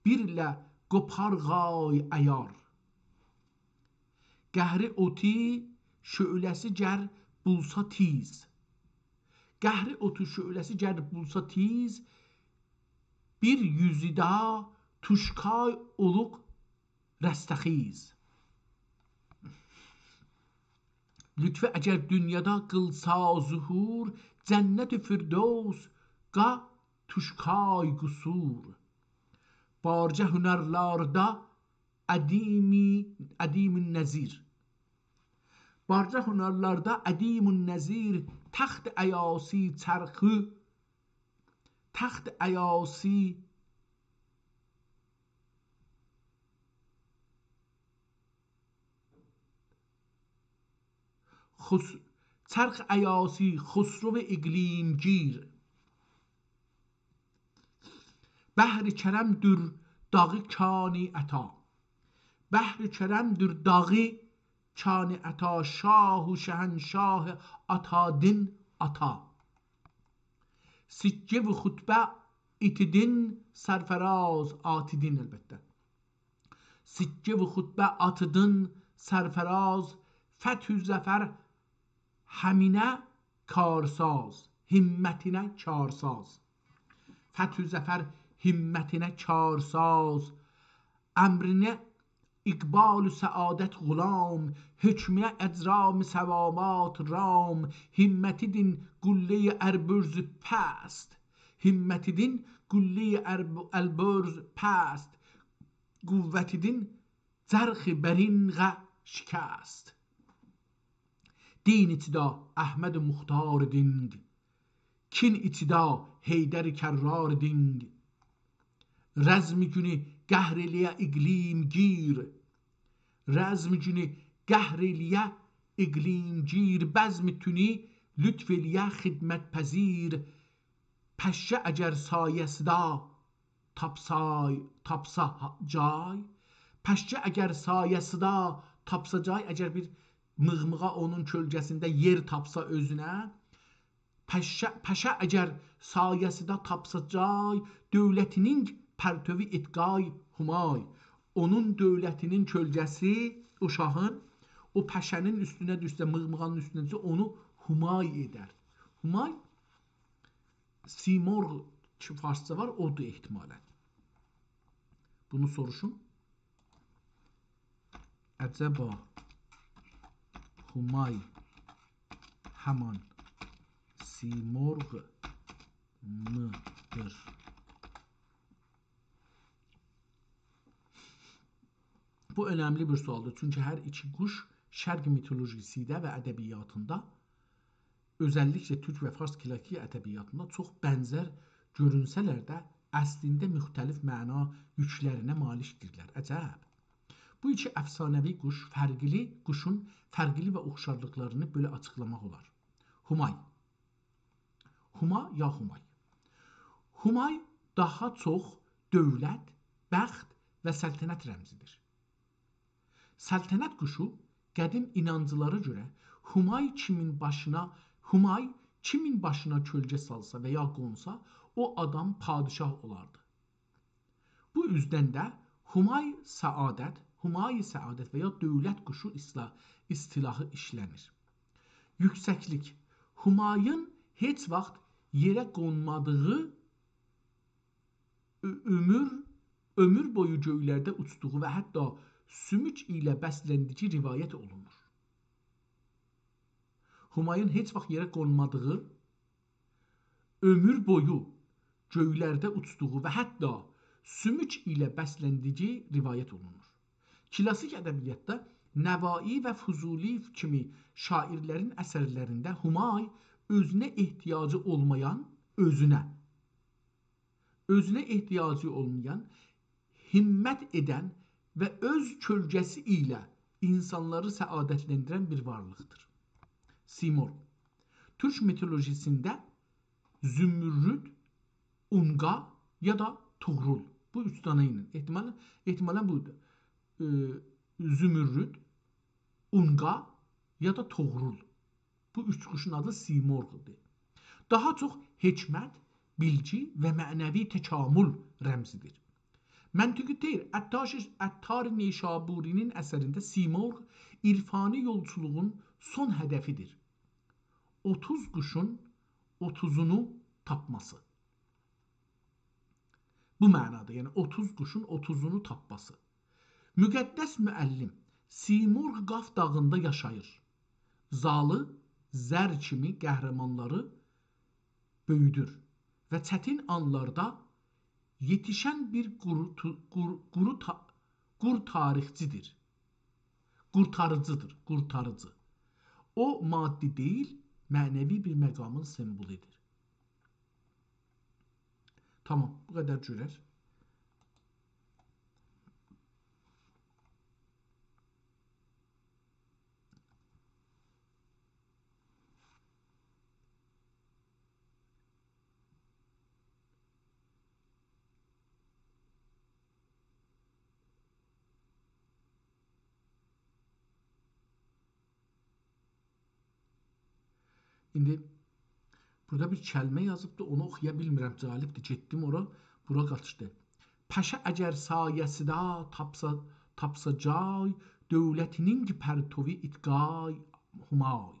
بیرله قوپار غای عیار. قهری اوتو شعله‌سی گر بولسا تیز. قهری اوتو شعله‌سی گر بولسا تیز، بیر یوزوده توشکای اولوق رستخیز. لطفی اگر دونیادا قیلسا ظهور، جنت فردوس قا توشکای قصور. بارجا هنرلرده عدیمی، عدیم النظیر. بارجا هنرلرده عدیم النظیر، تخت ایاسی چرخی، تخت ایاسی خس-، چرخ ایاسی خسرو اقلیمگیر. بحر کرمدیر داغی کانی عطا. بحر کرمدیر داغی کانی عطا، شاه و شهنشاه عطادین عطا. سکه و خطبه ایتیدین سرفراز، آتیدین البته. سکه و خطبه آتیدین سرفراز، فتح و ظفر همینه کارساز، همتینه کارساز. فتح و ظفر همتینه کارساز، امرینه اقبال و سعادت غلام، حکمینه اجرام سماوات رام، همتیدین قله‌ی البرز پست، همتیدین قله‌ی الب-، البرز پست، قوتیدین چرخ برینقه شکست. دین ایچیده احمد مختار دینگ، کین ایچیده حیدر کرار دینگ. رزم گونو قهر ائله‌یه اقلیمگیر، رزم گونو قهر ائله‌یه اقلیمگیر، بزم تونو لطف ائله‌یه خدمت‌پذیر. پشه اگر سایه‌سیده تاپسا، تاپسا ها-، جای، پشه اگر سایه‌سیده تاپسا جای، اگر بیر میغمیغا اونون کؤلگه‌سینده یئر تاپسا اؤزونه، پشه، پشه اگر سایه‌سیده تاپسا جای، دؤولتینین پرتووو اتقای همای، اونون دؤولتینین کؤلگه‌سی، او شاهین، او پشه‌نین اوستونه دوشسه، میغمیغانین اوستونه دوشسه، اونو همای ائدر. همای سیمرغ کی فارسجا وار، اودور احتمالاً. بونو سوروشون. عجبا همای همان سیمرغ میدیر؟ بو اؤنملی بیر سؤالدیر، چونکی هر ایکی قوش شرق میتولوژیسینده و ادبیاتیندا، اؤزللیکله تورک و فارس کلاسیک ادبیاتیندا چوخ بنزر گؤرونسه‌لر ده، اصلینده مختلف معنا یوکلرینه مالیکدیرلر. عجب. بو ایکی افسانه‌وی قوش فرقلی، قوشون فرقلی و اوخشارلیقلارینی بئله آچیقلاماق اولار. هومای. هوما یا هومای. هومای داها چوخ دؤولت، بخت و سلطنت رمزیدیر. سلطنت قوشو قدیم اینانجلارا گؤره هومای کیمین باشینا، هومای کیمین باشینا کؤلگه سالسا و یا قونسا، او آدام پادشاه اولاردی. بو اوزدن ده هومای سعادت، هومای سعادت و یا دؤولت قوشو اصطلا-، اصطلاحی ایشله‌نیر. یوکسکلیک. هومایین هئچ واخت یئره قونمادیغی، اؤ-، عؤمور، عؤمور بویو گؤیلرده اوچدوغو و حتی سوموک ایله بسلندیگی روایت اولونور. هومایین هئچ واخت یئره قونمادیغی، عؤمور بویو گؤیلرده اوچدوغو و حتی سوموک ایله بسلندیگی روایت اولونور. کلاسیک ادبیاتدا نوایی و فضولی کیمی شاعیرلرین اثرلرینده هومای اؤزونه احتیاجی اولمایان، اؤزونه، اؤزونه احتیاجی اولمایان، همت ائدن و اؤز کؤلگه‌سی ایله اینسانلاری سعادتلندیرن بیر وارلیقدیر. سیمرغ. تورک میتولوژیسینده زمرد، اونقا یا دا طغرل. بو اوچ دنه ایله. احتمالاً، احتمالاً بودور. ائ، زمرد، اونقا یا دا طغرل. بو اوچ قوشون آدی سیمرغدیر. داها چوخ حکمت، بیلگی و معنوی تکامل رمزیدیر. منطق‌الطیر، عطار، عطار نیشابوری‌نین اثرینده سیمرغ عرفانی یولچولوغون سون هدفیدیر. اوتوز قوشون اوتوزونو تاپماسی. بو معنادا، یعنی اوتوز قوشون اوتوزونو تاپماسی. مقدس معلم، سیمرغ قاف داغیندا یاشاییر. زالی، زر کیمی قهرمانلاری بؤیودور و چتین آنلاردا یئتیشن بیر قورو-، تو-، قور-، قورو تا-، قورتاریخچیدیر. قورتاریجیدیر، قورتاریجی. او مادی دئییل، معنوی بیر مقامین سمبولودور. تامام، بو قدر گؤرر. ایندی بورادا بیر کلمه یازیبدی، اونو اوخویا بیلمیرم، جالبدیر، گئتدیم اورا، بورا قاچدی. پشه اگر سایه‌سیده تاپسا، تاپسا جای، دؤولتینین کی پرتووی ایتقای همای.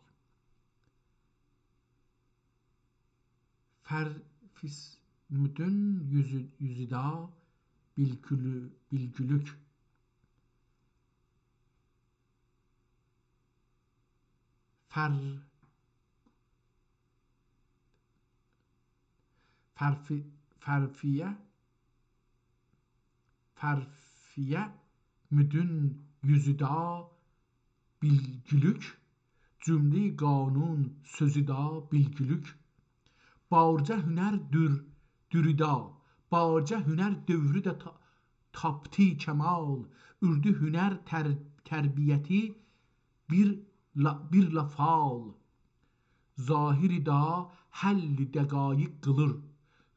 فرفسمودون یوزو، یوزودا بیلگولو-، بیلگولوک. فر-، فرفی-، فرفیه، فرفیه مودون یوزودا بیلگولوک، جمله قانون سؤزودا بیلگولوک. بارجه هنر دور، دورودا، بارجه هنر دؤوروده تا-، تاپدی کمال، اوردو هنر تر-، تربیتی بیر لا-، بیر لافال. ظاهریده حل دقایق قیلیر.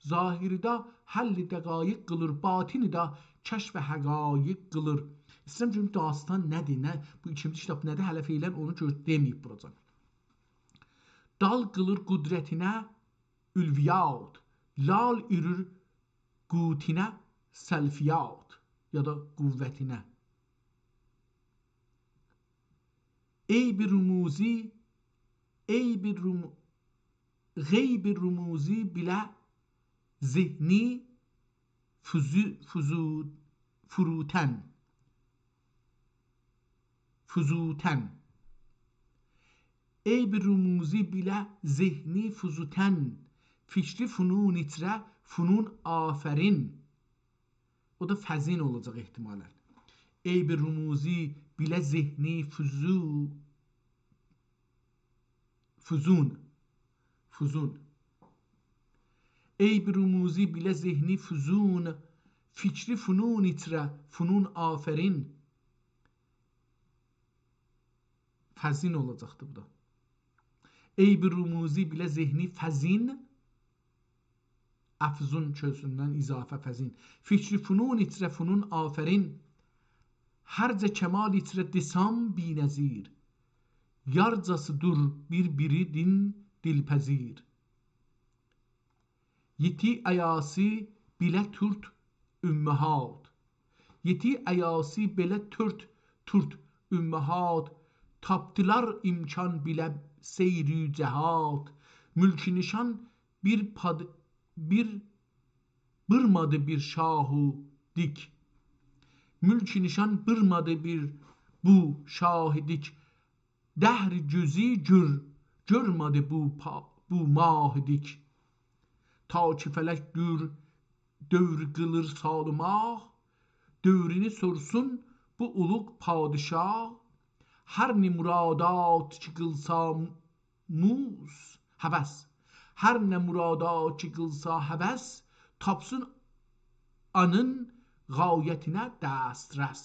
ظاهریده حل دقایق قیلیر، باطنیده کشف حقایق قیلیر. ایسته‌ییرم گؤروم داستان نه‌دیر، نه، بو ایکینجی کیتاب نه‌دیر، هله فعلاً اونو گؤر-، دئمه‌ییب بوراجان. دال قیلیر قدرتینه علویات، لال اورور قوتینه سلفیات، یا دا قوتینه. عیب رموزی، عیب رم-، غیب رموزی بیله ذهنی فزو-، فزو-، فروتن. فزوتن. عیب رموزی بیله ذهنی فزوتن، فکری فنون ایچره فنون آفرین. او دا فزین اولاجاق احتمالاً. عیب رموزی بیله ذهنی فزو-، فزون. فزون. عیب رموزی بیله ذهنی فزون، فکری فنون ایچره فنون آفرین. فزین اولاجاقدی بو دا. عیب رموزی بیله ذهنی فزین، افزون سؤزوندن اضافه فزین. فکری فنون ایچره فنون آفرین. هر جه کمال ایچره دئسم بی‌نظیر، یارجاسی دور بیر-بیریدین دلپذیر. یئتی ایاسی بیله تورت امهات. یئتی ایاسی بیله تورت، تورت امهات. تاپدیلار امکان بیله سیر جهات. ملک نشان بیر پاد-، بیر بیرمادی بیر شاهی دیک. ملک نشان بیرمادی بیر بو شاهی دیک. دهر گؤزو گؤر، گؤرمه‌دی بو پا-، بو ماهی دیک. تا کی فلک دور، دور قیلیر سال و ماه، دورونو سورسون بو اولوغ پادشاه. هر نه مرادات کی قیلسا موس، هوس. هر نه مرادات کی قیلسا هوس، تاپسین آنین غایتینه دسترس.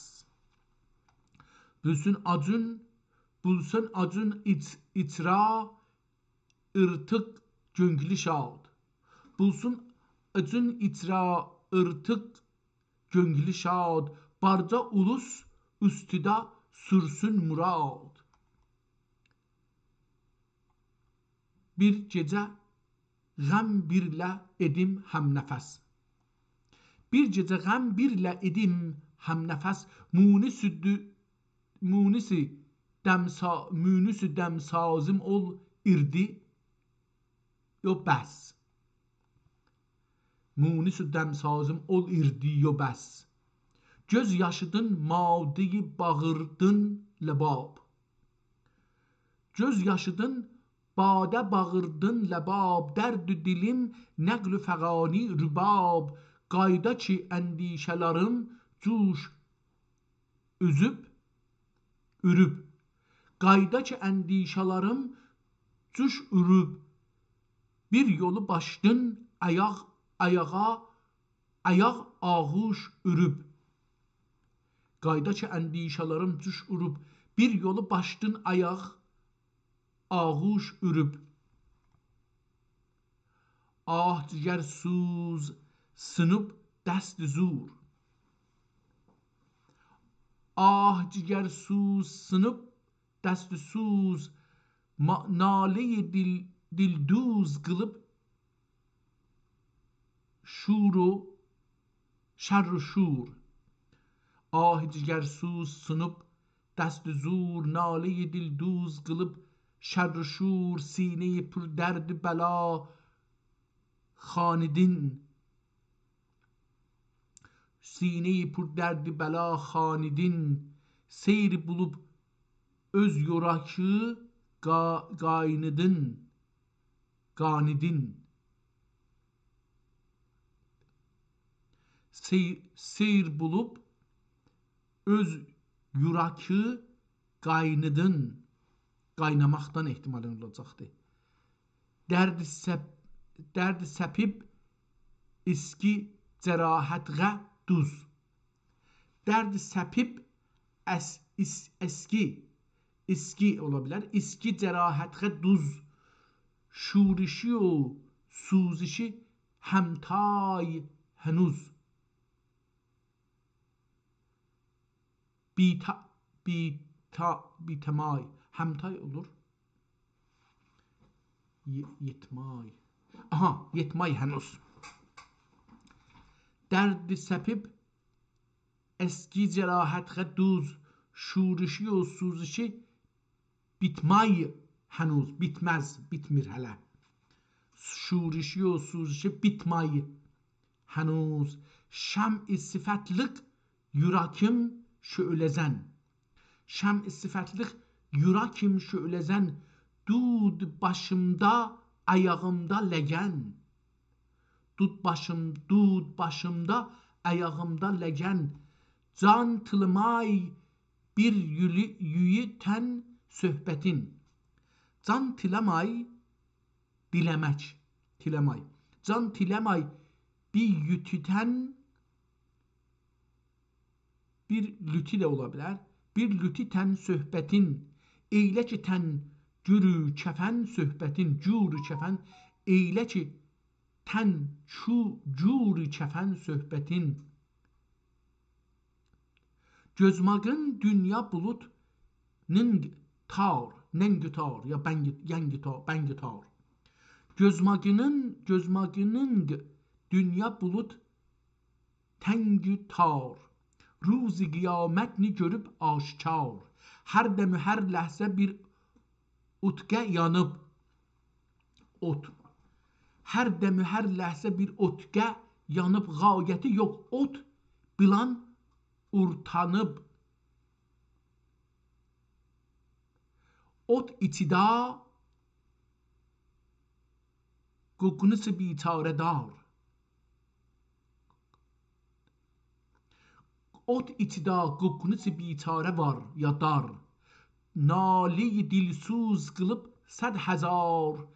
بولسون آجون، بولسون آجون ایچ-، ایچرا ارتیق گؤنگلو شاد. بولسون آجون ایچرا ارتیق گؤنگلو شاد، بارجا اولوس اوستوده سورسون مراد. بیر گئجه غم بیرله ائدیم هم‌نفس. بیر گئجه غم بیرله ائدیم هم‌نفس، مونس دو-، مونس دمسا-، مونس دمسازیم اول ایردی، یو بس. مونس دمسازیم اول ایردی، یو بس. گؤز یاشیدین ماده‌ی باغیردین لباب. گؤز یاشیدین باده باغیردین لباب، درد دیلیم نقل فغانی رباب. قایدا کی اندیشه‌لریم جوش اوزوب، اوروب. قایدا کی اندیشه‌لریم جوش اوروب، بیر یولو باشدین آیاق، آیاغا، آیاق آغوش اوروب. قایدا کی اندیشه‌لریم جوش اوروب، بیر یولو باشدین آیاق آغوش اوروب. آه جیگر سوز سینیب دست زور. آه جیگر سوز سینیب دست سوز، ما-، ناله‌ی دیل-، دیلدوز قیلیب شور و شر و شور. آه جیگر سوز سینیب دست زور، ناله‌ی دیلدوز قیلیب شر و شور، سینه‌ی پر درد بلا خانیدین. سینه‌ی پر درد بلا خانیدین، سیر بولوب اؤز یوراکی قا-، قاینیدین، قانیدین. سیر، سیر بولوب اؤز یوراکی قاینیدین. قایناماقدان احتمالاً اولاجاقدی. درد سپ-، درد سپیب اسکی جراحتغه دوز. درد سپیب اس-، اس-، اسکی، اسکی اولا بیلر، اسکی جراحتغه دوز. شورشی و سوزشی همتای هنوز. بیتا-، بیتا-، بیتمای. همتای اولور. ی-، یئتمای. آها، یئتمای هنوز. درد سپیب اسکی جراحتغه دوز، شورشی و سوزشی بیتمای هنوز، بیتمز، بیتمیر هله. شورشی و سوزشی بیتمای هنوز. شمع صفتلیق یوراکیم شعله‌زن. شمع صفتلیق یوراکیم شعله‌زن، دود باشیمدا، آیاغیمدا لگن. دود باشیم-، دود باشیمدا، آیاغیمدا لگن. جان تیله‌مای بیر یولو-، یویو تن صحبتین. جان تیله‌مای، دیله‌مک، تیله‌مای. جان تیله‌مای بیر یوتو تن، بیر لوتی ده اولا بیلر. بیر لوتی تن صحبتین، ائیله کی تن گورو کفن صحبتین، گورو کفن، ائیله کی تن کو-، گورو کفن صحبتین. گؤزماغین دونیا بولود ننگ تار، ننگ تار، یا بنگ، ینگ تار، بنگ تار. گؤزماغینین، گؤزماغینین دونیا بولود تنگ تار. روز قیامتنی گؤروب آشکار. هر دم و هر لحظه بیر اوتقه یانیب. اوت. هر دم و هر لحظه بیر اوتقه یانیب، غایتی یوخ اوت، بیلان اورتانیب. اوت ایچیدا قوقنوس بیچاره دار. اوت ایچیدا قوقنوس بیچاره وار یا دار. ناله دلسوز قیلیب صد هزار،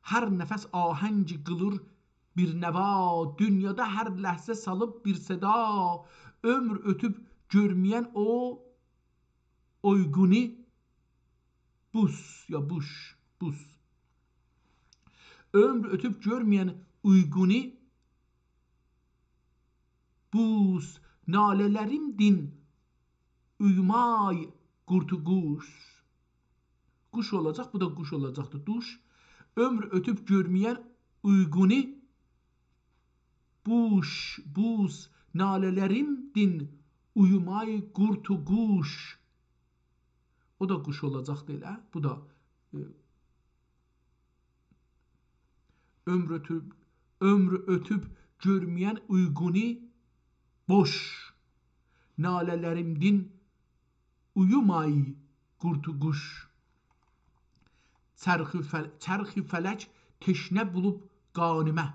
هر نفس آهنگ قیلیر بیر نوا، دونیادا هر لحظه سالیب بیر صدا. عؤمور اؤتوب گؤرمه‌ین او اویقونی بوس، یا بوش، بوس. عؤمور اؤتوب گؤرمه‌ین اویقونی بوس، ناله‌لریمدین اویومای قورد و قوش. قوش اولاجاق، بو دا قوش اولاجاقدی، دوش. عؤمور اؤتوب گؤرمه‌ین اویقونی بوش، بوس، ناله‌لریمدین اویومای قورد و قوش. او دا قوش اولاجاقدی ائله. بو دا، ائ، عؤمور اؤتوب، عؤمور اؤتوب گؤرمه‌ین اویقونی بوش، ناله‌لریمدین اویومای قورد و قوش. چرخ فل-، چرخ فلک تشنه بولوب قانیمه.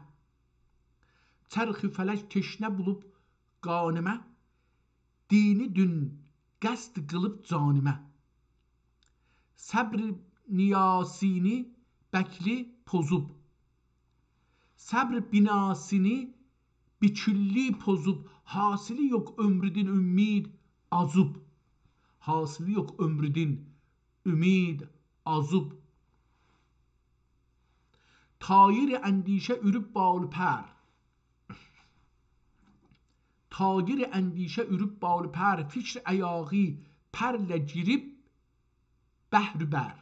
چرخ فلک تشنه بولوب قانیمه، دینی دون قصد قیلیب جانیمه. صبر نیاسینی بکلی پوزوب. صبر بناسینی بکلی پوزوب، حاصلی یوخ عؤمرودون امید آزوب. حاصلی یوخ عؤمرودون امید آزوب. طایر اندیشه اورب بال و پر. طایر اندیشه اورب بال و پر، فکر ایاغی پرله گیریب بحر و بر.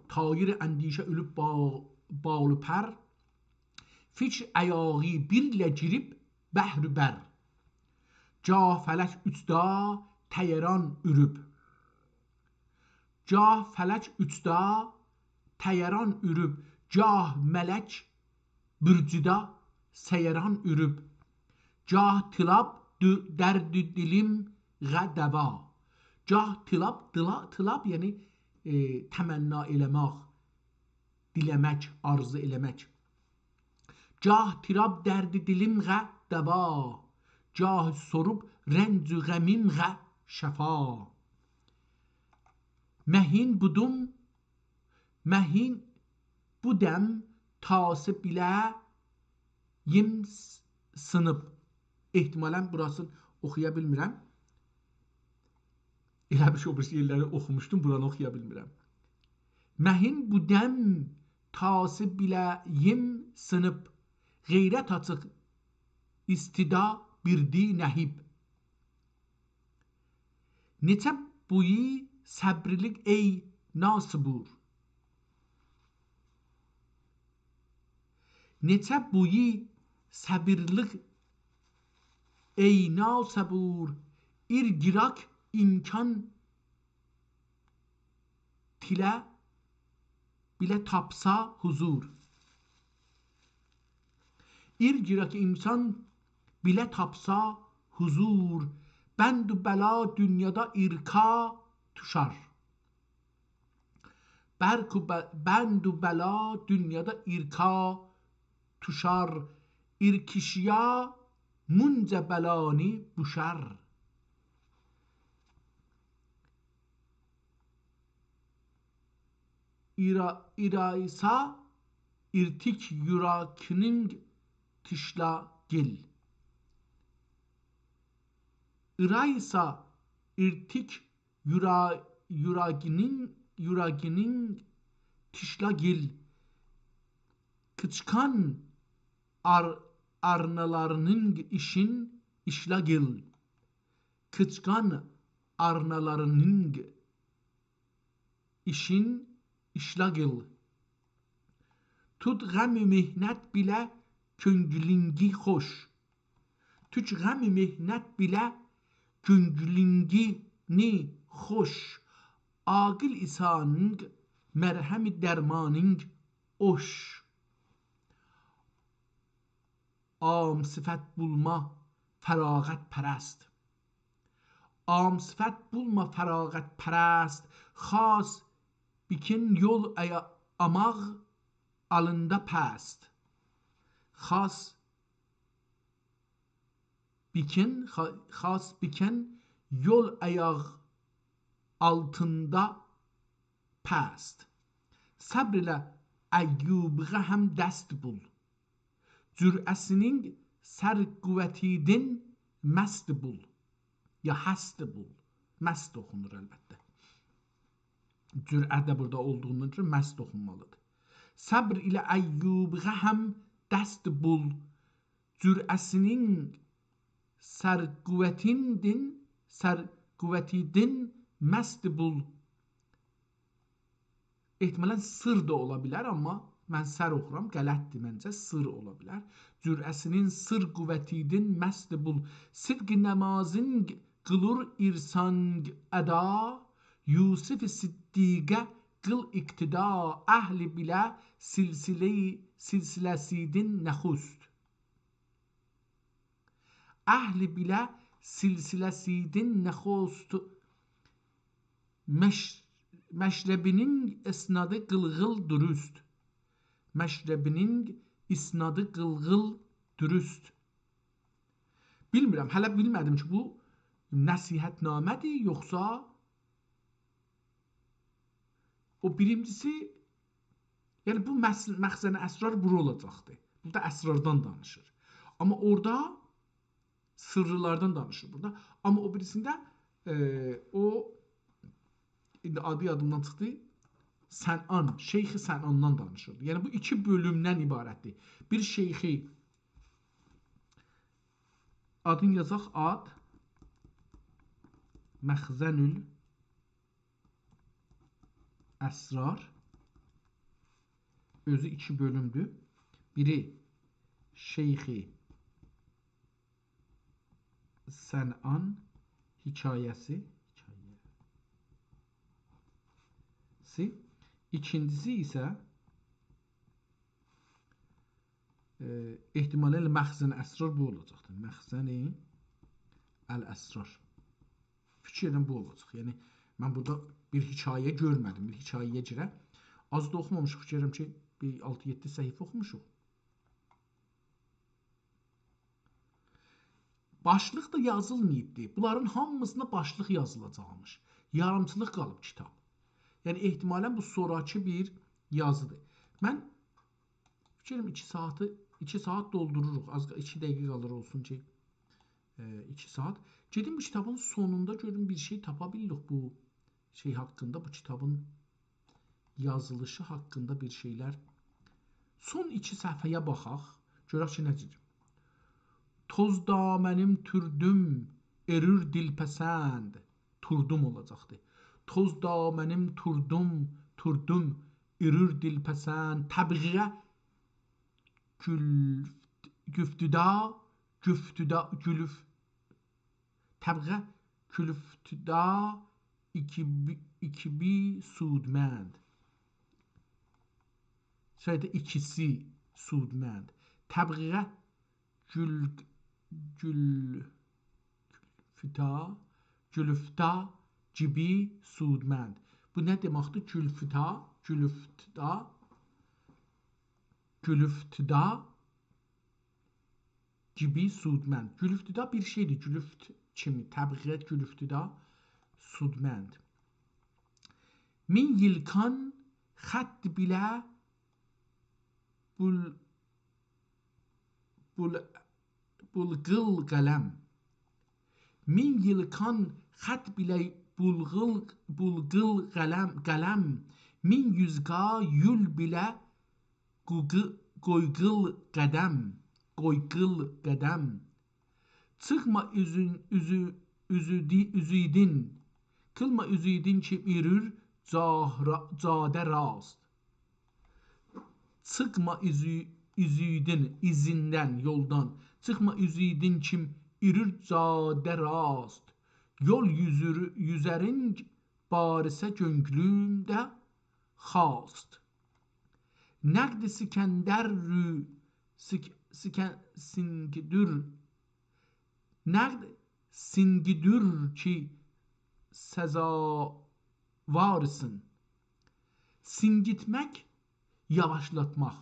طایر اندیشه اورب با-، بال و پر، فکر ایاغی بیرله گیریب بحر و بر. گاه فلک اوچدا طیران اورب. گاه فلک اوچدا طیران اورب، گاه ملک برجده سیران اورب. گاه طلب دو-، درد دلیمه دوا. گاه طلب، طلا-، طلب، یعنی، ائ، تمنا ائله‌مک، دیله‌مک، آرزو ائله‌مک. گاه طلب درد دلیمه دوا، گاه سوروب رنج غمیمه شفا. مهین بودوم، مهین بودم تاسه بیله‌ییم س-، سینیب. احتمالاً بوراسینی اوخویا بیلمیرم. ائله بیر شئی، او بیریسی یئرلری اوخوموشدوم، بورانی اوخویا بیلمیرم. مهین بودم تاسه بیله‌ییم سینیب، غیرت آچیق ایستیدا بیردی نهیب. نئچه بویو صبرلیک ای ناصبور. نئچه بویو صبرلیک ای ناصبور، ایر گیراک امکان تیله بیله تاپسا حضور. ایر گیراک امکان بیله تاپسا حضور، بند و بلا دونیادا ایرکا دوشار. برک و ب-، بند و بلا دونیادا ایرکا توشار، ارکیشیا مونجا بلانی بوشار. ایرا-، ایرایسا ارتیک یوراکینینگ تیشلا گیل. ایرایسا ارتیک یورا-، یوراگینین، یوراگینین تیشلا گیل. قیچقان آر-، آرنالارینین ایشین ایشلا گیل. قیچقان آرنالارینین ایشین ایشلا گیل. توت غم محنت بیله کؤنگلینگی خوش. توت غم محنت بیله کؤنگلینگینی خوش. عاقل ایسانینگ مرهم درمانینگ اوش. عام صفت بولما فراغت پرست. عام صفت بولما فراغت پرست. خاص بیکن یول ایا-، آماق آلیندا پست. خاص بیکن، خا-، خاص بیکن یول آیاق آلتیندا پست. صبر ایله ایوبغا هم‌دست بول. جرأتینین سر قوتیدین مست بول. یا هست بول. مست اوخونور البته. جرأت ده بورادا اولدوغوندان اؤترو مست اوخونمالیدیر. صبر ایله ایوبغا هم‌دست بول. جرأتینین سر قوتیدین، سر قوتیدین مست بول. احتمالاً سر ده اولا بیلر، آمما من سر اوخورام، غلطدیر منجه، سر اولا بیلر. جرأتینین سر قوتیدین مست بول. صدق نمازین قیلور ارسانگ ادا، یوسف صدیقه قیل اقتدا. اهل بیله سلسله، سلسله‌سیدین نخوست. اهل بیله سلسله‌سیدین نخوست. مش-، مشربینین اسنادی قیلغیل دوروست. مشربینین اسنادی قیلغیل دوروست. بیلمیرم، هله بیلمه‌دیم کی، بو نصیحت‌نامه‌دیر، یوخسا او بیرینجیسی، یعنی بو مس-، مخزن اسرار بورا اولاجاقدی. بورادا اسراردان دانیشیر. آمما اورادا سرّلاردان دانیشیر بورادا. آمما او بیریسینده، ائ، او، ایندی آدی یادیمدان چیخدی، صنعان، شیخ صنعاندان دانیشیردی. یعنی بو ایکی بؤلومدن عبارتدیر. بیر شیخی، آدین یازاق، آد، مخزن الاسرار. اؤزو ایکی بؤلومدور. بیری شیخ صنعان حکایه‌سی، حکایه‌سی. ایکینجیسی ایسه، ائ، احتمالاً ائله مخزن اسرار بو اولاجاقدیر. مخزن الاسرار. فیکیر ائدیرم بو اولاجاق. یعنی، من بورادا بیر حکایه گؤرمه‌دیم، بیر حکایه‌یه گیره. آز دا اوخومامیشیق، فیکیر ائدیرم کی، بیر آلتی-یئددی صفحه اوخوموشوق. باشلیق دا یازیلماییبدی. بونلارین هامیسینا باشلیق یازیلاجاقمیش. یاریمچیلیق قالیب کیتاب. یعنی، احتمالاً بو سونراکی بیر یازیدیر. من فیکریم ایکی ساعاتی، ایکی ساعات دولدوروروق. آز قا-، ایکی دقیقه قالیر اولسون کی، ائ، ایکی ساعات. گئدیم بو کیتابین سونوندا گؤروم بیر شئی تاپا بیلیریک بو شئی حاقیندا، بو کیتابین یازیلیشی حاقیندا بیر شئیلر. سون ایکی صفحه‌یه باخاق، گؤرک کی، نه جور. توز دامنیم توردوم، ارور دلپسند. توردوم اولاجاقدی. توز دامنیم توردوم، توردوم، ارور دلپسند. تبغیه گول-، گفتدا، گفتدا، گولوف-، تبغه کولوفتدا ایکی بی، ایکی بی سودمند. شاید ایکیسی سودمند. تبغه گول، گول، فتا، گولوفتا گیبی سودمند. بو نه دئمکدیر؟ گولفتا، گولوفتدا، گولوفتدا گیبی سودمند. گولوفتو دا بیر شئیدیر، گولوفت کیمی، طبیعت گولوفتو دا سودمند. مین ییلکان خط بیله بول-، بول-، بولغیل قلم. مین ییلکان خط بیله بولغیل، بولغیل قلم، قلم. مین یوز قا یول بیله قوقو-، قویغیل قدم، قویغیل قدم. چیخما اوزون-، اوزو-، اوزودی-، اوزویدین، قیلما اوزویدین کی ایرور جاهرا-، جاده راست. چیخما ایزی-، ایزیدین، ایزیندن، یولدان. چیخما ایزیدین کیم ایرور جاده راست. یول یوزور-، یوزرین باریسه گؤنگلومده خواست. نقد سکندر رو-، سک-، سکن-، سینگیدور نقد سینگیدور کی سزاوارسین. سینگیتمک، یاواشلاتماق،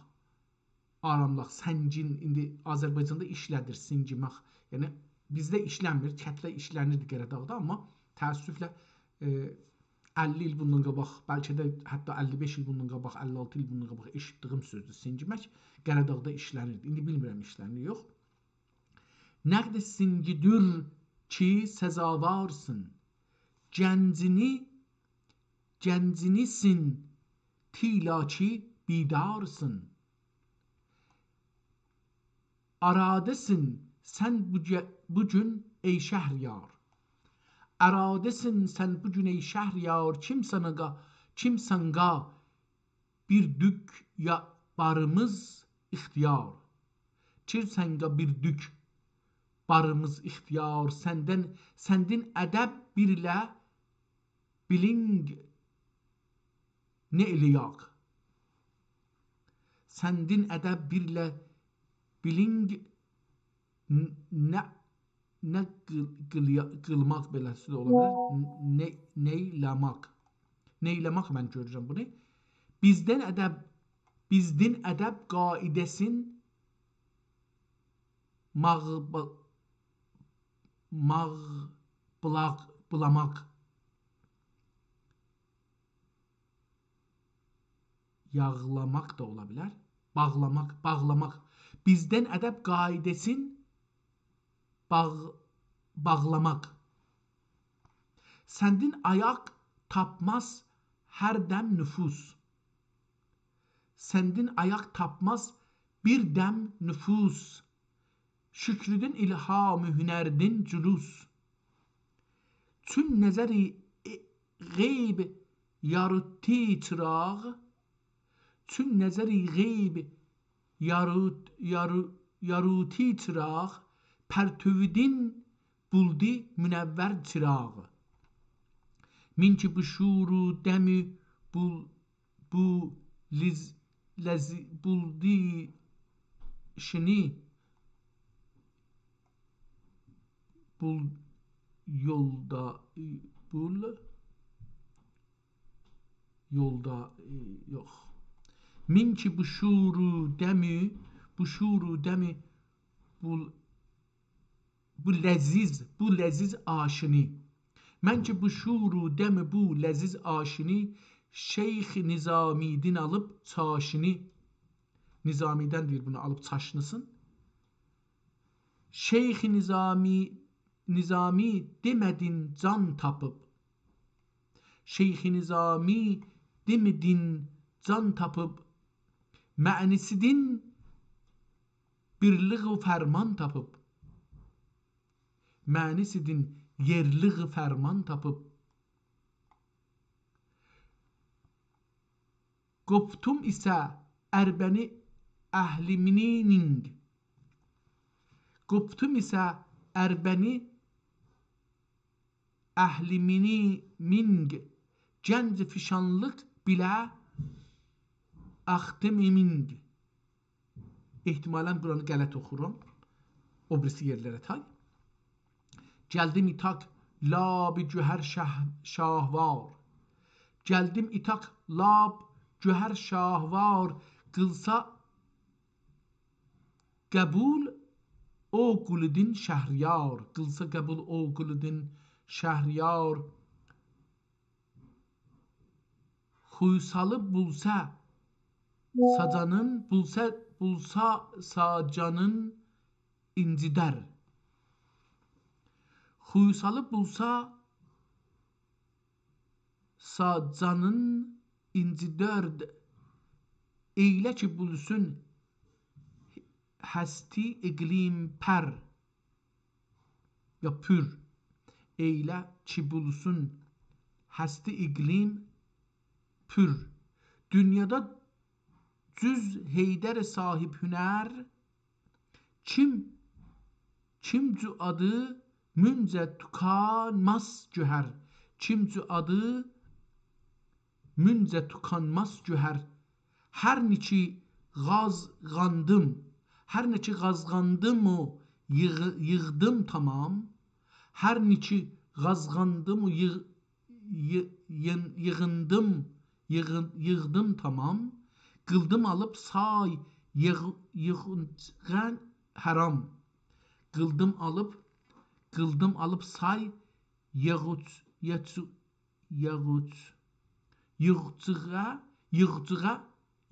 آراملاق، سنگین، ایندی آذربایجاندا ایشله‌دیر سینگیمک. یعنی بیزده ایشلنمیر، کتله ایشلنیردی قره‌داغدا، آمما تأسفله، ائ، اللی ایل بوندان قاباق، بلکه ده حتی اللی بئش ایل بوندان قاباق، اللی آلتی ایل بوندان قاباق ائشیتدیگیم سؤزدور سینگیمک. قره‌داغدا ایشلنیردی. ایندی بیلمیرم ایشلنیر یوخ. نقد سینگیدور کی سزاوارسین. گنجینی، گنجینی سین تیلا کی بیدارسین. آراده‌سین سن بو گه-، بو گون ای شهریار. آراده‌سین سن بو گون ای شهریار، کیمسن قا-، کیمسن قا بیر دوک یا باریمیز اختیار. کیمسن قا بیر دوک باریمیز اختیار، سندن، سندین ادب بیرله بیلینگ نئیلییاق. سندین ادب بیرله بیلینگ ن-، نه، نه قیل-، قیلیا-، قیلماق بئله‌سی ده اولا بیلر. ن-، نه-، نئیله‌مک. نئیله‌مک من گؤرورم بونو. بیزدن ادب، بیزدین ادب قاعده‌سین ماغ-، با-، ماغ-، بولاق-، بولاماق. یاغلاماق دا اولا بیلر. باغلاماق، باغلاماق. بیزدن ادب قاعده‌سین باغ-، باغلاماق. سندین آیاق تاپماز هر دم نفوس. سندین آیاق تاپماز بیر دم نفوس. شکردین الهام هنردین جلوس. چون نظری غیب یاروتی چیراغ، چون نظری غیب یاروت-، یارو-، یاروتی چیراغ، پرتویدین بولدی منور چیراغ. مین کی بو شور و دمی بول-، بو لیز-، لذی-، بولدی شینی بول یولدا، بول یولدا، ائ، یوخ. مین کی بو شور و دمی، بو شور و دمی، بو، بو لذیذ، بو لذیذ آشینی. من کی بو شور و دمی، بو لذیذ آشینی، شیخ نظامی‌دین آلیب چاشینی. نظامی‌دن دئییر بونو آلیب چاشنیسین. شیخ نظامی، نظامی دئمه‌دین جان تاپیب. شیخ نظامی دئمه‌دین جان تاپیب. معنی‌سیدین بیرلیک و فرمان تاپیب. معنی‌سیدین یئرلیک فرمان تاپیب. قوپدوم ایسه اربنی اهلیمینینگ. قوپدوم ایسه اربنی اهلیمینینگ. گنج فیشانلیق بیله آختیمینگ. احتمالاً بورانی غلط اوخورام. او بیریسی یئرلره تای. گلدیم ایتاق لاب گوهر شه-، شاهوار. گلدیم ایتاق لاب گوهر شاهوار، قیلسا قبول اوغلودون شهریار، قیلسا قبول اوغلودون شهریار. خویسالی بولسا ساجانین، بولسا، بولسا ساجانین اینجیدر. خویسالی بولسا ساجانین اینجیدر. ائیله کی بولسون هستی اقلیم پر. یا پور. ائیله کی بولسون هستی اقلیم پور. دونیادا جز حیدر صاحب هنر، کیم، کیم جو آدی مونجه توکانماز گوهر. کیم جو آدی مونجه توکانماز گوهر. هر نئچه قازغاندیم، هر نئچه قازغاندیم او ییغ-، ییغدیم تامام. هر نئچه قازغاندیم او ییغ-، یی-، یین-، ییغیندیم، ییغین-، ییغدیم تامام. قیلدیم آلیب سای ییغ-، ییغینجغا حرام. قیلدیم آلیب، قیلدیم آلیب سای ییغوچ-، ییغوچ-، ییغوچ-، ییغچیغا، ییغچیغا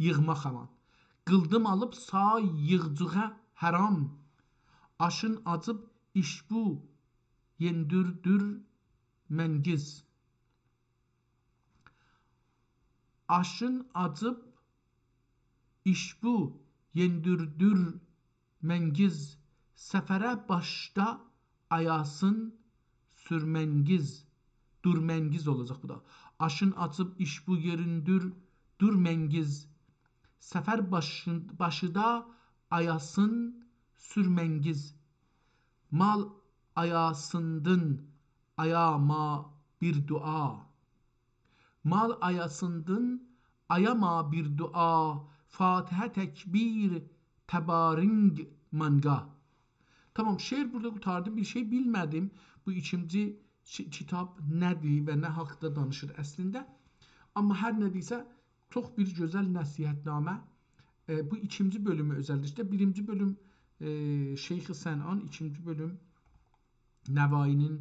ییغماق همان. قیلدیم آلیب سای ییغچیغا حرام. آشین آجیب ایشبو یئندوردور منگیز. آشین آجیب ایشبو یئندوردور منگیز، سفره باشدا آیاسین سورمنگیز، دورمنگیز اولاجاق بو دا. آشین آجیب ایشبو یئریندور دورمنگیز، سفر باشین-، باشیدا آیاسین سورمنگیز. مال آیاسیندین آیا ما بیر دعا. مال آیاسیندین آیا ما بیر دعا، فاتحه، تکبیر، تبارینگ، مانگا. تامام، شعر بورادا قوتاردی. بیر شئی بیلمه‌دیم. بو ایکینجی کی-، کیتاب نه‌دیر و نه حاقدا دانیشیر اصلینده. آمما هر نه دئییرسه، چوخ بیر گؤزل نصیحت‌نامه. ائ، بو ایکینجی بؤلومو اؤزللیکله، بیرینجی بؤلوم، ائ، شیخ صنعان، ایکینجی بؤلوم نوایی‌نین،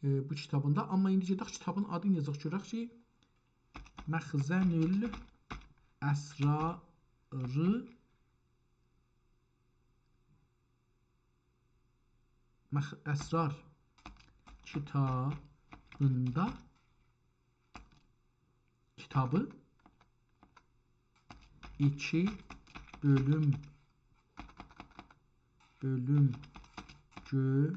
ائ، بو کیتابیندا. آمما ایندی گئدک کیتابین آدینی یازاق، گؤرک کی، مخزن الاسراری، مخ-، اسرار کیتابیندا، کیتابی ایکی بؤلوم، بؤلوم گؤ-،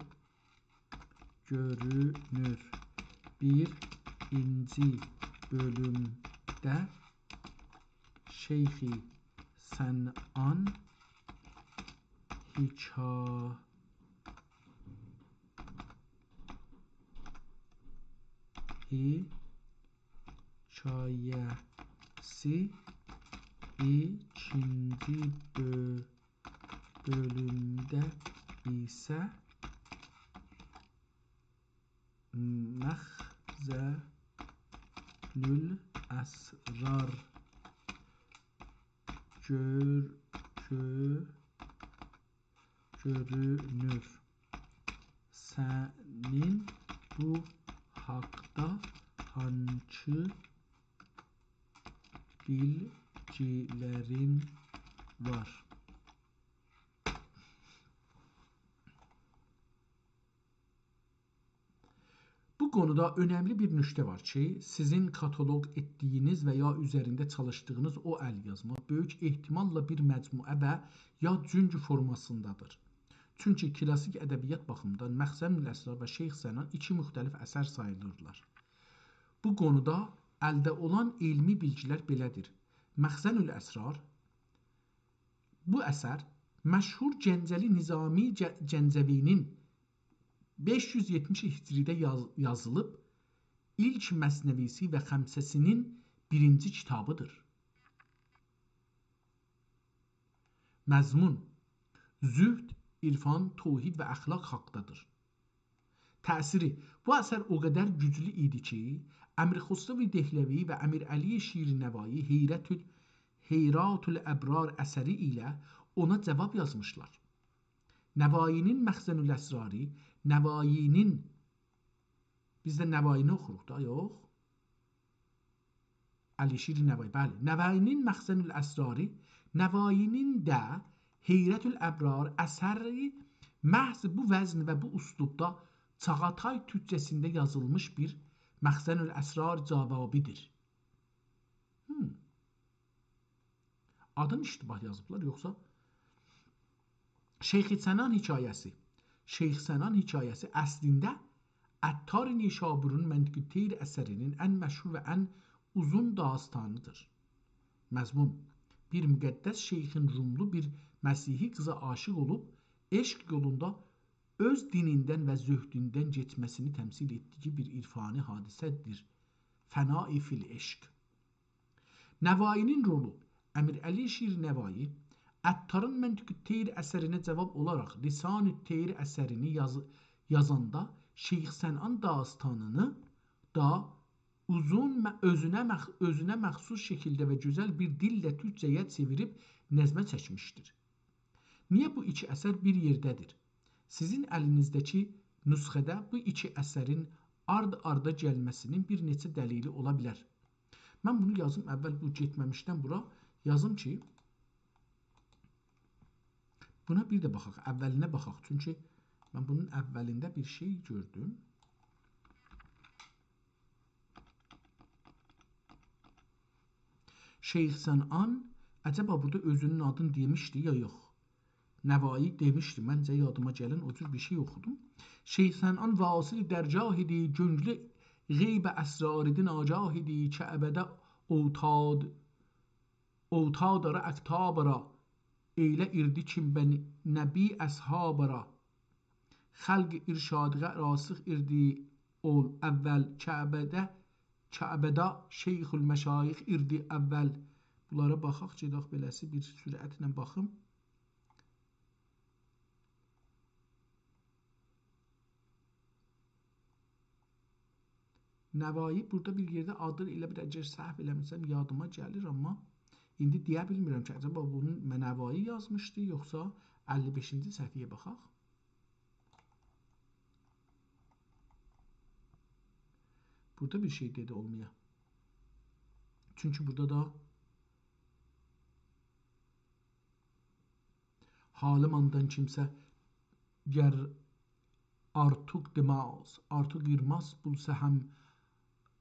گؤرونور. بیرینجی بؤلومده شیخ صنعان حکا-، حکایه‌سی، ایکینجی بؤ-، بؤلومده ایسه مخزن الاسرار گؤر-، گؤ-، گؤرونور. سنین بو حاقدا هانسی بیلگیلرین وار؟ بو قونودا اؤنملی بیر نکته وار کی، سیزین کاتالوق ائتدیگینیز و یا اوزرینده چالیشدیغینیز او ال‌یازما بؤیوک احتماللا بیر مجموعه و یا جونگ فورماسیندادیر. چونکی کلاسیک ادبیات باخیمیندان مخزن الاسرار و شیخ صنعان ایکی مختلف اثر ساییلیرلار. بو قونودا الده اولان علمی بیلگیلر بئله‌دیر. مخزن الاسرار، بو اثر مشهور گنجه‌لی نظامی گ-، گنجوی‌نین بئش یوز یئتمیش هجری‌ده یاز-، یازیلیب ایلک مثنوی‌سی و خمسه‌سی‌نین بیرینجی کیتابیدیر. مضمون، زهد، عرفان، توحید و اخلاق حاقدادیر. تأثیری، بو اثر او قدر گوجلو ایدی کی، امیر خسرو دهلوی و امیر علی شیرنوایی حیرت ال-، حیرات الابرار اثری ایله اونا جواب یازمیشلار. نوایی‌نین مخزن الاسراری، نوایی‌نین، بیز ده نوایی‌نی اوخوروق دا، یوخ؟ علیشیر نوایی، بلی. نوایی‌نین مخزن الاسراری، نوایی‌نین ده حیرت الابرار اثری محض بو وزن و بو اسلوبدا چاغاتای تورکجه‌سینده یازیلمیش بیر مخزن الاسرار جوابی‌دیر. هم. آدین اشتباه یازیبلار، یوخسا شیخ سنان حکایه‌سی. شیخ سنان حکایه‌سی اصلینده عطار نیشابورون منطق الطیر اثری‌نین ان مشهور و ان اوزون داستانی‌دیر. مضمون: بیر مقدس شیخین روملو بیر مسیحی قیزا عاشیق اولوب، عشق یولوندا اؤز دینیندن و زهدوندن گئچمه‌سینی تمثیل ائتدیگی بیر عرفانی حادثه‌دیر. فنای فی العشق. نوایی‌نین رولو. امیرعلیشیر نوایی، عطارین منطق الطیر اثرینه جواب اولاراق لسان الطیر اثرینی یاز-، یازاندا شیخ سنان داستانینی دا اوزون مه-، اؤزونه مخ-، اؤزونه مخصوص شکیلده و گؤزل بیر دیلله تورکجه‌یه چئویریب نظمه چکمیشدیر. نییه بو ایکی اثر بیر یئرده‌دیر؟ سیزین الینیزده‌کی نسخه‌ده بو ایکی اثرین آرد-آردا گلمه‌سینین بیر نئچه دلیلی اولا بیلر. من بونو یازیم، اول بو گئتمه‌میشدن بورا یازیم کی، بونا بیر ده باخاق، اولینه باخاق. چونکی من بونون اولینده بیر شئی گؤردوم. شیخ سنان، عجبا بورادا اؤزونون آدینی دئمیشدی یا یوخ؟ نوایی دئمیشدی، منجه یادیما گلن او جور بیر شئی اوخودوم. شیخ سنان واصل درگاه ایدی، گؤنلو غیب اسراریدن آگاه ایدی، کعبه‌ده اوتاد، اوتادارا اقتابارا ائیله ایردی کیم بن نبی اصحابارا. خلق ارشادیغا راسخ ایردی اول اول، کعبه‌ده، کعبه‌ده شیخ المشایخ ایردی اول. بونلارا باخاق، گئدک بئله‌سی بیر سرعتله باخیم. نوایی بورادا بیر یئرده آدی ائله بیر، اگر سهو ائله‌میرسم، یادیما گلیر، آمما ایندی دئیه بیلمیرم کی، عجبا بونو نوایی یازمیشدی، یوخسا اللی بئشینجی صفحه‌یه باخاق. بورادا بیر شئی دئدی اولمایا. چونکی بورادا دا حالیماندان کیمسه گر آرتوق دئماز، آرتوق ایرماز بولسا هم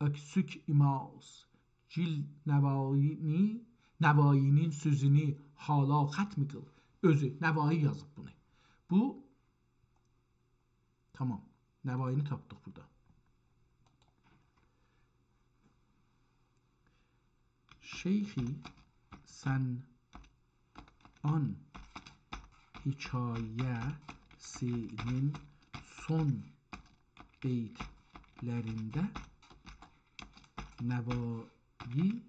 اکسوک ایماز. گیل نوایینی، نوایینین سؤزونو حالا ختم قیل. اؤزو، نوایی یازیب بونو. بو، تامام، نوایینی تاپدیق بورادا. شیخ سنعان حکایه‌سینین سون بیتلرینده نوایی،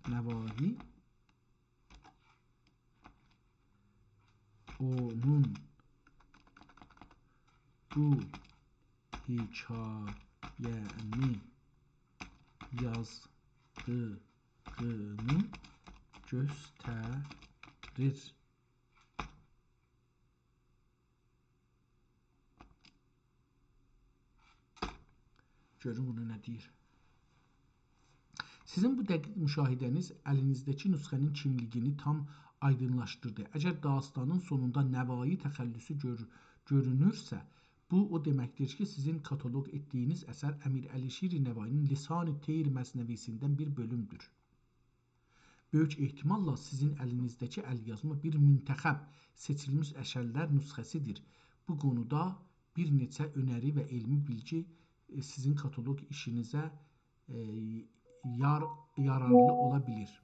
نوایی اونون بو حکایه‌نی یازدیغینی گؤستریر. گؤرون بونو نه دئییر. سیزین بو دقیق مشاهده‌نیز الینیزده‌کی نسخه‌نین کیملیگینی تام آیدینلاشدیردی. اگر داستانین سونوندا نوایی تخلصو گؤر-، گؤرونورسه، بو او دئمکدیر کی، سیزین کاتالوق ائتدیگینیز اثر امیرعلیشیر نوایی‌نین لسان طیر مثنوی‌سیندن بیر بؤلومدور. بؤیوک احتماللا سیزین الینیزده‌کی ال‌یازما بیر منتخب، سئچیلمیش اثرلر نسخه‌سیدیر. بو قونودا بیر نئچه اؤنری و علمی بیلگی، ائ، سیزین کاتالوق ایشینیزه، ائ، یار-، یارارلی اولا بیلیر.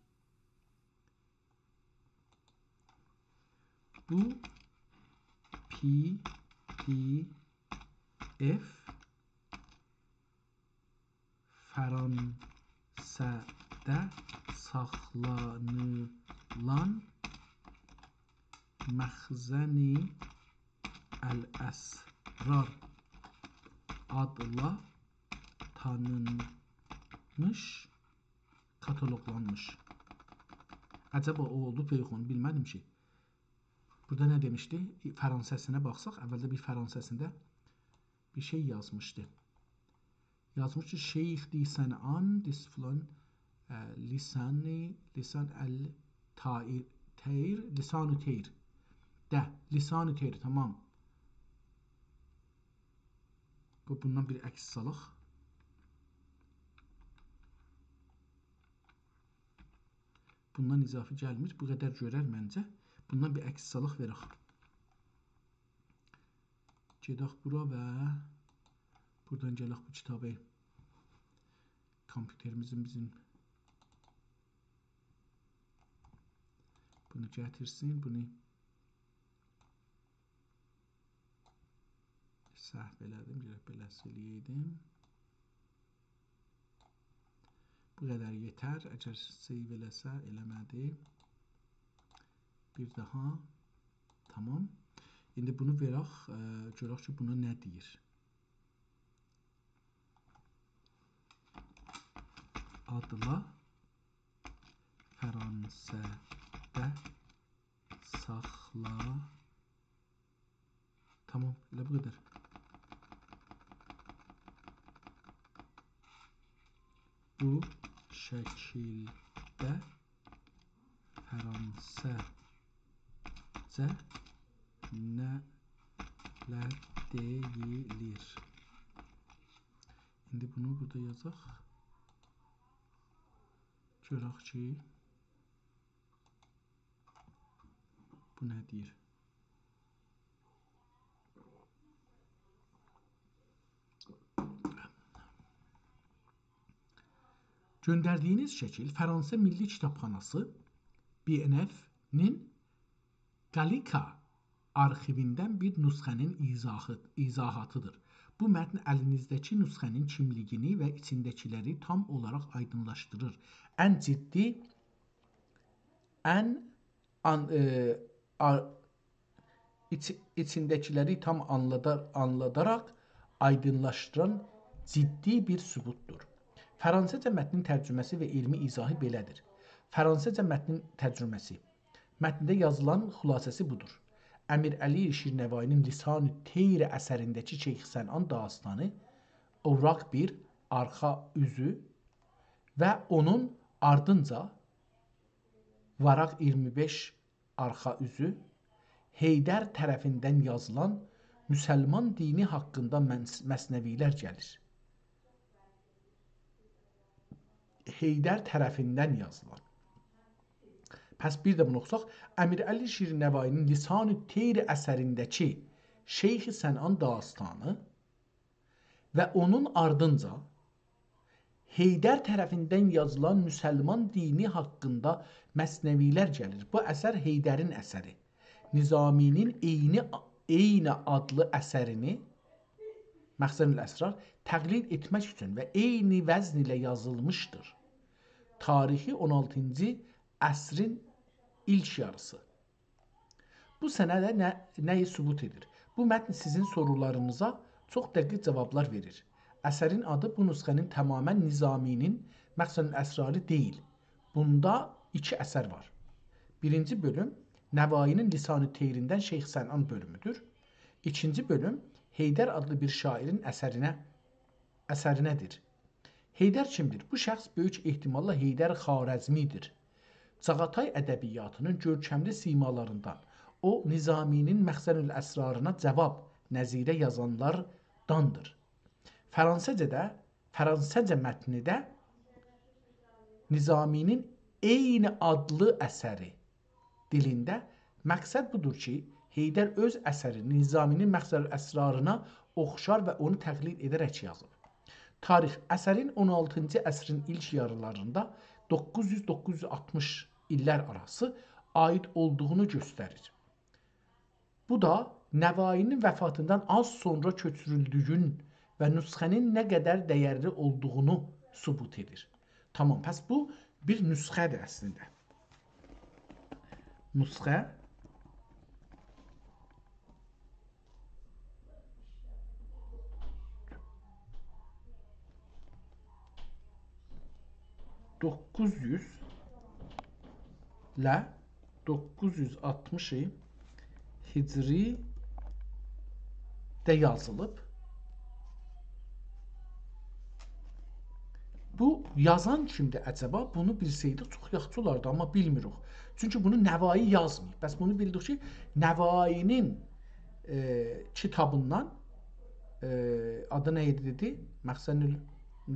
بو PDF فرانسه‌ده ساخلانیلان مخزن الاسرار آدلا تانینمیش، کاتالوقلانمیش عجبا او اولدو بؤیوک، اونو بیلمه‌دیم کی. بورادا نه دئمیشدی؟ فرانسه‌سینه باخساق، اولده بیر فرانسه‌سینده بیر شئی یازمیشدی. یازمیشدی: «شیخ دی صنعان، دیس فلان، ائ، لسانی، لسان ال طائر، طیر، لسان طیر.» ده، لسان طیر، تامام. قوی بوندان بیر عکس سالاق. بوندان اضافی گلمیر. بو قدر گؤرر منجه. بوندان بیر عکس سالاق وئرک. گئدک بورا و بورادان گلک بو کیتابی. کامپیوتریمیزین بیزیم بونو گتیرسین، بونو سهو ائله‌دیم، گرک بئله سیله‌یه‌یدیم. بو قدر یئتر. اگر save ائله‌سه، ائله‌مه‌دی. بیر داها. تامام. ایندی بونو وئرک، ائ، گؤرک کی، بونا نه دئییر. آدلا فرانسه‌ده ساخلا. تامام، ائله بو قدر. بو شکیلده فرانسه‌جه نه‌لر دئییلیر؟ ایندی بونو بورادا یازاق. گؤرک کی، بو نه دئییر؟ گؤندردیگینیز شکیل فرانسه میللی کیتابخاناسی، B N F-نین Gallica آرخیویندن بیر نسخه‌نین ایضاحی، ایضاحاتی‌دیر. بو متن الینیزده‌کی نسخه‌نین کیملیگینی و ایچینده‌کیلری تام اولاراق آیدینلاشدیریر. ان جدی، ان آن-، ائ، آ-، ایچ-، ایچینده‌کیلری تام آنلادار-، آنلاداراق آیدینلاشدیران جدی بیر ثبوتدور. فرانسه‌جه متنین ترجمه‌سی و علمی ایضاحی بئله‌دیر. فرانسه‌جه متنین ترجمه‌سی. متنده یازیلان خلاصه‌سی بودور. امیرعلی شیرنوایی‌نین لسان طیر اثرینده‌کی شیخ صنعان داستانی، اوراق بیر، آرخا اوزو و اونون آردینجا، واراق اییرمی بئش، آرخا اوزو، حیدر طرفیندن یازیلان مسلمان دینی حاقیندا منس-، مثنوی‌لر گلیر. حیدر طرفیندن یازیلان. پس بیر ده بونو اوخوساق، امیرعلی شیرنوایی‌نین لسان طیر اثرینده‌کی شیخ صنعان داستانی و اونون آردینجا حیدر طرفیندن یازیلان مسلمان دینی حاقیندا مثنوی‌لر گلیر. بو اثر حیدرین اثری. نظامی‌نین عینی، عینی آدلی اثرینی، مخزن الاسرار، تقلید ائتمک اوچون و عینی وزن ایله یازیلمیشدیر. تاریخی اون آلتینجی عصرین ایلک یاریسی. بو سند نه، نه‌یی ثبوت ائدیر؟ بو متن سیزین سورولارینیزا چوخ دقیق جاوابلار وئریر. اثرین آدی بو نسخه‌نین تمامیله نظامی‌نین مخزن الاسراری دئییل. بوندا ایکی اثر وار. بیرینجی بؤلوم نوایی‌نین لسان طیریندن شیخ صنعان بؤلومودور. ایکینجی بؤلوم حیدر آدلی بیر شاعرین اثرینه، اثرینه‌دیر. حیدر کیمدیر؟ بو شخص بؤیوک احتماللا حیدر خوارزمی‌دیر. چاغاتای ادبیاتی‌نین گؤرکملی سیمالاریندان، او، نظامی‌نین مخزن الاسرارینا جاواب نظیره یازانلارداندیر. فرانسه‌جه‌ده، فرانسه‌جه متنیده نظامی‌نین عینی آدلی اثری دیلینده. مقصد بودور کی، حیدر اؤز اثرینی نظامی‌نین مخزن الاسرارینا اوخشار و اونو تقلید ائده‌رک یازیب. تاریخ: اثرین اون آلتینجی عصرین ایلک یاریلاریندا، دوققوز یوز، دوققوز یوز آلتمیش ایللر آراسی، عایید اولدوغونو گؤستریر. بو دا نوایی‌نین وفاتیندان آز سونرا کؤچورولدویون و نسخه‌نین نه قدر دیرلی اولدوغونو ثبوت ائدیر. تامام، پس بو بیر نسخه‌دیر اصلینده. نسخه. دوققوز یوز ایله دوققوز یوز آلتمیش هجری‌ده یازیلیب. بو یازان کیمدیر عجبا؟ بونو بیلسه‌یدیک، چوخ یاخشی اولاردی، آمما بیلمیریک. چونکی بونو نوایی یازماییب. بس بونو بیلدیک کی، نوایی‌نین، ائ، کیتابیندان، ائ، آدی نه ایدی دئدی؟ مخزن ال-،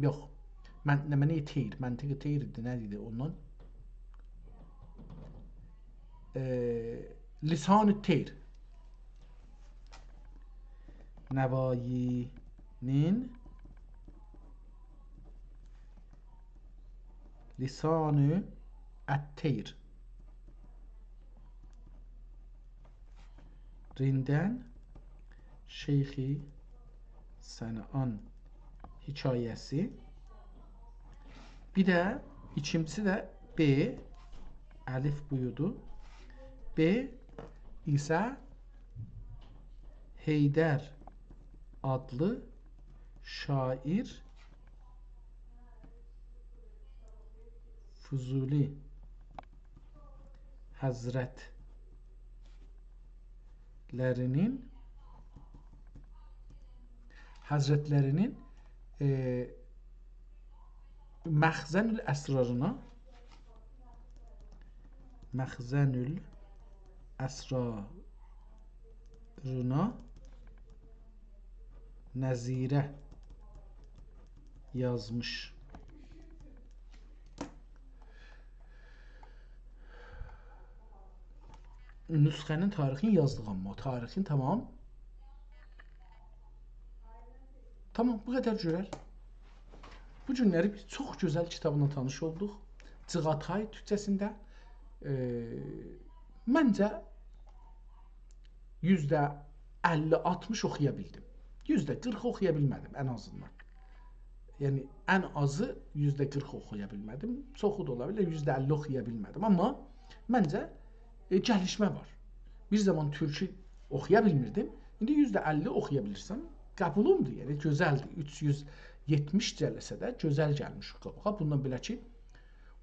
یوخ. من، نمنه طیر، منطق طیر ایدی، نه ایدی اوندان؟ ائ، لسان طیر. نوایی‌نین لسان الطیرین شیخ صنعان حکایه‌سی. بیر ده ایکینجیسی ده ب، الف بویودو. ب ایسه حیدر آدلی شاعر فضولی حضرتلری‌نین، حضرتلری‌نین، ائ، مخزن الاسرارینا، مخزن الاسرارینا نظیره یازمیش. نسخه‌نین تاریخینی یازدیق، آمما تاریخین تمام. تمام، بو قدر گؤرر. بو گونلری بیز چوخ گؤزل کیتابلا تانیش اولدوق. جیغاتای تورکجه‌سینده. ائ، منجه یوزده اللی آلتمیش اوخویا بیلدیم. یوزده قیرخ اوخویا بیلمه‌دیم ان آزیندان. یعنی، ان آزی یوزده قیرخ اوخویا بیلمه‌دیم. چوخو دا اولا بیلر، یوزده اللی اوخویا بیلمه‌دیم. آمما منجه، ائ، گلیشمه وار. بیر زامان تورکو اوخویا بیلمیردیم. ایندی یوزده اللی اوخویا بیلیرسن. قبولومدور، یعنی گؤزلدیر. اوچ یوز یئتمیش جلسه‌ده گؤزل گلمیش قاباغا. بوندان بئله کی،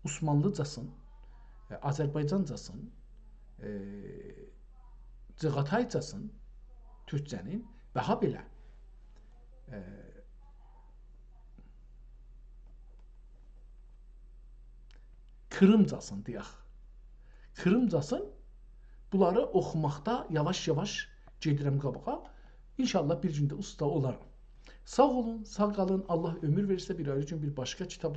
عثمانلیجاسین، ائ، آذربایجانجاسین، ائ، جیغاتایجاسین، تورکجه‌نین، و هابئله، ائ، کریمجاسین دئیک. کریمجاسین، بونلاری اوخوماقدا یاواش-یاواش گئدیرم قاباغا. ان‌شاءالله بیر گون ده اوستا اولارام. ساغ اولون، ساغ قالین. الله عؤمور وئرسه، بیر آیری گون بیر باشقا کیتابلا